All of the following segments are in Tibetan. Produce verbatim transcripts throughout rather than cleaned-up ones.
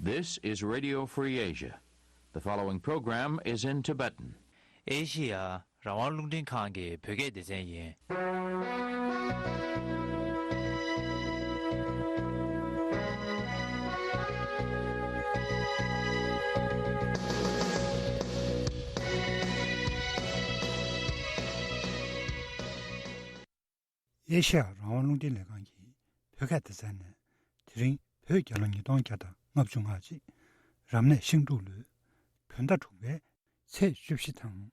This is Radio Free Asia. The following program is in Tibetan. ཨེ་ཤི་ཡ་རང་དབང་རླུང་འཕྲིན་ཁང་གི་བོད་སྐད་སྡེ་ཚན་ཡིན། ཨེ་ཤ་ཡ་རང་དབང་རླུང་འཕྲིན་ལས་ཁང་གི་བོད་སྐད་སྡེ་ཚན་ནས། དེ་རིང་བོད་རྒྱལ་ལོ་ཉིས་སྟོང་བརྒྱ་དང་ལྔ་བཅུ་ང་གཅིག་རབ་གནས་ཤིང་འབྲུག་ལོའི་བོད་ཟླ་དྲུག་པའི་ཚེས་བཅུ་བཞི་དང་།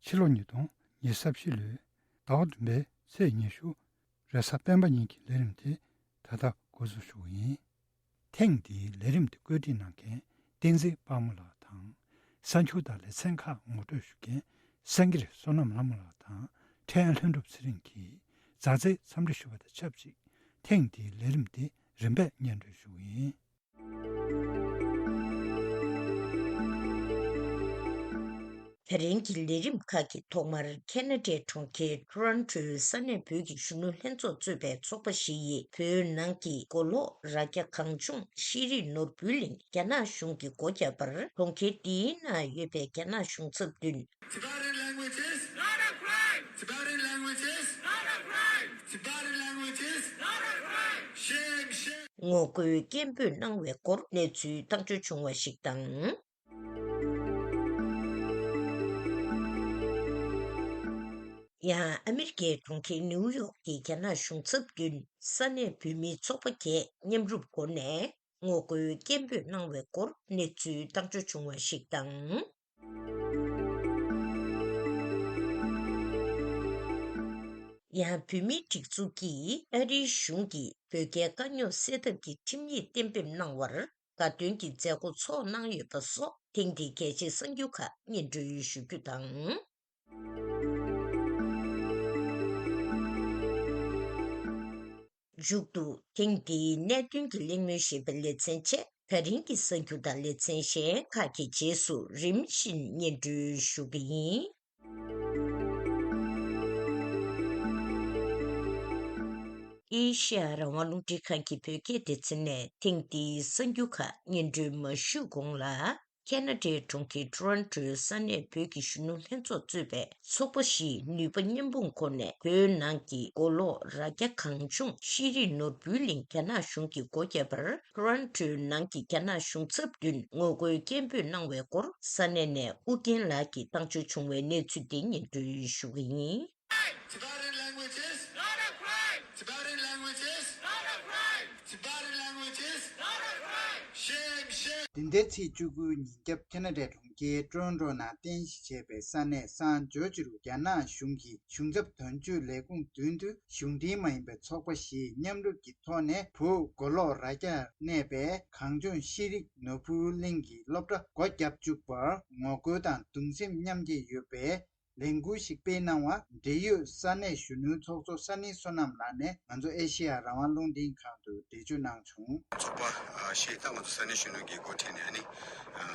ཕྱི་ལོ་ཉིས་སྟོང་ཉི་ཤུ་རྩ་བཞི་ལོའི་ཟླ་བ་བདུན་པའི་ཚེས་ཉི་ཤུ། རེས་གཟའ་སྤེན་པ་ཉིན་གྱི་ལས་རིམ་དེ་ད་ལྟ་འགོ་འཛུགས་ཞུ་གི་ཡིན། ཐེངས་འདིའི་ལས་རིམ་དེ་བཀོད་སྒྲིག་གནང་མཁན་བསྟན་འཛིན་དཔལ་མོ་ལགས་དང་། གསར་འགྱུར་དང་ལེ་ཚན་ཁག་ངོ་སྤྲོད་ཞུ་མཁན་སེང་གེ་བསོད་ནམས་ལྷ་མོ་ལགས་དང་། ཕྲན་ལྷུན་གྲུབ་ཚེ་རིང་གིས་མཛའ་བརྩེའི་འཚམས་འདྲི་ཞུ་བ་དང་ཆབས་ཅིག་ཐེངས་འདིའི་ལས་རིམ་དེ་རིམ་པས་སྙན་སྒྲོན་ཞུ་གི་ཡིན། ད་རིང་གི་ལས་རིམ་ཁག་གི་ཐོག་མར་ཁེ་ན་ཌའི་གྲོང་ཁྱེར་ཊོ་རོན་ཊོའི་ས་གནས་བོད་ཀྱི་གཞོན་ནུ་ལྷན་ཚོགས་གཙོས་པའི་ཚོགས་པ་བཞི་ཡིས་བོད་ནང་གི་མགོ་ལོག་རྭ་རྒྱ་གངས་ལྗོངས་ཤེས་རིག་ནོར་བུའི་གླིང་རྒྱ་ནག་གཞུང་གིས་སྒོ་བརྒྱབ་པར། གྲོང་ཁྱེར་འདིའི་ནང་ཡོད་པའི་རྒྱ་ནག་གཞུང་ཚབ་བདུན། Tibetan language is not a crime. Tibetan language is not a crime. Tibetan language is not a crime. Shame, shame. ངོ་རྒོལ་སྐད་འབོད་གནང་བའི་སྐོར་གནས་ཚུལ་བཏང་འབྱོར་བྱུང་བ་ཞིག་དང་། ཡང་ཨ་མི་རི་ཀའི་གྲོང་ཁྱེར་ནིའུ་ཡོག་གི་རྒྱ་ནག་གཞུང་ཚབ་བདུན་ས་གནས་བོད་མིའི་ཚོགས་པ་བརྒྱད་མཉམ་རུབ་སྒོ་ནས་ངོ་རྒོལ་སྐད་འབོད་གནང་བའི་སྐོར་གནས་ཚུལ་བཏང་འབྱོར་བྱུང་བ་ཞིག་དང་། ཡང་བོད་མིའི་སྒྲིག་འཛུགས་ཀྱིས་ཨ་རིའི་གཞུང་གིས་བོད་རྒྱའི་དཀའ་རྙོག་སེལ་ཐབས་ཀྱི་ཁྲིམས་ཡིག་གཏན་འབེབས་གནང་བར་དགའ་སྟོན་གྱི་མཛད་སྒོ་ཚོགས་གནང་ཡོད་པ་སོགས་ཐེངས་འདིའི་གལ་ཆེའི་གསར་འགྱུར་ཁག་སྙན་སྒྲོན་ཞུ་རྒྱུ་དང་། མཇུག་ཏུ་ཐེངས་འདིའི་གནད་དོན་གྱི་གླེང་མོལ་ཞེས་པའི་ལེ་ཚན་བཅས་ད་རིང་གི་གསར་འགྱུར་དང་ལེ་ཚན་གཞན་ཁག་གི་རྗེས་སུ་རིམ་བཞིན་སྙན་སྒྲོན་ཞུ་གི་ཡིན། ཨེ་ཤེ་ཡ་རང་དབང་རླུང་འཕྲིན་ཁང་གི་བོད་སྐད་སྡེ་ཚན་ནས་ཐེངས་འདིའི་གསར་འགྱུར་ཁག་སྙན་སྒྲོན་མ་ཞུས་གོང་ལ། ཁེ་ན་ཌའི་གྲོང་ཁྱེར་ཊོ་རོན་ཊོའི་ས་གནས་བོད་ཀྱི་གཞོན་ནུ་ལྷན་ཚོགས་གཙོས་པའི་ཚོགས་པ་བཞིས་ནུས་པ་མཉམ་སྤུངས་སྒོ་ནས་བོད་ནང་གི་མགོ་ལོག་རྭ་རྒྱ་གངས་ལྗོངས་ཤེས་རིག་ནོར་བུའི་གླིང་རྒྱ་ནག་གཞུང་གིས་སྒོ་བརྒྱབ་པར། ཊོ་རོན་ཊོའི་ནང་གི་རྒྱ་ནག་གཞུང་ཚབ་བདུན་ངོ་རྒོལ་སྐད་འབོད་གནང་བའི་སྐོར་ས་གནས་ནས་ཨུ་རྒྱན་ལགས་ཀྱིས་བཏང་འབྱོར་བྱུང་བའི་གནས་ཚུལ་དེ་སྙན་སྒྲོན་ཞུ་གི་ཡིན། Tibetan language is not a crime. Tibetan language is not a crime. Tibetan language is not a crime. Shame, shame. འདི་ཟླའི་ཚེས་བཅུ་དགུ་ཉིན་རྒྱབ་ཁེ་ན་ཌའི་གྲོང་ཁྱེར་ཊོ་རོན་ཊོ་ནང་རྟེན་གཞི་བྱས་པའི་ས་གནས་སན་ཇོར་ཇི་རུ་རྒྱ་ནག་གཞུང་གི་གཞུང་ཚབ་དོན་གཅོད་ལས་ཁུངས་མདུན་དུ་གཞུང་འབྲེལ་མ་ཡིན་པའི་ཚོགས་པ་ཞིག་མཉམ་རུབ་ཀྱི་ཐོག་ནས་བོད་མགོ་ལོག་རྭ་རྒྱར་གནས་པའི་གངས་ལྗོངས་ཤེས་རིག་ནོར་བུ་གླིང་གི་སློབ་གྲྭ་སྒོ་བརྒྱབ་བཅུག་པར་ངོ་རྒོལ་དང་གདུང་སེམས་མཉམ་སྐྱེད་ཡོད་པའི་ལས་འགུལ་ཞིག་སྤེལ་གནང་བ་འབྲེལ་ཡོད་ས་གནས་གཞོན་ནུའི་ཚོགས་གཙོ་ས་ནི་བསོད་ནམས་ལགས་ནས་ང་ཚོ་ཨེ་ཤེ་ཡ་རང་དབང་རླུང་འཕྲིན་ཁང་དུ་འགྲེལ་བརྗོད་གནང་བྱུང་། ཚོགས་པ་ཞིག་དང་ང་ཚོ་ས་གནས་གཞོན་ནུ་གི་འགོ་ཁྲིད་ནས་ཨ་ནི་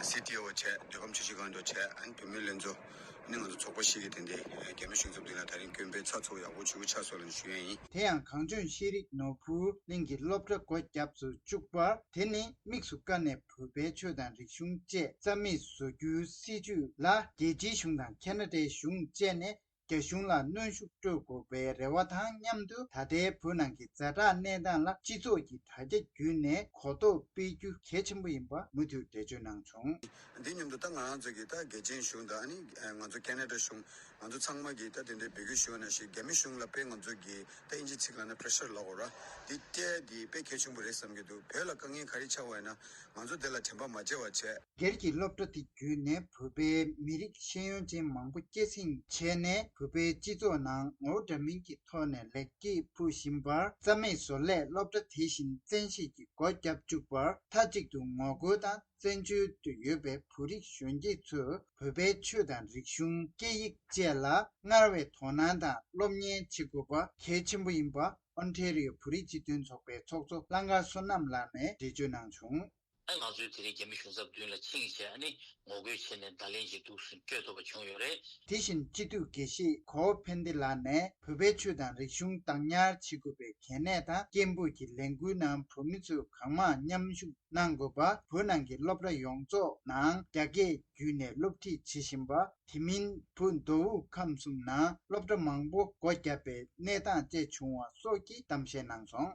སི་ཊི་ཨོ་བྱས་བདེ་སྐམ་ཆུ་བཞི་སྒང་དྲུག་བྱས་ཨ་ནི་བུད་མེད་ལྷན་ཚོགས་ནི་ང་ཚོ་ཚོགས་པ་ཞིག་གི་དེ་འདྲའི་རྒྱ་མི་གཞུང་ཚབ་འདི་ལ་ད་རིང་སྐྱོན་སྤེལ་ཚགས་ཚུད་ཡག་པོ་བྱུང་ཆགས་སོང་ལ་ཞུ་ཡ་ཡིན། དེ་ཡང་གངས་ལྗོངས་ཤེས་རིག་ནོར་བུ་གླིང་གི་སློབ་གྲྭ་སྒོ་བརྒྱབ་ཏུ་བཅུག་པ་དེ་ནི་དམིགས་སུ་བཀར་ནས་བོད་པའི་ཆོས་དང་རིག་གཞུང་བཅས་རྩ་མེད་བཟོ་རྒྱུའི་སྲིད་ཇུས་ལ་རྒྱལ་སྤྱིའི་གཞུང་དང་ཁེ་ན་ཌའི་གཞུང་བཅས་ནས་རྒྱ་གཞུང་ལ་གནོན་ཤུགས་སྤྲོད་དགོས་པའི་རེ་བ་དང་མཉམ་དུ་ད་ལྟའི་བོད་ནང་གི་ཛ་དྲག་གནས་སྟངས་ལ་སྤྱི་ཚོགས་ཀྱི་དྲ་རྒྱ་བརྒྱུད་ནས་གོ་རྟོགས་སྤེལ་རྒྱུ་གལ་ཆེན་པོ་ཡིན་པ་མུ་མཐུད་འགྲེལ་བརྗོད་གནང་བྱུང་། འདི་མཉམ་དུ་ད་ང་རང་ཚོ་གི་ད་རྒྱལ་ཆེན་གཞུང་དང་ཨ་ནི་ང་ཚོ་ཁེ་ན་ཌ་གཞུང་ང་ཚོ་ཚང་མ་གི་ད་དེ་འདྲའི་འབོད་སྐུལ་ཞུ་བ་ནང་བཞིན་རྒྱ་མི་གཞུང་ལ་དཔེ་ང་ཚོ་གི་ད་ཨིན་ཇི་ཚིག་ལ་ན་པྲེ་ཤར་ལབ་དགོས་ར། འདི་སྤྲད་འདི་དཔེ་གལ་ཆེན་པོ་རེད་བསམ་གྱི་འདུག་བོད་ལ་དཀའ་ངལ་ག་རེ་ཆགས་པ་ཡིན་ན་ང་ཚོ་དེ་ལ་དྲན་པ་མ་བརྗེད་པ་བྱས། སྒེར་གྱི་སློབ་གྲྭ་དེ་བརྒྱུད་ནས་བོད་པའི་མི་རིགས་ཤེས་ཡོན་ཅན་མང་པོ་སྐྱེད་སྲིང་བྱས་ནས་བོད་པའི་སྤྱི་ཚོགས་ནང་ངོ་བོ་འདྲ་མིན་གྱི་ཐོག་ནས་ལེགས་སྐྱེས་ཕུལ་བཞིན་པར་རྩ་མེད་བཟོ་སླད་སློབ་གྲྭ་དེ་བཞིན་བཙན་ཤེད་ཀྱིས་སྒོ་བརྒྱབ་བཅུག་པར་མཐའ་གཅིག་ཏུ་ངོ་རྒོལ་དང་བཙན་བྱོལ་དུ་ཡོད་པའི་བོད་རིགས་གཞོན་སྐྱེས་ཚོས་བོད་པའི་ཆོས་དང་རིག་གཞུང་སྐད་ཡིག་བཅས་ལ་སྔར་བས་དོ་སྣང་དང་སློབ་གཉེར་བྱེད་དགོས་པ་གལ་ཆེན་པོ་ཡིན་པ་ཨོན་ཊེ་རི་ཡོ་བོད་རིགས་སྤྱི་མཐུན་ཚོགས་པའི་ཚོགས་གཙོ་གླང་དཀར་བསོད་ནམས་ལགས་ནས་འགྲེལ་བརྗོད་གནང་བྱུང་། ཨ་ང་ཚོའི་དེ་རིང་རྒྱ་མི་གཞུང་ཚབ་མདུན་ལ་ཕྱིན་བྱས་ཨ་ནི་ངོ་རྒོལ་བྱས་ནས་བརྡ་ལན་ཅིག་འདུག་སེ་སྤྲོད་ཐུབ་པ་བྱུང་ཡོད་རེད། དེ་བཞིན་སྤྱི་འཐུས་དགེ་བཤེས་གོ་ཕན་བདེ་ལགས་ནས་བོད་པའི་ཆོས་དང་རིག་གཞུང་བདག་ཉར་བྱེད་དགོས་པའི་གལ་གནད་དང་། སྐད་འབོད་ཀྱི་ལས་འགུལ་ནང་བོད་མི་ཚོས་གང་མང་མཉམ་ཞུགས་གནང་དགོས་པ། བོད་ནང་གི་སློབ་གྲྭ་ཡོངས་རྫོགས་ནང་རྒྱ་སྐད་བརྒྱུད་ནས་སློབ་ཁྲིད་བྱེད་བཞིན་པ། དེ་མིན་བོད་མདོ་དབུས་ཁམས་གསུམ་ནང་སློབ་གྲྭ་མང་པོ་སྒོ་བརྒྱབ་པའི་གནས་སྟངས་བཅས་བྱུང་བ་སོགས་ཀྱི་གཏམ་བཤད་གནང་སོང་།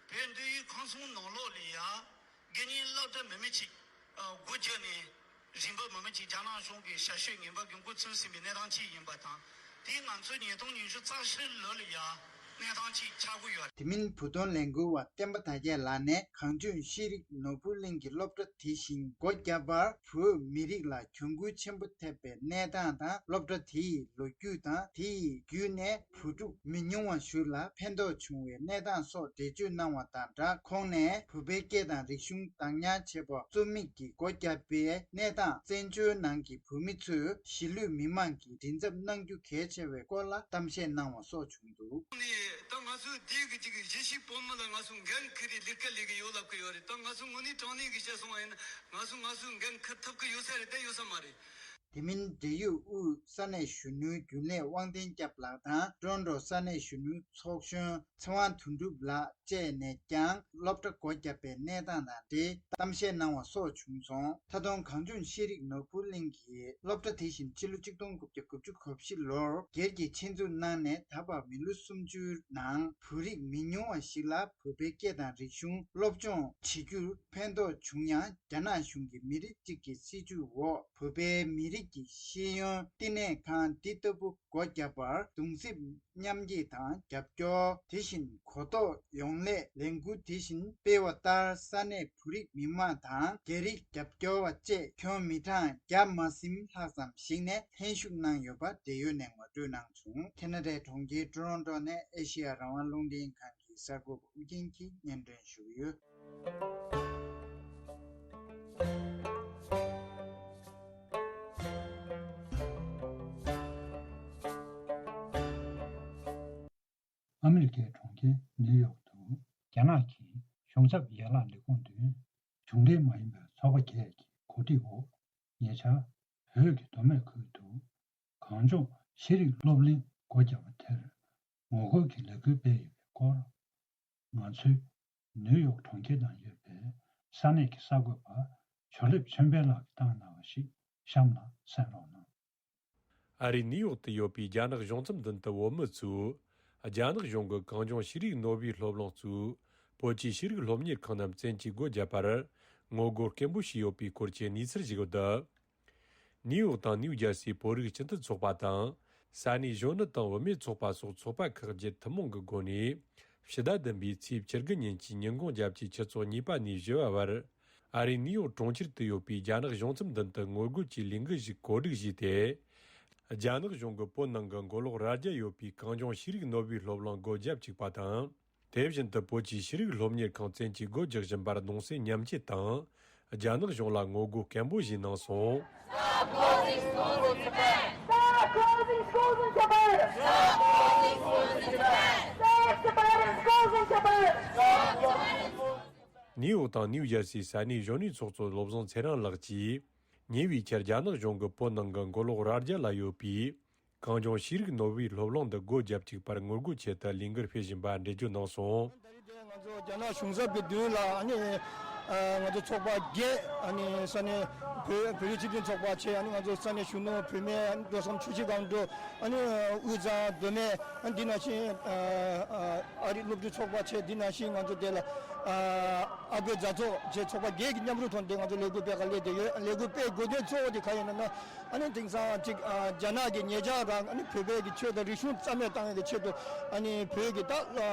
བོད་མདོ་དབུས་ཁམས་གསུམ་ནང་ལོགས་ལ་ཡ་དགེ་རྒན་སློབ་གྲྭ་མི་མི་གཅིག་སྒོ་བརྒྱབ་ནས་རིན་པ་མི་མི་གཅིག་རྒྱ་ནག་གཞུང་གི་ཞབས་ཞུ་ངན་པ་གི་མགོ་ཚོས་ཟིན་པའི་གནས་སྟངས་གཅིག་ཡིན་པ་དང་། དེ་ང་ཚོ་ཉིས་སྟོང་ཉི་ཤུ་རྩ་བཞི་ལོ་ལ་ཡ་གནས་སྟངས་གཅིག་ཆགས་ཀྱི་ཡོད། དེ་མིན་བོད་དོན་ལས་འགུལ་བ་བསྟན་པ་དར་རྒྱས་ལགས་ནས་གངས་ལྗོངས་ཤེས་རིག་ནོར་བུ་གླིང་གི་སློབ་གྲྭ་དེ་བཞིན་སྒོ་བརྒྱབ་པར་བོད་མི་རིགས་ལ་གྱོང་གུན་ཆེན་པོ་ཐེབས་པའི་གནས་སྟངས་དང་། སློབ་གྲྭ་དེའི་ལོ་རྒྱུས་དང་། དེ་ཡི་བརྒྱུད་ནས་བོད་ཕྲུག་མི་ཉུང་བ་ཞིག་ལ་ཕན་ཐོགས་བྱུང་བའི་གནས་སྟངས་སོགས་འགྲེལ་བརྗོད་གནང་བ་དང་སྦྲགས། ཁོང་ནས་བོད་པའི་སྐད་དང་རིག་གཞུང་བདག་ཉར་བྱེད་པ་གཙོ་དམིགས་ཀྱིས་སྒོ་བརྒྱབ་པའི་གནས་སྟངས། བཙན་བྱོལ་ནང་གི་བོད་མི་ཚོས་གཞིས་ལུས་མི་མང་གི་མགྲིན་ཚབ་གནང་རྒྱུ་གལ་ཆེ་བའི་སྐོར་ལ་གཏམ་བཤད་གནང་བ་སོགས་བྱུང་འདུག། ནས་ད་ང་ཚོའི་དེའི་གི་ཅིག་གཞིས་བྱེས་བོད་མི་ལ་ང་ཚོ་འགན་འཁུར་རེ་ལས་ཀ་ལས་གི་ཡོད་ལབ་གི་ཡོད་རེད། ད་ང་ཚོ་དངོས་གནས་དྲང་གནས་གི་བཤད་སོང་བ་ཡིན་ན་ང་ཚོ་ང་ཚོའི་འགན་འཁུར་ཐུབ་གི་ཡོད་ས་རེད་དེ་ཡོད་ས་མ་རེད། དེ་མིན་འབྲེལ་ཡོད་དབུས་ས་གནས་གཞོན་ནུའི་རྒྱུན་ལས་དབང་ལྡན་སྐྱབས་ལགས་དང་ཀྲོ་རོན་ཀྲོ་ས་གནས་གཞོན་ནུའི་ཚོགས་གཞོན་ཚེ་དབང་དོན་གྲུབ་ལགས་བཅས་ནས་ཀྱང་སློབ་གྲྭ་སྒོ་བརྒྱབ་པའི་གནས་སྟངས་དང་འབྲེལ་གཏམ་བཤད་གནང་བ་སོགས་བྱུང་སོང་། ད་དུང་གངས་ལྗོངས་ཤེས་རིག་ནོར་བུ་གླིང་གི་སློབ་གྲྭ་དེ་བཞིན་ཕྱི་ལོ་ཆིག་སྟོང་དགུ་བརྒྱ་དགུ་བཅུ་གོ་བཞི་ལོར་སྒེར་གྱིས་ཆེད་འཛུགས་གནང་ནས་ད་བར་མི་ལོ་སུམ་ཅུའི་ནང་བོད་རིགས་མི་ཉུང་བ་ཞིག་ལ་བོད་པའི་སྐད་དང་རིག་གཞུང་སློབ་སྦྱོང་བྱེད་རྒྱུར་ཕན་ཐོགས་བྱུང་ཡང་། རྒྱ་ནག་གཞུང་གིས་མི་རིགས་གཅིག་གི་སྲིད་བྱུས་འོག་བོད་པའི་མི་རིགས་ཀྱི་ཤེས་ཡོན་བསྟི་གནས་ཁང་འདི་ལྟ་བུ་སྒོ་བརྒྱབ་པར་གདུང་སེམས་མཉམ་སྐྱེད་དང་རྒྱབ་སྐྱོར། དེ་བཞིན་གོ་རྟོགས་ཡོང་སླད་ལས་འགུལ་དེ་བཞིན་སྤེལ་བ་ལྟར་ས་གནས་བོད་རིགས་མི་མང་དང་རྒྱ་རིགས་རྒྱབ་སྐྱོར་བ་བཅས་ཁྱོན་མི་གྲངས་བརྒྱ་མ་ཟིན་ལྷག་ཙམ་ཞིག་ནས་ལྷན་ཞུགས་གནང་ཡོད་པ་འབྲེལ་ཡོད་ནས་ངོ་སྤྲོད་གནང་བྱུང་། ཁེ་ན་ཌའི་གྲོང་ཁྱེར་ཀྲོ་རོན་ཀྲོ་ནས་ཨེ་ཤེ་ཡ་རང་དབང་རླུང་འཕྲིན་ཁང་གི་གསར་འགོད་པ་ཨུ་རྒྱན་གྱིས་སྙན་སྒྲོན་ཞུ་གི་ཡོད། ཨ་མི་རི་ཀའི་གྲོང་ཁྱེར་ནིའུ་ཡོག་ཏུ་རྒྱ་ནག་གི་གཞུང་ཚབ་ཡན་ལག་ལས་ཁུངས་མདུན་གཞུང་འབྲེལ་མ་ཡིན་པའི་ཚོགས་པ་བརྒྱད་ཀྱི་གོ་སྒྲིག་འོག་ཉེ་ཆར་བོད་ཀྱི་མདོ་སྨད་ཁུལ་དུ་གངས་ལྗོངས་ཤེས་རིག་སློབ་གླིང་སྒོ་བརྒྱབ་པ་དེར་ངོ་རྒོལ་གྱི་ལས་འགུལ་སྤེལ་ཡོད་པའི་སྐོར། ང་ཚོའི་ནིའུ་ཡོག་གྲོང་ཁྱེར་ནང་ཡོད་པའི་ས་གནས་ཀྱི་གསར་འགོད་པ་ཇོ་ལེབ་ཆོས་འཕེལ་ལགས་ཀྱིས་བཏང་གནང་བ་ཞིག་གཤམ་ལ་གསན་རོགས་གནང་། ཨ་རིའི་ནིའུ་ཡོག་ཏུ་ཡོད་པའི་རྒྱ་ནག་གཞུང་ཚབ་མདུན་དུ་བོད་མི་ཚོས་རྒྱ་ནག་གཞུང་གི་གངས་ལྗོངས་ཤེས་རིག་ནོར་བུའི་སློབ་གླིང་གཙོས་བོད་ཀྱི་ཤེས་རིག་སློབ་གཉེར་ཁང་རྣམས་བཙན་གྱིས་སྒོ་བརྒྱབ་པར་ངོ་རྒོལ་སྐད་འབོད་བྱས་ཡོད་པའི་སྐོར་གྱི་གནས་ཚུལ་ཞིག་ཡོད་འདུག། ནིའུ་ཡོག་དང་ནིའུ་ཇར་སིའི་བོད་རིགས་སྤྱི་མཐུན་ཚོགས་པ་དང་ས་གནས་གཞོན་ནུ་དང་བུད་མེད་ཚོགས་པ་སོགས་ཚོགས་པ་ཁག་བརྒྱད་ཐུན་མོང་གི་སྒོ་ནས་ཕྱི་ཟླ་བདུན་པའི་ཚེས་བཅུ་དགུ་ཉིན་གྱི་ཉིན་གུང་རྒྱབ་ཀྱི་ཆུ་ཚོད་གཉིས་པ་ནས་བཞི་པ་བར་ཨ་རིའི་ནིའུ་ཡོག་གྲོང་ཁྱེར་དུ་ཡོད་པའི་རྒྱ་ནག་གཞུང་ཚབ་མདུན་དུ་ངོ་རྒོལ་གྱི་ལས་འགུལ་ཞིག་གོ་སྒྲིག་བྱས་ཏེ། རྒྱ་ནག་གཞུང་གིས་བོད་ནང་གི་མགོ་ལོག་རྭ་རྒྱ་ཡོད་པའི་གངས་ལྗོངས་ཤེས་རིག་ནོར་བུའི་སློབ་གླིང་སྒོ་བརྒྱབ་བཅུག་པ་དང་། དེ་བཞིན་དུ་བོད་ཀྱི་ཤེས་རིག་སློབ་གཉེར་ཁང་བཙན་གྱིས་སྒོ་རྒྱག་བཞིན་པར་གདུང་སེམས་མཉམ་སྐྱེད་དང་། རྒྱ་ནག་གཞུང་ལ་ངོ་རྒོལ་སྐད་འབོད་བཞེས་གནང་སོང་། Stop closing schools in Tibet! Stop closing schools in Tibet! Stop closing schools in Tibet! Save Tibetan schools in Tibet! Stop closing schools in Tibet! ནིའུ་ཡོག་དང་ནིའུ་ཇར་སིའི་ས་གནས་གཞོན་ནུའི་ཚོགས་གཙོ་བློ་བཟང་ཚེ་རིང་ལགས་ཀྱིས། ཉེ་བའི་ཆར་རྒྱ་ནག་གཞུང་གིས་བོད་ནང་གི་མགོ་ལོག་རྭ་རྒྱ་ལ་ཡོད་པའི་གངས་ལྗོངས་ཤེས་རིག་ནོར་བུའི་སློབ་གླིང་འདི་སྒོ་བརྒྱབ་བཅུག་པར་ངོ་རྒོལ་ཆེད་དུ་ལས་འགུལ་སྤེལ་བཞིན་པ་འགྲེལ་བརྗོད་གནང་སོང་། ད་རེས་དེ་ང་ཚོ་རྒྱ་ནག་གཞུང་ཚབ་ཀྱི་མདུན་ལ་ཨ་ནི་ཨ་ང་ཚོ་ཚོགས་པ་བརྒྱད་ཨ་ནི་ས་གནས་བོད་བོད་རིགས་སྤྱི་མཐུན་ཚོགས་པ་བྱས། ཨ་ནི་ང་ཚོ་ས་གནས་གཞོན་ནུ་བུད་མེད་འགྲོ་བསམ་ཆུ་བཞི་སྒང་དྲུག་ཨ་ནི་དབུས་གཙང་མདོ་སྨད་ཨ་ནི་འདི་ནང་བཞིན་ཨ་རིའི་སློབ་ཕྲུག་ཚོགས་པ་བྱས། འདི་ནང་བཞིན་ང་ཚོ་དེ་ལ་ཨ་རྒོད་མཛའ་ཚོགས་བྱས། ཚོགས་པ་བརྒྱད་ཀྱི་མཉམ་རུབ་ཐོག་ནས་ང་ཚོ་ལས་འགུལ་སྤེལ་ག་སླེབས་བསྡད་ཡོད། ལས་འགུལ་སྤེལ་དགོས་དོན་གཙོ་བོ་དེ་ག་ཡིན་ན་ན། ཨ་ནི་དེང་སང་ཅིག་ཨ་རྒྱ་ནག་གི་ཉེ་ཆར་རང་ཨ་ནི་བོད་པའི་གི་ཆོས་དང་རིག་གཞུང་རྩ་མེད་བཏང་ཡས་ཀྱི་ཆེད་དུ་ཨ་ནི་བོད་ཀྱི་ད་ཨ་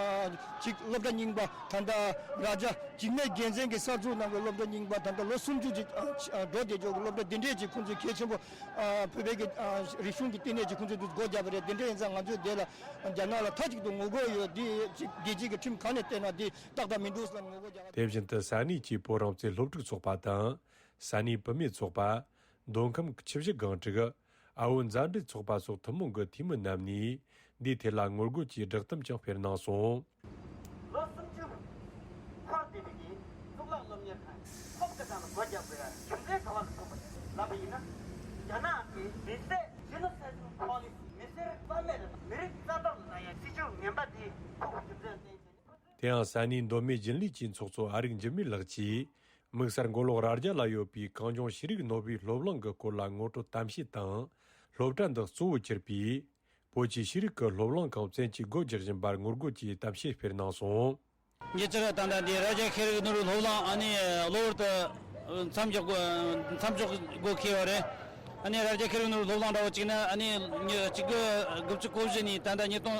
ཅིག་སློབ་གྲྭ་རྙིང་པ་ད་ལྟ་རྭ་རྒྱ་འཇིགས་མེད་རྒྱལ་མཚན་གྱི་གསར་འཛུགས་གནང་བའི་སློབ་གྲྭ་རྙིང་པ་ད་ལྟ་ལོ་སུམ་ཅུ་ཅིག་ཨ་ཨ་འགྲོ་བསྡད་ཆོག་གི་སློབ་གྲྭ་འདི་འདྲས་ཅིག་ཁོང་ཚོས་གལ་ཆེན་པོ་ཨ་བོད་པའི་གི་ཨ་རིག་གཞུང་གི་བསྟི་གནས་ཅིག་ཁོང་ཚོས་འདི་སྒོ་བརྒྱབ་པ་རེད། དེ་འདྲ་ཡིན་ཙང་ང་ཚོས་དེ་ལ་རྒྱ་ནག་ལ་མཐའ་གཅིག་ཏུ་ངོ་རྒོལ་ཡོད། འདི་ཅིག་རྒྱལ་སྤྱིའི་གི་ཁྲིམས་གང་ནས་བལྟས་ན་འདི་ཏག་ཏག་མི་འདུག་ཟེར་ལ་ངོ་རྒོལ་རྒྱག་དེ་བཞིན་དུ་ས་གནས་ཀྱི་བོད་རང་བཙན་སློབ་ཕྲུག་ཚོགས་པ་དང་། ས་གནས་བུད་མེད་ཚོགས་པ། མདོ་ཁམས་ཆུ་བཞི་སྒང་དྲུག་ཨ་བོ་མཛའ་འབྲེལ་ཚོགས་པ་སོགས་ཐུན་མོང་གི་འཐུས་མི་རྣམས་ནས་འདིའི་ཐད་ལ་ངོ་རྒོལ་གྱི་བསྒྲགས་གཏམ་ཀྱང་སྤེལ་གནང་སོང་། ལོ་སུམ་ཅུ་འཁོར་བསྡད་པའི་གི་གཙུག་ སློབ་གཉེར་དང་ཁོག་གི་ཐང་ལ་སྒོ་རྒྱག་དགོས་ཡ་རྒྱུ་མཚན་ག་བ་ལ་ཐུག་པ་ལབ་པ་ཡིན་ན། རྒྱ་ནག་གི་མི་བསད་ཇི་ནོ་སའིད་པོ་ལི་སི། མི་སེར་རྩ་མེད་རེད། མི་རིགས་རྩ་གཏོར་གནང་ཡ་སྲིད་ཇུས་ངན་པ་འདི་ཁུག་པའི་རྒྱུ་མཚན་བསྟན་བྱས་ནས། དེ་ཡང་ས་གནས་མདོ་སྨད་རྒྱུན་ལས་ཀྱི་ཚོགས་གཙོ་ཨ་རིག་འཇིགས་མེད་ལགས་ཀྱིས། དམིགས་བསལ་མགོ་ལོག་རྭ་རྒྱ་ལ་ཡོད་པའི་གངས་ལྗོངས་ཤེས་རིག་ནོར་བུའི་སློབ་གླིང་གི་སྐོར་ལ་ངོ་སྤྲོད་གཏམ་བཤད་དང་། སློབ་གྲྭ་འདི་གཙོ་བོ་གྱུར་པའི་བོད་ཀྱི་ཤེས་རིག་གི་སློབ་གླིང་གང་བཙན་གྱིས་སྒོ་རྒྱག་བཞིན་པར་ངོ་རྒོལ་གྱི་གཏམ་བཤད་སྤེལ་གནང་སོང་། ཉེ་ཆར་ད་ལྟ་འདི་རྭ་རྒྱ་ཤེས་རིག་ནོར་བུའི་སློབ་གླིང་ཨ་ནི་གློ་བུར་དུ་མཚམས་འཇོག་དགོས་མཚམས་འཇོག་དགོས་ཁེལ་བ་རེད། ཨ་ནི་རྭ་རྒྱ་ཤེས་རིག་ནོར་བུའི་སློབ་གླིང་འདྲ་བོ་གཅིག་ནི་ཨ་ནི་ཉི་གཅིག་དགུ་དགུ་བཅུ་གོ་བཞི་ནས་ད་ལྟ་ཉིས་སྟོང་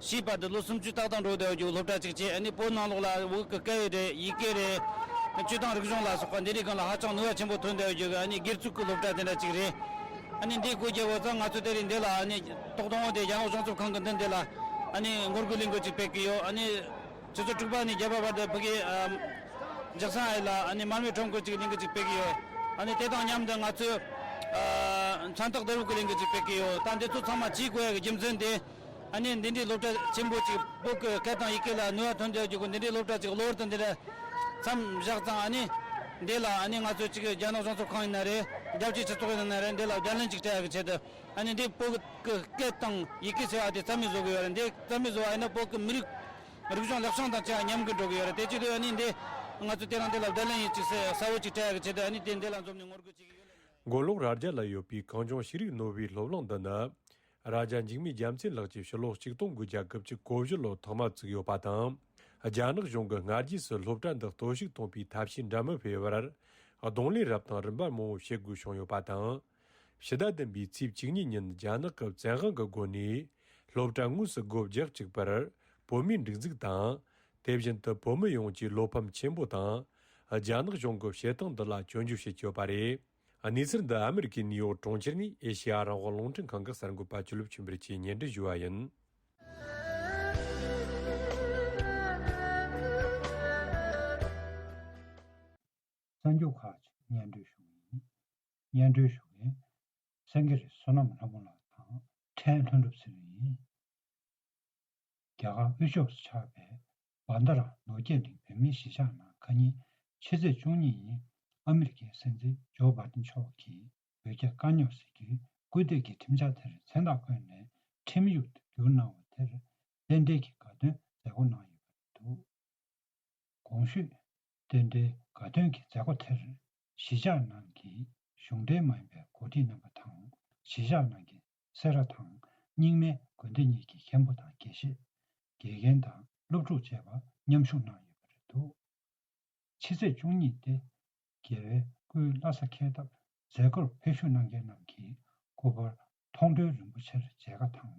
བཞི་བར་དུ་ལོ་སུམ་ཅུ་ཏག་ཏག་འགྲོ་བསྡད་ཡོད་རྒྱུ་སློབ་གྲྭ་གཅིག་བྱས། ཨ་ནི་བོད་ནང་ལོགས་ལ་བོད་ཀྱི་སྐད་ཡིག་རེད། ཡི་གེ་རེད། སྤྱི་དང་རིག་གཞུང་ལ་སོགས་པ་འདི་འདྲའི་སྒང་ལ་ཧ་ཅང་ནུས་པ་ཆེན་པོ་ཐོན་བསྡད་ཡོད་རྒྱུ་གི་ཨ་ནི་སྒེར་བཙུགས་ཀྱི་སློབ་གྲྭ་དེ་འདྲ་གཅིག་རེད། ཨ་ནི་འདི་སྒོ་རྒྱག་པ་ཙང་ང་ཚོ་དེ་རིང་འདི་ལ་ཨ་ནི་ཏོག་ཏོག་དེ་རྒྱ་ནག་གཞུང་ཚབ་ཁང་གི་མདུན་འདི་ལ་ཨ་ནི་ངོ་རྒོལ་ལས་འགུལ་ཅིག་སྤེལ་གི་ཡོད། ཨ་ནི་ཆུ་ཚོད་དྲུག་པ་ནས་བརྒྱད་པ་བར་དུ་ཕ་གི་ཨམ་ཇག་སང་ཨའི་ལ་ཨ་ནི་མར་མེ་ཁྲོམ་སྐོར་ཅིག་ལས་འགུལ་ཅིག་སྤེལ་གི་ཡོད། ཨ་ནི་དེ་དང་མཉམ་དུ་ང་ཚོས་ཨ་མཚན་རྟགས་བསྡུ་རུབ་ཀྱི་ལས་འགུལ་ཅིག་སྤེལ་གི་ཡོད། ད་འདི་ཚོ་ཚང་མ་བྱེད་དགོས་ཡ་གི་རྒྱུ་མཚན་དེ། ཨ་ནི་འདི་འདྲའི་སློབ་གྲྭ་ཆེན་པོ་ཅིག་བོད་ཀྱི་སྐད་དང་ཡི་གེ་ལ་ནུས་པ་ཐོན་བསྡད་རྒྱུ་གི་འདི་འདྲའི་སློབ་གྲྭ་ཅིག་གློ་བུར་དུ་འདི་འདྲ་མཚམས་བཞག་ཙང་། ཨ་ནི་འདི་ལ་ཨ་ནི་ང་ཚོ་ཅིག་རྒྱ་ནག་གཞུང་ཚབ་ཁང་ཡིན་ན་རེད། རྒྱལ་སྤྱིའི་སྤྱི་ཚོགས་ཡིན་ན་རེད། འདི་ལ་བརྡ་ལན་ཅིག་སྤྲད་ཡ་གི་ཆེད་དུ། ཨ་ནི་འདི་བོད་ཀྱི་སྐད་དང་ཡི་གེ་ཟེར་བ་དེ་རྩ་མེད་བཟོ་གི་ཡོད་རེད། འདི་རྩ་མེད་བཟོ་བ་ཡིན་ན་བོད་ཀྱི་མི་རིགས་རིག་གཞུང་ལེགས་བྱང་དང་བཅས་པ་ཉམས་ཀྱི་འགྲོ་གི་ཡོད་རེད། དེ་བྱེད་དུས་ཨ་ནི་འདི་ང་ཚོ་དེ་རིང་འདི་ལ་བརྡ་ལན་ཡིན་ཅིག་ཟེར་གསལ་བོ་ཅིག་སྤྲད་ཡ་གི་ཆེད་དུ། ཨ་ནི་དེ་འདི་ལ་འཛོམས་ནས་ངོ་རྒོལ་བྱེད་ཀྱི་ཡོད་ལ། མགོ་ལོག་རྭ་རྒྱ་ལ་ཡོད་པའི་གངས་ལྗོངས་ཤེས་རིག་ནོར་བུའི་སློབ་གླིང་འདི་ནི། རྭ་རྒྱ་འཇིགས་མེད་རྒྱལ་མཚན་ལགས་ཀྱིས་ཕྱི་ལོ་ཆིག་སྟོང་དགུ་བརྒྱ་དགུ་བཅུ་གོ་བཞི་ལོར་ཐོག་མ་བཙུགས་ཡོད་པ་དང་། རྒྱ་ནག་གཞུང་གིས་སྔ་རྗེས་སུ་སློབ་གྲྭ་འདི་གཏོར་བཤིག་གཏོང་པའི་ཐབས་ཤེས་འདྲ་མིན་སྤེལ་བར། གདོང་ལེན་རབ་དང་རིམ་པ་མང་བོ་བྱེད་དགོས་བྱུང་ཡོད་པ་དང་། ཕྱི་ཟླ་བདུན་པའི་ཚེས་བཅུ་གཉིས་ཉིན་རྒྱ་ནག་གི་བཙན་དབང་གི་སྒོ་ནས་སློབ་གྲྭ་དངོས་སུ་སྒོ་རྒྱག་བཅུག་པར། བོད་མིའི་སྒྲིག་འཛུགས་དང་། དེ་བཞིན་དུ་བོད་མི་ཡོངས་ཀྱིས་བློ་ཕམ་ཆེན་པོ་དང་། རྒྱ་ནག་གཞུང་གི་བྱེད་སྟངས་འདི་ལ་སྐྱོན་བརྗོད་བྱེད་ཀྱི་ཡོད་པ་རེད། གནས་ཚུལ་འདི་ཨ་མི་རི་ཀའི་ནིའུ་ཡོག་གྲོང་ཁྱེར་ནས་ཨེ་ཤེ་ཡ་རང་དབང་རླུང་འཕྲིན་ཁང་གི་གསར་འགོད་པ་ཅི་ལུབ་ཆོས་འཕེལ་གྱིས་སྙན་སྒྲོན་ཞུས་པ་ཡིན། གསར་འགྱུར་ཁག་ཅིག་སྙན་སྒྲོན་ཞུ་གི་ཡིན། སྙན་སྒྲོན་ཞུ་མཁན། སེང་གེ་རི་བསོད་ནམས་ལྷ་མོ་ལགས་དང་། ཕྲན་ལྷུན་གྲུབ་ཚེ་རིང་ཡིན། རྒྱ་གར་དབུས་ཕྱོགས་སུ་ཆགས་པའི་བྷན་དྷ་ར་ནོར་སྐྱེལ་གླིང་བོད་མིའི་གཞིས་ཆགས་ནང་ཁ་ཉིན་ཕྱི་ཚེས་བཅུ་གཉིས་ཉིན་ཨ་མི་རི་ཀའི་སྲིད་འཛིན་ཇོ་བྷ་དན་མཆོག་གིས་བོད་རྒྱ་དཀའ་རྙོག་སེལ་རྒྱུའི་སྐུལ་འདེད་ཀྱི་ཁྲིམས་འཆར་དེར་མཚན་རྟགས་བཀོད་ནས་ཁྲིམས་ཡིག་ཏུ་བསྒྱུར་གནང་བ་དེར་རྟེན་འབྲེལ་གྱི་དགའ་སྟོན་མཛད་སྒོ་གནང་ཡོད་པ་རེད་འདུག། གོང་ཞུས་རྟེན་འབྲེལ་དགའ་སྟོན་གྱི་མཛད་སྒོ་དེར་གཞིས་ཆགས་ནང་གི་གཞུང་འབྲེལ་མ་ཡིན་པའི་འགོ་ཁྲིད་རྣམ་པ་དང་གཞིས་ཆགས་ནང་གི་སེ་ར་དང་རྙིང་མའི་དགོན་སྡེ་གཉིས་ཀྱི་མཁན་པོ་དང་དགེ་བཤེས། དགེ་རྒན་དང་སློབ་ཕྲུག་བཅས་པ་མཉམ་ཞུགས་གནང་ཡོད་པ་རེད་འདུག། ཕྱི་ཚེས་བཅུ་གཉིས་ཏེ། རྒྱལ་བའི་སྐུའི་བླ་གཟའ་འཁེལ་འཐབ་མཛད་སྒོར་ཕེབས་ཞུགས་གནང་མཁན་རྣམས་ཀྱིས་སྐུ་པར་མཐོང་གྲོལ་རིན་པོ་ཆེར་མཇལ་ཁ་དང་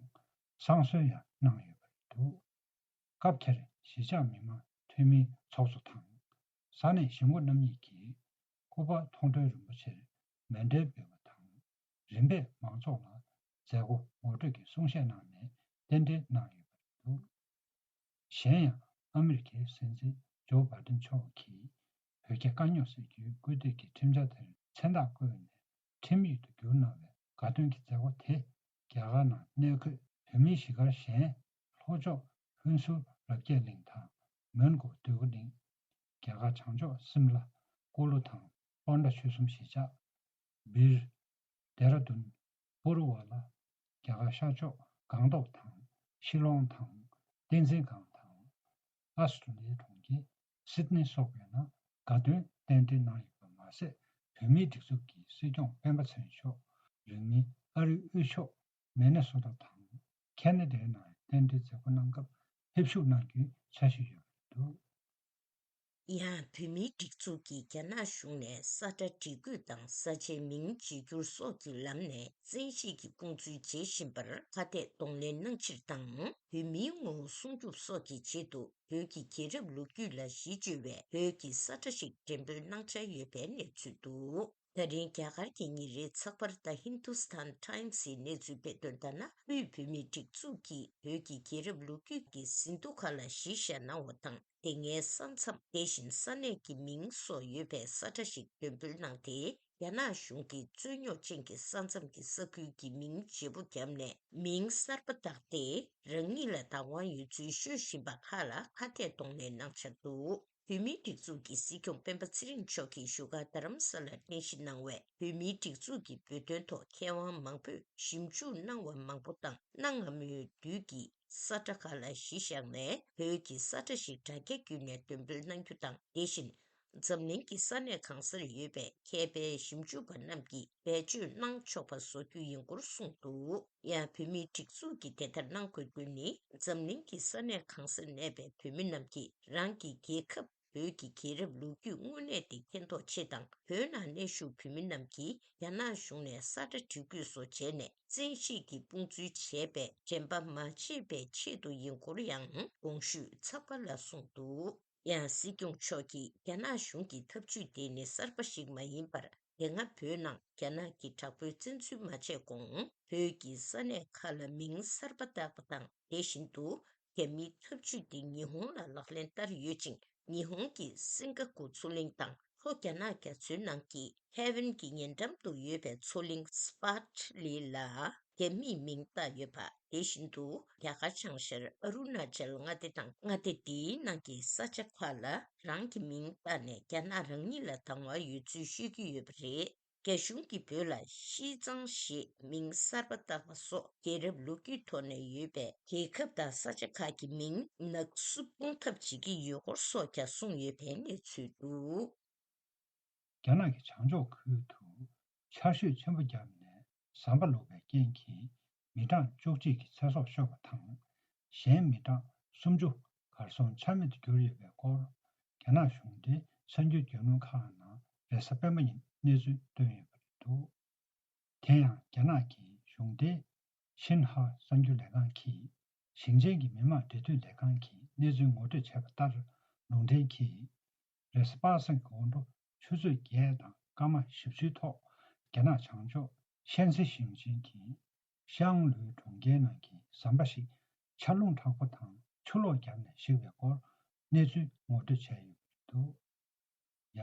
བསང་གསོལ་ཡང་གནང་ཡོད་པ་རེད་འདུག། སྐབས་དེར་གཞིས་ཆགས་མི་མང་འཐུས་མིའི་ཚོགས་གཙོ་དང་། ས་གནས་གཞིས་འགོ་རྣམ་གཉིས་ཀྱིས་སྐུ་པར་མཐོང་གྲོལ་རིན་པོ་ཆེར་མཎྜལ་འབུལ་བ་དང་། རིམ་པས་མང་ཚོགས་ལ་མཛད་སྒོ་ངོ་སྤྲོད་ཀྱི་གསུང་བཤད་གནང་ནས་རྟེན་འབྲེལ་གནང་ཡོད་པ་རེད་འདུག། གཞན་ཡང་ཨ་མི་རི་ཀའི་སྲིད་འཛིན་ཇོ་བྷ་དན་མཆོག་གིས་བོད་རྒྱ་དཀའ་རྙོག་སེལ་རྒྱུའི་སྐུལ་འདེད་ཀྱི་ཁྲིམས་འཆར་དེར་མཚན་རྟགས་བཀོད་ནས་ཁྲིམས་ཡིག་ཏུ་བསྒྱུར་གནང་བའི་དགའ་སྟོན་གྱི་མཛད་སྒོ་དེ་རྒྱ་གར་ནང་གནས་འཁོད་བོད་མིའི་གཞིས་སྒར་གཞན་ལྷོ་ཕྱོགས་ཧུན་སུར་རབ་རྒྱས་གླིང་དང་མོན་གྷོ་འདོད་རྒུ་གླིང་། རྒྱ་གར་བྱང་ཕྱོགས་སིམ་ལ། ཀོ་ལུ་དང་པོན་ཌ་ཆོལ་གསུམ་གཞིས་ཆགས། སྦིར། ལྡེ་ར་ལྡུན། པུ་རུ་ཝ་ལ། རྒྱ་གར་ཤར་ཕྱོགས་སྒང་ཏོག་དང་ཤི་ལོང་དང་བསྟན་འཛིན་སྒང་དང་། ཨ་སི་ཀྲུ་ལི་ཡའི་གྲོང་ཁྱེར་སིད་ནི་སོགས་པའི་ནང་དགའ་སྟོན་རྟེན་འབྲེལ་གནང་ཡོད་པ་མ་ཟད། བོད་མིའི་སྒྲིག་འཛུགས་ཀྱི་སྲིད་སྐྱོང་སྤེན་པ་ཚེ་རིང་མཆོག་རིང་མིན་ཨ་རིའི་དབུས་ཕྱོགས་མེ་ནེ་སོ་ཊ་དང་ཁེ་ན་ཌའི་ནང་རྟེན་འབྲེལ་མཛད་སྒོ་གནང་སྐབས་ཕེབས་ཞུགས་གནང་རྒྱུའི་འཆར་གཞི་ཡོད་པ་རེད་འདུག། ཡང་བོད་མིའི་སྒྲིག་འཛུགས་ཀྱིས་རྒྱ་ནག་གཞུང་ནས་ས་ཁྲ་སྒྲིག་བཀོད་དང་ས་ཆའི་མིང་བརྗེ་བསྒྱུར་སོགས་ཀྱི་ལམ་ནས་བཙན་ཤེད་ཀྱིས་དབང་འཛུལ་བྱེད་བཞིན་པར་ཁ་གཏད་གདོང་ལེན་གནང་ཕྱིར་དང་། བོད་མིའི་ངོ་བོ་སྲུང་སྐྱོབ་སོགས་ཀྱི་ཆེད་དུ་བོད་ཀྱི་རྒྱལ་རབས་ལོ་རྒྱུས་ལ་གཞི་བཅོལ་བའི་བོད་ཀྱི་ས་ཁྲ་ཞིག་འགྲེམས་སྤེལ་གནང་འཆར་ཡོད་པའི་གནས་ཚུལ་འདུག། ད་རིང་རྒྱ་གར་གྱི་ཉིན་རེའི་ཚགས་པར་The Hindustan Times ཡི་གནས་ཚུལ་སྤེལ་དོན་ལྟར་ན། དབུས་བོད་མིའི་སྒྲིག་འཛུགས་ཀྱིས་བོད་ཀྱི་རྒྱལ་རབས་ལོ་རྒྱུས་ཀྱི་ཟིན་ཐོ་ཁག་ལ་གཞི་བཞག་གནང་བ་དང་། དེ་སྔའི་ས་མཚམས་དེ་བཞིན་ས་གནས་ཀྱི་མིང་སོགས་ཡོད་པའི་ས་ཁྲ་ཞིག་འདོན་སྤེལ་གནང་སྟེ། རྒྱ་ནག་གཞུང་གིས་རྩོད་རྙོག་ཅན་གྱི་ས་མཚམས་ཀྱི་ས་ཁུལ་གྱི་མིང་བརྗེ་པོ་བརྒྱབ་ནས་མིང་གསར་པ་བཏགས་ཏེ། རང་ཉིད་ལ་བདག་དབང་ཡོད་ཚུལ་ཤོད་བཞིན་པ་ཁག་ལ་ཁ་གཏད་གདོང་ལེན་གནང་འཆར་འདུག། བོད་མིའི་སྒྲིག་འཛུགས་ཀྱི་སྲིད་སྐྱོང་སྤེན་པ་ཚེ་རིང་མཆོག་གིས་བཞུགས་སྒར་རྡ་རམ་ས་ལར་རྟེན་གཞི་གནང་བའི་བོད་མིའི་སྒྲིག་འཛུགས་ཀྱི་བོད་དོན་ཐོག་མཁས་དབང་མང་པོས་ཞིབ་འཇུག་གནང་བ་མང་པོ་དང་གནང་སྔ་མོའི་དུས་ཀྱི་ས་ཁྲ་ཁག་ལ་གཞི་བཞག་ནས། བོད་ཀྱི་ས་ཁྲ་ཞིག་དྲ་རྒྱ་བརྒྱུད་ནས་འདོན་སྤེལ་གནང་རྒྱུ་དང་། དེ་བཞིན་འཛམ་གླིང་གི་ས་གནས་གང་སར་ཡོད་པའི་མཁས་པའི་ཞིབ་འཇུག་པ་རྣམས་ཀྱིས་བེད་སྤྱོད་གནང་ཆོག་པ་བཟོ་རྒྱུ་ཡིན་སྐོར་གསུངས་འདུག། ཡང་བོད་མིའི་སྒྲིག་འཛུགས་ཀྱིས་དེ་ལྟར་གནང་དགོས་དོན་ནི། འཛམ་གླིང་གི་ས་གནས་གང་སར་གནས་པའི་བོད་མི་རྣམས་ཀྱིས་རང་གི་རྒྱལ་ཁབ་བོད་ཀྱི་རྒྱལ་རབས་ལོ་རྒྱུས་དངོས་གནས་དེ་མཁྱེན་རྟོགས་ཆེད་དང་། བོད་ནང་གནས་བཞུགས་བོད་མི་རྣམས་ཀྱིས་རྒྱ་ནག་གཞུང་ནས་ས་ཁྲ་འབྲི་འགོད་སོགས་བྱས་ནས། བཙན་ཤེད་ཀྱིས་དཔུང་འཛུལ་བྱས་པའི་དྲན་པ་མ་བརྗེད་པའི་ཆེད་དུ་ཡིན་སྐོར་ཡང་གོང་ཞུས་ཚགས་པར་ལ་གསུངས་འདུག། ཡང་སྲིད་སྐྱོང་མཆོག་གིས། རྒྱ་ནག་གཞུང་གི་ཐབས་ཇུས་དེ་ནི་གསར་པ་ཞིག་མ་ཡིན་པར། དེ་སྔ་བོད་ནང་རྒྱ་ནག་གི་དྲག་པོའི་བཙན་འཛུལ་མ་བྱས་གོང་། བོད་ཀྱི་ས་གནས་ཁག་ལ་མིང་གསར་པ་བཏགས་པ་དང་། དེ་བཞིན་དུ། རྒྱ་མིའི་ཐབས་ཇུས་དེ་ཉི་ཧོང་ལ་ལག་ལེན་བསྟར་ཡོད་ཅིང་། ཉི་ཧོང་གི་སིང་ག་པུར་མཚོ་གླིང་དང་། ལྷོ་རྒྱ་ནག་རྒྱ་མཚོའི་ནང་གི་ཧེ་ཝན་གྱི་ཉེ་འགྲམ་དུ་ཡོད་པའི་མཚོ་གླིང་སི་པཱ་ཊི་ལི་ལ་རྒྱ་མིས་མིང་བཏགས་ཡོད་པ། དེ་བཞིན་དུ། རྒྱ་གར་བྱང་ཤར་ཨ་རུ་ན་ཅལ་མངའ་སྡེ་དང་། མངའ་སྡེ་འདིའི་ནང་གི་ས་ཆ་ཁག་ལ་རང་གི་མིང་བཏགས་ནས་རྒྱ་ནག་རང་ཉིད་ལ་དང་བ་ཡོད་ཚུལ་ཤོད་ཀྱི་ཡོད་པ་རེད། རྒྱ་གཞུང་གིས་བོད་ལ་ཤིས་ཙང་ཞེས་མིང་གསར་པ་བཏགས་པ་སོགས། རྒྱལ་རབས་ལོ་རྒྱུས་ཐོག་ནས་ཡོད་པའི་རྒྱལ་ཁབ་དང་ས་ཆ་ཁག་གི་མིང་ནག་བསུབ་གཏོང་ཐབས་བྱེད་ཀྱི་ཡོད་སྐོར་སོགས་ཀྱང་གསུངས་ཡོད་པའི་གནས་ཚུལ་འདུག། རྒྱ་ནག་གི་བྱང་ཕྱོགས་ཁུལ་དུ་ཆར་ཞོད་ཆེན་པོ་བརྒྱབ་ནས་ཟམ་པ་ལོག་པའི་རྐྱེན་གྱིས། མི་གྲངས་བཅུ་གཅིག་གི་ཚེ་སྲོག་ཤོར་བ་དང་། གཞན་མི་གྲངས་སུམ་ཅུ་གར་སོང་ཆ་མེད་དུ་གྱུར་ཡོད་པའི་སྐོར། རྒྱ་ནག་གཞུང་འབྲེལ་གསར་འགྱུར་བརྒྱུད་ལམ་ཁག་ནང་རེས་གཟའ་སྤེན་པ་ཉིན་གནས་ཚུལ་བཏོན་ཡོད་པ་རེད་འདུག། དེ་ཡང་རྒྱ་ནག་གི་གཞུང་འབྲེལ་ཤིན་ཧྭ་གསར་འགྱུར་ལས་ཁང་གིས། ཞིང་ཆེན་གྱི་མི་དམངས་འབྲེལ་མཐུད་ལས་ཁང་གིས་གནས་ཚུལ་ངོ་སྤྲོད་བྱས་པ་ལྟར། ལུང་འདྲེན་གྱིས། རེས་གཟའ་པ་སངས་ཀྱི་དགོང་དྲོ་ཆུ་ཚོད་བརྒྱད་དང་སྐར་མ་བཞི་བཅུའི་ཐོག་རྒྱ་ནག་བྱང་ཕྱོགས་ཤན་སི་ཞིང་ཆེན་གྱི་ཤང་ལུའུ་གྲོང་ཁྱེར་ནང་གི་ཟམ་པ་ཞིག་ཆར་རླུང་དྲག་པོ་དང་ཆུ་ལོག་བརྒྱབ་ནས་ཞིག་པའི་སྐོར་གནས་ཚུལ་ངོ་སྤྲོད་བྱས་ཡོད་པ་རེད་འདུག།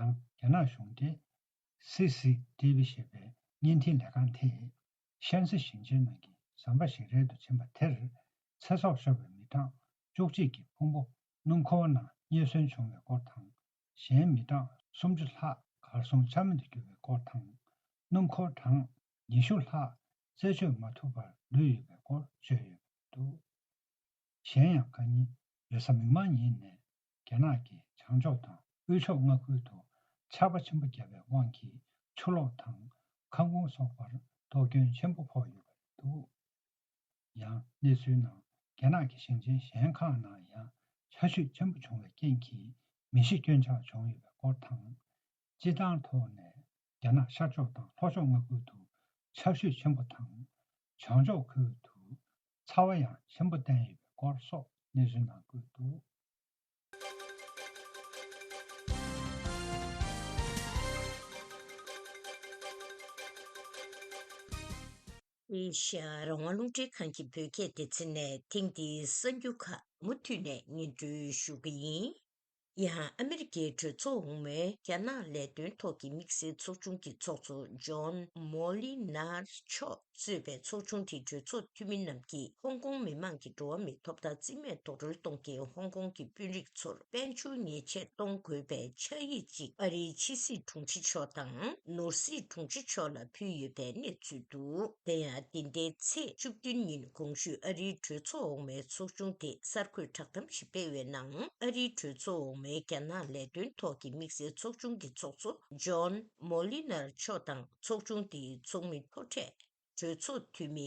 ཡང་རྒྱ་ནག་གཞུང་འབྲེལ་སི་སི་ཊི་ཝི་ཞེས་པའི་བརྙན་འཕྲིན་ལས་ཁང་དེས། ཤན་སི་ཞིང་ཆེན་ནང་གི་ཟམ་པ་ཞིག་རལ་དུ་ཕྱིན་པ་དེར་ཚེ་སྲོག་ཤོར་བའི་མི་གྲངས་བཅུ་གཅིག་གི་ཕུང་པོ་སྣུམ་འཁོར་ནང་རྙེད་སོན་བྱུང་བའི་སྐོར་དང་། གཞན་མི་གྲངས་སུམ་ཅུ་ལྷག་གར་སོང་ཆ་མེད་དུ་གྱུར་བའི་སྐོར་དང་། སྣུམ་འཁོར་གྲངས་ཉི་ཤུ་ལྷག་རྩད་གཅོད་མ་ཐུབ་པར་ལུས་ཡོད་པའི་སྐོར་བརྗོད་ཡོད་པ་འདུག། གཞན་ཡང་ཁ་ཉིན་རེས་གཟའ་མིག་དམར་ཉིན་ནས་རྒྱ་ནག་གི་བྱང་ཕྱོགས་དང་དབུས་ཕྱོགས་མངའ་ཁུལ་དུ་ཆར་པ་ཆེན་པོ་བརྒྱབ་པའི་དབང་གིས་ཆུ་ལོག་དང་ཁམ་གུང་སོགས་པར་གཏོར་སྐྱོན་ཆེན་པོ་ཕོག་ཡོད་པ་རེད་འདུག། ཡང་གནས་ཚུལ་ནང་རྒྱ་ནག་གི་ཞིང་ཆེན་གཞན་ཁག་ནང་ཡང་ཆར་ཞོད་ཆེན་པོ་བྱུང་བའི་རྐྱེན་གྱིས་མེ་ཤི་སྐྱོན་ཆག་བྱུང་ཡོད་པའི་སྐོར་དང་། སྤྱིར་བཏང་ཐོག་ནས་རྒྱ་ནག་ཤར་ཕྱོགས་དང་ལྷོ་ཕྱོགས་མངའ་ཁུལ་དུ་ཆར་ཞོད་ཆེན་པོ་དང་། བྱང་ཕྱོགས་ཁུལ་དུ་ཚ་བ་ཡང་ཆེན་པོ་བསྟན་ཡོད་པའི་སྐོར་སོགས་གནས་ཚུལ་ནང་བཀོད་འདུག། ཨེ་ཤ་ཡ་རང་དབང་རླུང་འཕྲིན་ཁང་གི་བོད་སྐད་སྡེ་ཚན་ནས་ཐེངས་འདིའི་གསར་འགྱུར་ཁག་མུ་མཐུད་ནས་སྙན་སྒྲོན་ཞུ་གི་ཡིན། ཡང་ཨ་མེ་རི་ཀའི་གྲོས་ཚོགས་འོག་མའི་རྒྱ་ནག་ལས་དོན་ཐོག་གི་དམིགས་བསལ་ཚོགས་ཆུང་གི་ཚོགས་གཙོ་ཇོན་མོ་ལི་ནར་མཆོག་གཙོས་པའི་ཚོགས་ཆུང་དེའི་གྲོས་ཚོགས་འཐུས་མི་རྣམས་ཀྱིས་ཧོང་ཀོང་མི་མང་གི་འགྲོ་བ་མིའི་ཐོབ་ཐང་རྩིས་མེད་རྡོག་རོལ་གཏོང་མཁན་ཧོང་ཀོང་གི་དཔོན་རིགས་ཚོར་དཔལ་འབྱོར་ཉེས་ཆད་གཏོང་དགོས་པའི་ཕྱག་ཡིག་ཅིག་ཨ་རིའི་ཕྱི་སྲིད་དྲུང་ཆེ་མཆོག་དང་ནོར་སྲིད་དྲུང་ཆེ་མཆོག་ལ་ཕུལ་ཡོད་པའི་གནས་ཚུལ་འདུག། དེ་ཡང་འདི་ཟླའི་ཚེས་བཅུ་བདུན་ཉིན་གོང་ཞུས་ཨ་རིའི་གྲོས་ཚོགས་འོག་མའི་ཚོགས་ཆུང་དེ་གསར་འགོད་བསྒྲགས་གཏམ་ཞིག་སྤེལ་བའི་ནང་། ཨ་རིའི་གྲོས་ཚོགས་འོག་མའི་རྒྱ་ནག་ལས་དོན་ཐོག་གི་དམིགས་བསལ་ཚོགས་ཆུང་གི་ཚོགས་གཙོ་ཇོན་མོ་ལི་ནར་མཆོག་དང་ཚོགས་ཆུང་དེའི་ཚོགས་མི་མཐོ་གྲས་གྲོས་ཚོགས་འཐུས་མི་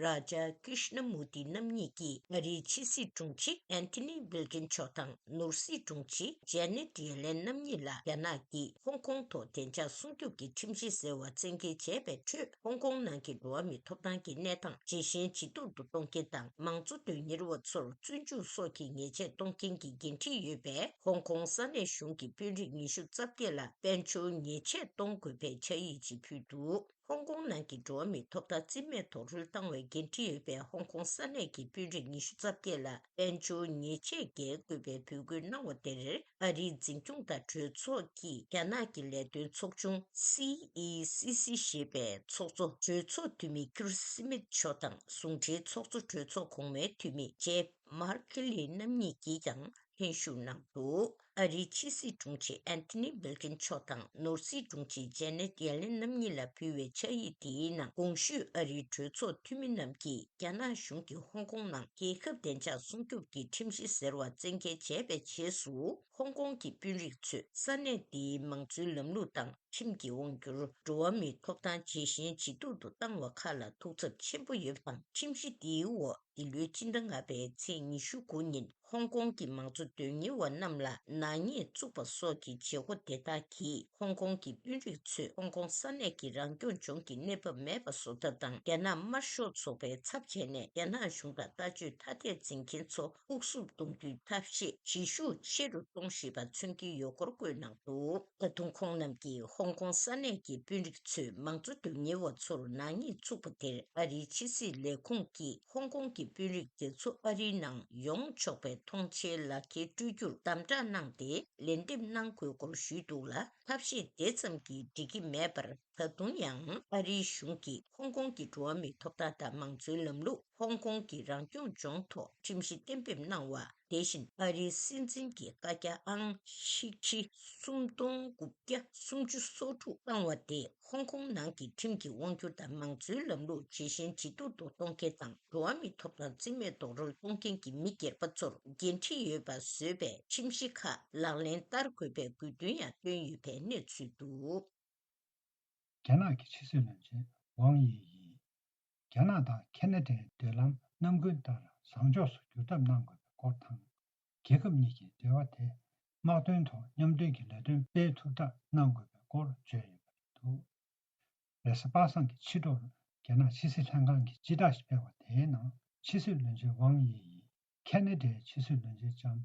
རཱ་ཇཱ་ཀྲི་ཤ་ན་མུར་ཏི་རྣམ་གཉིས་ཀྱིས་ཨ་རིའི་ཕྱི་སྲིད་དྲུང་ཆེ་ཨན་ཐི་ནི་བྷིལ་ཀིན་མཆོག་དང་ནོར་སྲིད་དྲུང་ཆེ་ཇེ་ནེ་ཊི་ཡེ་ལེན་རྣམ་གཉིས་ལ་རྒྱ་ནག་གིས་ཧོང་ཀོང་ཐོག་བདེ་འཇགས་སྲུང་སྐྱོབ་ཀྱི་ཁྲིམས་གཞི་ཟེར་བ་བཙན་འགེལ་བྱས་པའི་ཁྲོད། ཧོང་ཀོང་ནང་གི་འགྲོ་བ་མིའི་ཐོབ་ཐང་གི་གནས་སྟངས་ཇེ་ཞན་ཇེ་སྡུག་ཏུ་གཏོང་མཁན་དང་། མང་གཙོ་དོན་གཉེར་བ་ཚོར་བཙོན་འཇུག་སོགས་ཀྱི་ཉེས་ཆད་གཏོང་མཁན་གྱི་འགན་འཁྲི་ཡོད་པའི་ཧོང་ཀོང་ས་གནས་གཞུང་གི་དཔོན་རིགས་ཉི་ཤུ་རྩ་བརྒྱད་ལ་དཔལ་འབྱོར་ཉེས་ཆད་གཏོང་དགོས་པའི་ཕྱག་ཡིག་ཅིག་ཕུལ་འདུག། ཧོང་ཀོང་ནང་གི་འགྲོ་བ་མིའི་ཐོབ་ཐང་རྩིས་མེད་རྡོག་རོལ་བཏང་བའི་འགན་འཁྲི་ཡོད་པའི་ཧོང་ཀོང་ས་གནས་ཀྱི་དཔོན་རིགས་ཉི་ཤུ་རྩ་བརྒྱད་ལ་དཔལ་འབྱོར་ཉེས་ཆད་འགེལ་དགོས་པའི་འབོད་སྐུལ་གནང་བ་དེར། ཨ་རིའི་འཛིན་སྐྱོང་དང་གྲོས་ཚོགས་ཀྱིས་རྒྱ་ནག་གི་ལས་དོན་ཚོགས་ཆུང་སི་ཨི་སི་སི་ཞེས་པའི་ཚོགས་གཙོ་གྲོས་ཚོགས་འཐུས་མི་ཀིར་སི་མིད་མཆོག་དང་། ཟུང་འབྲེལ་ཚོགས་གཙོ་གྲོས་ཚོགས་གོང་མའི་འཐུས་མི་ཇེབ་ མར་ཁེ་ལི་རྣམ་གཉིས་ཀྱིས་ཀྱང་ལྷན་ཞུགས་གནང་འདུག་ཨ་རིའི་ཕྱི་སྲིད་དྲུང་ཆེ་ཨན་ཐོ་ནི་བྷིལ་ཀིན་མཆོག་དང་ནོར་སྲིད་དྲུང་ཆེ་ཇེ་ནེ་ཊི་ཡེ་ལེན་རྣམ་གཉིས་ལ་ཕུལ་བའི་ཕྱག་ཡིག་དེའི་ནང་གོང་ཞུས་ཨ་རིའི་གྲོས་ཚོགས་འཐུས་མི་རྣམས་ཀྱིས་རྒྱ་ནག་གཞུང་གིས་ཧོང་ཀོང་ནང་རྒྱལ་ཁབ་བདེ་འཇགས་སྲུང་སྐྱོབ་ཀྱི་ཁྲིམས་གཞི་ཟེར་བ་བཙན་འགེལ་བྱས་པའི་རྗེས་སུ། ཧོང་ཀོང་གི་དཔོན་རིགས་ཚོས་ས་གནས་དེའི་མང་གཙོའི་ལམ་ལུགས་དང་ཁྲིམས་ཀྱི་དབང་སྒྱུར། འགྲོ་བ་མིའི་ཐོབ་ཐང་ཇེ་ཞན་ཇེ་སྡུག་ཏུ་བཏང་བ་ཁག་ལ་ཐུགས་འཚབ་ཆེན་པོ་ཡོད་པ་དང་། ཁྲིམས་གཞི་དེའི་འོག་འདི་ལོའི་ཕྱི་ཟླ་ལྔ་པའི་ཚེས་ཉི་ཤུ་དགུ་ཉིན་ཧོང་ཀོང་གི་མང་གཙོ་དོན་གཉེར་བ་རྣམས་ལ་ནག་ཉེས་བཙུགས་པ་སོགས་ཀྱི་བྱེད་སྒོ་དེ་དག་གིས་ཧོང་ཀོང་གི་དཔོན་རིགས་ཚོས་ཧོང་ཀོང་ས་གནས་ཀྱི་རང་སྐྱོང་ལྗོངས་ཀྱི་གནས་བབ་མེད་པ་བཟོ་ཐབས་དང་། རྒྱ་ནག་དམར་ཤོག་ཚོགས་པའི་ཚབ་བྱས་ནས་རྒྱ་ནག་གཞུང་དང་ལྟ་སྤྱོད་ཐ་དད་འཛིན་མཁན་ཚོ་དབུགས་སུབ་གཏོང་རྒྱུའི་ཐབས་ཤེས་བྱེད་ཤུགས་ཆེ་རུ་གཏོང་བཞིན་པ་མཚོན་གྱི་ཡོད་སྐོར་བཀོད་གནང་འདུག་ད་དུང་ཁོང་རྣམས་ཀྱིས་ཧོང་ཀོང་ས་གནས་ཀྱི་དཔོན་རིགས་ཚོས་མང་གཙོ་དོན་གཉེར་བ་ཚོར་ནག་ཉེས་བཙུགས་པ་དེར་ཨ་རིའི་ཕྱི་སྲིད་ལས་ཁུངས་ཀྱིས་ཧོང་ཀོང་གི་དཔོན་རིགས་དེ་ཚོ་ཨ་རིའི་ནང་ཡོང་ཆོག་པའི་མཐོང་མཆན་ལག་འཁྱེར་སྤྲོད་རྒྱུར་དམ་དྲག་གནང་སྟེ་ལན་འདེབས་གནང་དགོས་སྐོར་ཞུས་འདུག་ལ། ཐབས་ཤེས་དེ་ཙམ་གྱིས་འགྲིག་གི་མེད་པར། ད་དུང་ཡང་ཨ་རིའི་གཞུང་གིས་ཧོང་ཀོང་གི་འགྲོ་བ་མིའི་ཐོབ་ཐང་དང་མང་གཙོའི་ལམ་ལུགས། ཧོང་ཀོང་གི་རང་སྐྱོང་ལྗོངས་ཐོག་ཁྲིམས་གཞི་གཏན་འབེབས་གནང་བ། དེ་བཞིན་ཨ་རིའི་སྲིད་འཛིན་གྱི་བཀའ་རྒྱ་ཨང་ཤིག་ཁྲི་སུམ་སྟོང་དགུ་བརྒྱ་སུམ་ཅུ་སོ་དྲུག་བཏང་བ་དེ་ཧོང་ཀོང་ནང་གི་ཁྲིམས་ཀྱི་དབང་སྒྱུར་དང་མང་གཙོའི་ལམ་ལུགས་ཇེ་ཞན་ཇེ་སྡུག་ཏུ་གཏོང་མཁན་དང་། འགྲོ་བ་མིའི་ཐོབ་ཐང་རྩིས་མེད་རྡོག་རོལ་གཏོང་མཁན་གྱི་མི་སྒེར་པ་ཚོར་འགན་འཁྲི་ཡོད་པ་བཟོས་པའི་ཁྲིམས་གཞི་ཁག་ལག་ལེན་བསྟར་དགོས་པའི་དགོས་འདུན་ཡང་བཏོན་ཡོད་པའི་གནས་ཚུལ་འདུག་རྒྱ་ནག་གི་ཕྱི་སྲིད་བློན་ཆེན་ཝང་དབྱི་ཡིས། རྒྱ་ནག་དང་ཁེ་ན་ཌའི་འབྲེལ་ལམ་ནམ་རྒྱུན་ལྟར་བཟང་ཕྱོགས་སུ་བསྒྱུར་ཐབས་གནང་དགོས་པའི་སྐོར་དང་། རྒྱལ་ཁབ་གཉིས་ཀྱི་འབྲེལ་བ་དེ་དམག་དོན་ཐོག་མཉམ་འབྲེལ་གྱི་ལས་དོན་སྤེལ་ཐུབ་ཐབས་གནང་དགོས་པའི་སྐོར་བརྗོད་ཡོད་པ་རེད་འདུག་རེས་གཟའ་པ་སངས་ཀྱི་ཕྱི་དྲོར་རྒྱ་ནག་ཕྱི་སྲིད་ལྷན་ཁང་གིས་སྤྱི་བསྒྲགས་ཤིག་སྤེལ་བ་དེའི་ནང་ཕྱི་སྲིད་བློན་ཆེན་ཝང་དབྱི་ཡིས་ཁེ་ན་ཌའི་ཕྱི་སྲིད་བློན་ཆེན་ལྕམ་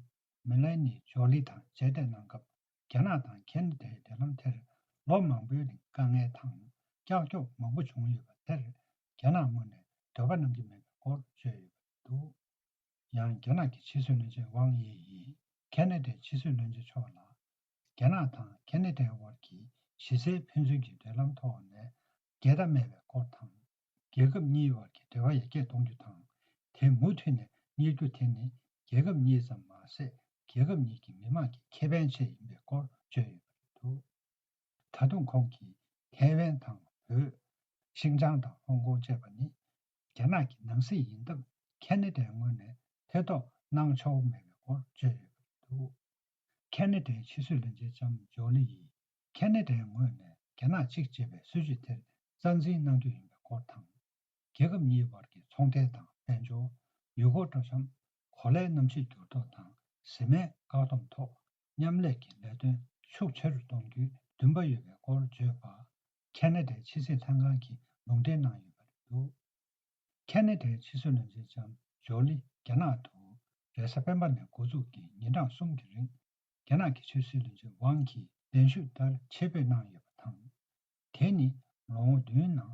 མེ་ལ་ནི་ཇོ་ལི་དང་མཇལ་འཕྲད་གནང་སྐབས། རྒྱ་ནག་དང་ཁེ་ན་ཌའི་འབྲེལ་ལམ་དེར་ལོ་མང་པོའི་རིང་དཀའ་ངལ་དང་ཀྱག་ཀྱོག་མང་པོ་བྱུང་ཡོད་པ་དེར་རྒྱ་ནག་ངོས་ནས་འདོད་པ་གནང་གི་མེད་པའི་སྐོར་བརྗོད་ཡོད་པ་རེད་འདུག་ཡང་རྒྱ་ནག་གི་ཕྱི་སྲིད་བློན་ཆེན་ཝང་དབྱི་ཡིས་ཁེ་ན་ཌའི་ཕྱི་སྲིད་བློན་ཆེན་མཆོག་ལ། རྒྱ་ནག་དང་ཁེ་ན་ཌའི་དབར་གྱི་གཞི་རྩའི་ཕན་ཚུན་གྱི་འབྲེལ་ལམ་ཐོག་ནས་འགལ་ཟླ་མེད་པའི་སྐོར་དང་། རྒྱལ་ཁབ་གཉིས་བར་གྱི་འབྲེལ་བ་ཡར་རྒྱས་གཏོང་རྒྱུ་དང་། དེ་མུ་མཐུད་ནས་གཉེར་རྒྱུ་དེ་ནི་རྒྱལ་ཁབ་གཉིས་ཙམ་མ་ཟད། རྒྱལ་ཁབ་གཉིས་ཀྱི་མི་དམངས་ཀྱི་ཁེ་ཕན་ཆེད་ཡིན་པའི་སྐོར་བརྗོད་ཡོད་པ་རེད་འདུག་ད་དུང་ཁོང་གིས་ཐའེ་ཝན་དང་བོད། ཤིན་ཅང་དང་ཧོང་ཀོང་བཅས་པ་ནི་རྒྱ་ནག་གི་ནང་སྲིད་ཡིན་སྟབས། ཁེ་ན་ཌའི་ངོས་ནས་ཐེ་གཏོགས་གནང་ཆོག་མེད་པའི་སྐོར་བརྗོད་ཡོད་པ་རེད་འདུག་ཁེ་ན་ཌའི་ཕྱི་སྲིད་བློན་ཆེན་ལྕམ་ཇོ་ལི་ཡིས། ཁེ་ན་ཌའི་ངོས་ནས་རྒྱ་ནག་གཅིག་ཅེས་པའི་སྲིད་ཇུས་དེར་རྩ་འཛིན་གནང་རྒྱུ་ཡིན་པའི་སྐོར་དང་། རྒྱལ་ཁབ་གཉིས་བར་གྱི་ཚོང་འབྲེལ་དང་དཔལ་འབྱོར། ཡུལ་སྐོར་སྤྲོ་འཆམ། གོ་ལའི་གནམ་གཤིས་འགྱུར་ལྡོག་དང་བཟི་སྨན་བཀག་སྡོམ་ཐོག་མཉམ་ལས་ཀྱི་ལས་དོན་ཤུགས་ཆེ་རུ་གཏོང་རྒྱུའི་འདུན་པ་ཡོད་པའི་སྐོར་བརྗོད་པ། ཁེ་ན་ཌའི་ཕྱི་སྲིད་ལྷན་ཁང་གིས་ལུང་འདྲེན་གནང་ཡོད་པ་རེད་འདུག་ཁེ་ན་ཌའི་ཕྱི་སྲིད་བློན་ཆེན་ལྕམ་ཇོ་ལི་རྒྱ་ནག་ཏུ་རེས་གཟའ་སྤེན་པ་ནས་འགོ་འཛུགས་ཀྱིས་ཉིན་གྲངས་གསུམ་གྱི་རིང་། རྒྱ་ནག་གི་ཕྱི་སྲིད་བློན་ཆེན་ཝང་གིས་གདན་ཞུ་ལྟར་ཆེད་ཕེབས་གནང་ཡོད་པ་དང་། དེ་ནི་ལོ་ངོ་བདུན་ནང་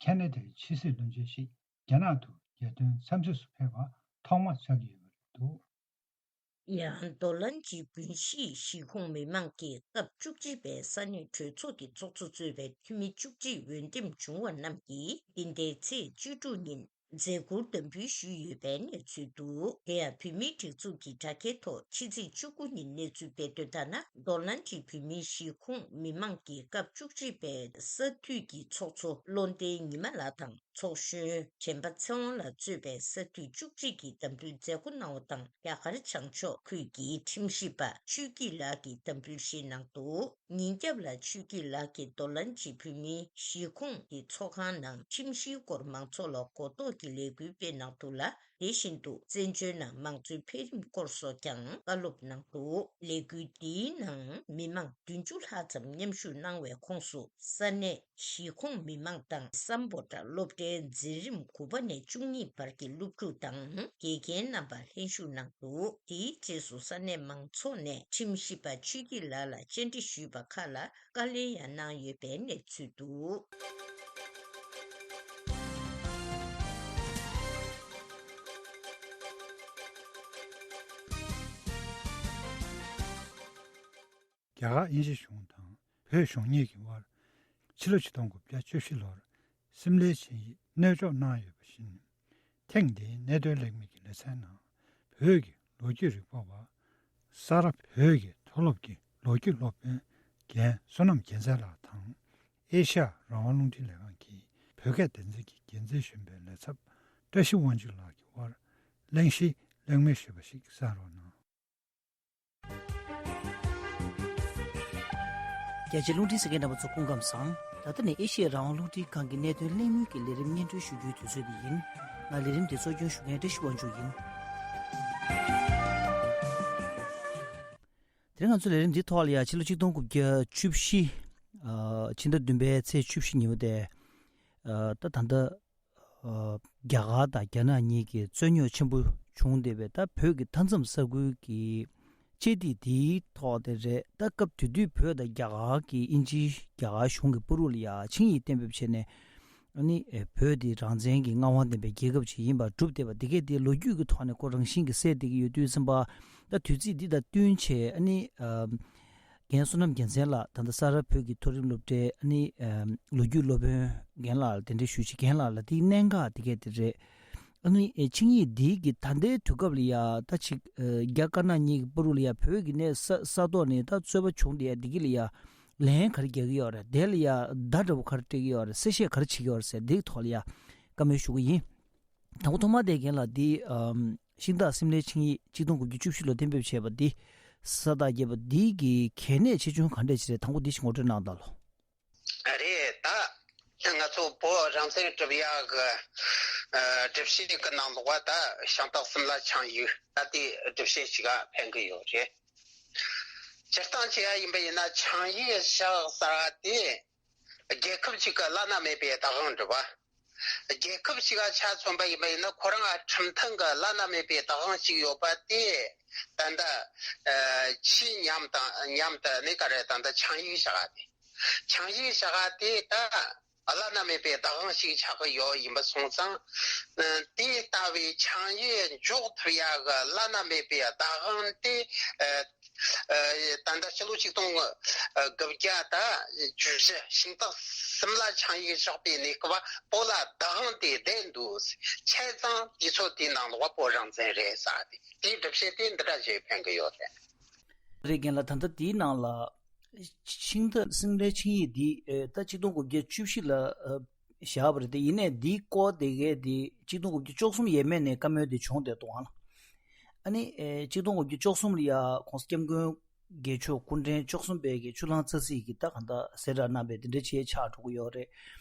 ཁེ་ན་ཌའི་ཕྱི་སྲིད་བློན་ཆེན་ཞིག་རྒྱ་ནག་ཏུ་རྒྱལ་དོན་འཚམས་གཟིགས་སུ་ཕེབས་པ་ཐོག་མ་ཆགས་ཀྱི་ཡོད་པ་རེད་འདུག་ཡང་། རྡོ་ལན་གྱི་དགོན་གཞིས་གཞིས་ཁོངས་མི་མང་གི་སྐབས་བཅུ་གཅིག་པའི་ས་གནས་གྲོས་ཚོགས་ཀྱི་ཚོགས་གཙོ་གཙོས་པའི་འཐུས་མི་བཅུ་གཅིག་འོས་འདེམས་བྱུང་བ་རྣམས་ཀྱིས་འདི་ཟླའི་ཚེས་བཅུ་དྲུག་ཉིན་མཛད་ཁུར་དམ་འབུལ་ཞུས་ཡོད་པའི་གནས་ཚུལ་འདུག་དེ་ཡང་བོད་མིའི་སྒྲིག་འཛུགས་ཀྱི་དྲ་རྒྱའི་ཐོག་ཕྱི་ཚེས་བཅུ་དགུ་ཉིན་གནས་ཚུལ་སྤེལ་དོན་ལྟར་ན། རྡོ་ལན་གྱི་བོད་མིའི་གཞིས་ཁོངས་མི་མང་གི་སྐབས་བཅུ་གཅིག་པའི་ས་འཐུས་ཀྱི་ཚོགས་གཙོ་བློ་ལྡན་ཉི་མ་ལགས་དང་། ཚོགས་གཞོན་དྲན་པ་ཚེ་དབང་ལགས་གཙོས་པའི་ས་འཐུས་བཅུ་གཅིག་གིས་དམ་འབུལ་མཛད་སྒོ་གནང་བ་དང་། རྒྱ་གར་བྱང་ཕྱོགས་ཁུལ་གྱི་ཁྲིམས་ཞིབ་པ་ཆོས་སྐྱིད་ལགས་ཀྱིས་དམ་འབུལ་བཞེས་གནང་འདུག་ཉིན་རྒྱབ་ལ་ཆོས་སྐྱིད་ལགས་ཀྱིས་རྡོ་ལན་གྱི་བོད་མིའི་གཞིས་ཁོངས་ཀྱི་ཚོགས་ཁང་ནང་ཁྲིམས་གཞིའི་སྐོར་མང་ཚོགས་ལ་གོ་རྟོགས་ཀྱི་ལས་འགུལ་སྤེལ་གནང་འདུག་ལ། དེ་བཞིན་དུ་བཙན་བྱོལ་ནང་མང་གཙོའི་འཕེལ་རིམ་སྐོར་སོགས་ཀྱང་བཀའ་སློབ་གནང་འདུག་ལས་འགུལ་འདིའི་ནང་མི་མང་བདུན་ཅུ་ལྷག་ཙམ་མཉམ་ཞུགས་གནང་བའི་ཁོངས་སུ། ས་གནས་གཞིས་ཁོངས་མི་མང་དང་། སམ་བྷོ་ཊ་སློབ་གྲྭའི་འཛིན་རིམ་དགུ་པ་ནས་བཅུ་གཉིས་བར་གྱི་སློབ་ཕྲུག་དང་། དགེ་རྒན་རྣམ་པ་ལྷན་ཞུགས་གནང་འདུག་དེའི་རྗེས་སུ་ས་གནས་མང་ཚོགས་ནས་ཁྲིམས་ཞིབ་པ་ཆོས་སྐྱིད་ལགས་ལ་བཅར་འདྲི་ཞུས་པ་ཁག་ལ་བཀའ་ལན་ཡང་གནང་ཡོད་པའི་གནས་ཚུལ་འདུག་རྒྱ་གར་དབྱིན་ཇི་གཞུང་དང་བོད་གཞུང་གཉིས་ཀྱི་དབར་ཕྱི་ལོ་ཆིག་སྟོང་དགུ་བརྒྱ་བཅུ་བཞི་ལོར་སིམ་ལའི་ཆིངས་ཡིག་གནས་འཇོག་གནང་ཡོད་པ་བཞིན། ཐེངས་འདིའི་གནད་དོན་གླེང་མོལ་གྱི་ལེ་ཚན་ནང་། བོད་ཀྱི་ལོ་རྒྱུས་རིག་པ་བ། ས་རཱ་བོད་ཀྱི་མཐོ་སློབ་ཀྱི་ལོ་རྒྱུས་སློབ་དཔོན་རྒན་བསོད་ནམས་རྒྱལ་མཚན་ལགས་དང་། ཨེ་ཤ་ཡ་རང་དབང་རླུང་འཕྲིན་ལས་ཁང་གི་བོད་སྐད་སྡེ་ཚན་གྱི་འགན་འཛིན་གཞོན་པའི་ལས་ཚབ་བཀྲ་ཤིས་དབང་ཕྱུག་ལགས་ཀྱི་དབར་གླེང་གཞི་གླེང་མོལ་ཞུས་པ་ཞིག་གསན་རོགས་གནང་། རྒྱ་ཆེའི་རླུང་འཕྲིན་གསན་མཁན་རྣམ་པ་ཚོ་སྐུ་ཁམས་བཟང་། ད་ལྟ་ནི་ཨེ་ཤེ་ཡ་རང་དབང་རླུང་འཕྲིན་ཁང་གི་གནད་དོན་གླེང་མོལ་གྱི་ལས་རིམ་སྙན་སྒྲོན་ཞུ་རྒྱུའི་དུས་ཚོད་འདི་ཡིན། ང་ལས་རིམ་འདི་གཙོ་སྐྱོང་ཞུ་མཁན་བཀྲ་ཤིས་དབང་ཕྱུག་ཡིན། དེ་རིང་ང་ཚོ་ལས་རིམ་འདིའི་ཐོག་ལ་ཡ་ཕྱི་ལོ་ཆིག་སྟོང་དགུ་བརྒྱ་བཅུ་བཞི། ཨ། ཕྱི་ཟླ་བདུན་པའི་ཚེས་བཅུ་བཞི་ཉིན་མོ་དེ། ཨ། ད་ད་ལྟ། ཨ། རྒྱ་གར་དང་རྒྱ་ནག་གཉིས་ཀྱི་རྩོད་རྙོག་ཆེན་པོ་བྱུང་བསྡད་པའི་ད་བོད་ཀྱི་མཐའ་མཚམས་ས་ཁུལ་གྱི་བཅད་ཐིག་འདིའི་ཐོག་དེ་རེད། ད་སྐབས་དེ་དུས་བོད་དང་རྒྱ་གར་གྱི་དབྱིན་ཇི་རྒྱ་གར་གཞུང་གི་བར་དུ་ལ་ཡ་ཆིངས་ཡིག་གཏན་འབེབས་བྱས་ནས། ཨ་ནི་བོད་དེ་རང་བཙན་གྱི་མངའ་དབང་ལྡན་པའི་རྒྱལ་ཁབ་ཅིག་ཡིན་པར་གྲུབ་བསྡད་པ་འདི་གས་དེ་ལོ་རྒྱུས་ཀྱི་ཐོག་ནས་ཁོ་རང་བཞིན་གྱིས་གསལ་བསྡད་ཀྱི་ཡོད་དུས་ཙམ་པ། ད་དུས་ཚིགས་འདི་དང་བསྟུན་བྱས་ཨ་ནི། ཨ། རྒན་བསོད་ནམས་རྒྱལ་མཚན་ལགས་ད་ལྟ་ས་རཱ་བོད་ཀྱི་མཐོ་རིམ་སློབ་གྲྭའི་ཨ་ནི། ཨ། ལོ་རྒྱུས་སློབ་དཔོན་རྒན་ལགས་ལ་གདན་འདྲེན་ཞུས་ཤིག་རྒན་ལགས་ལ་དེའི་གནད་འགག་དེ་གས་དེ་རེད། ཨ་ནི། ཨེ། ཆིངས་ཡིག་འདིའི་གི་ད་ལྟའི་དུས་སྐབས་ལ་ཡ་ད་ཅིག་ཨ། རྒྱ་དཀར་ནག་གཉིས་ཀྱི་བར་དུ་ལ་ཡ་བོད་ཀྱི་གནས་ས་ས་ཐོག་ནས་ད་རྩོད་པ་བྱུང་བསྡད་ཡ་འདི་གི་ལ་ཡ་ལན་ག་རེ་རྒྱག་གི་ཡོད་རེད། དེ་ལ་ཡ་བརྡ་འདྲ་པོ་ག་རེ་སྤྲད་ཀྱི་ཡོད་རེད། གསལ་བཤད་ག་རེ་བྱེད་ཀྱི་ཡོད་རེད་ཟེར་འདིའི་ཐོག་ལ་ཡ་བཀའ་མོལ་ཞུ་གི་ཡིན། དང་པོ་ཐོག་མ་དེ་རྒན་ལགས་འདི། ཨམ། ཤིང་སྟག་སིམ་ལའི་ཆིངས་ཡིག་ཆིག་སྟོང་དགུ་བརྒྱ་བཅུ་བཞི་ལོ་གཏན་འབེབས་བྱས་པ་འདི་ས་རྟགས་བརྒྱབ་པ་འདི་གི་གལ་གནད་ཆེ་ཆུང་ག་འདྲས་ཅིག་རེད། དང་པོ་འདི་ཞིག་ངོ་སྤྲོད་གནང་དང་ལོ། རེད་ད། ང་ཚོ་བོད་རང་བཙན་སྒྲུབ་ཡག་གི། ཨ། སྒྲུབ་བྱེད་ཀྱི་ནང་ལོགས་ད་ཤིང་སྟག་སིམ་ལ་ཆིངས་ཡིག་ད་དེ་སྒྲུབ་བྱེད་ཅིག་ཕན་གི་ཡོད་རེད། སྤྱིར་བཏང་བྱས་ཡ་ཡིན་པ་ཡིན་ན་ཆིངས་ཡིག་བཞག་ཟེར་བ་དེ། རྒྱལ་ཁབ་ཅིག་གི་བླ་ན་མེད་པའི་བདག་དབང་འདྲ་བ། རྒྱལ་ཁབ་ཅིག་ག་ཆ་མཚོན་པ་ཡིན་པ་ཡིན་ན་ཁོ་རང་ཁྲིམས་མཐུན་གྱི་བླ་ན་མེད་པའི་བདག་དབང་ཅིག་ཡོད་པ་དེ། ད་ལྟ། ཨ། ཆོས་མཉམ་དང་མཉམ་དུ་ནི་ག་རེ་ད་ལྟ་ཆིངས་ཡིག་བཞག་པ་དེ། ཆིངས་ཡིག་བཞག་པ་དེ་ད་བླ་ན་མེད་པའི་བདག་དབང་ཞིག་ཆགས་ཀྱི་ཡོད་ཡིན་པ་སོང་ཙང་། ཨ། དེ་ལྟ་བུའི་ཆིངས་ཡིག་འཇོག་ཐུབ་ཡག་གི་བླ་ན་མེད་པའི་བདག་དབང་དེ། ཨ། ཨ། ད་ལྟ་ཕྱི་ལོ་ཆིག་སྟོང་དགུ་བརྒྱ་དང་བཅུ་བཞི་ཤིང་སྟག་སིམ་ལ་ཆིངས་ཡིག་བཞག་པའི་གནས་སྐབས་བོད་ལ་བདག་དབང་དེ་ལྡན་འདུག་བྱས་ཙང་དུས་ཚོད་དེའི་ནང་ལོགས་བོད་རང་བཙན་རེད་ཟེར་ཏེ་དེའི་སྒྲུབ་བྱེད་དེ་འདི་འདྲ་ཞིག་ཕན་གི་ཡོད་རེད། རེད། རྒན་ལགས་ད་ལྟ་དེའི་ནང་ལ་ཤིང་སྟག་སིམ་ལའི་ཆིངས་ཡིག་འདི། ཨ། ད་ཆིག་སྟོང་དགུ་བརྒྱ་བཅུ་བཞི་ལ། ཨ། བཞག་པ་རེད་དེ། ཡིན་ནའི་འདིའི་སྐོར་དེ་གས་དེ་ཆིག་སྟོང་དགུ་བརྒྱ་བཅུ་གསུམ་ཡས་མས་ནས་བཀའ་མོལ་དེ་བྱུང་བསྡད་འདུག་ཨང་། ཨ་ནི། ཨེ། ཆིག་སྟོང་དགུ་བརྒྱ་བཅུ་གསུམ་ལ་ཡ་༸གོང་ས་༸སྐྱབས་མགོན་རྒྱལ་མཆོག་སྐུ་ཕྲེང་བཅུ་གསུམ་པའི་གི་ཆུ་གླང་རྩ་ཚིག་གི་ད་གང་ལྟར་ཟེར་ར་གནང་བའི་དེ་འདྲ་ཅིག་ཆགས་འགྲོ་གི་ཡོད་རེད།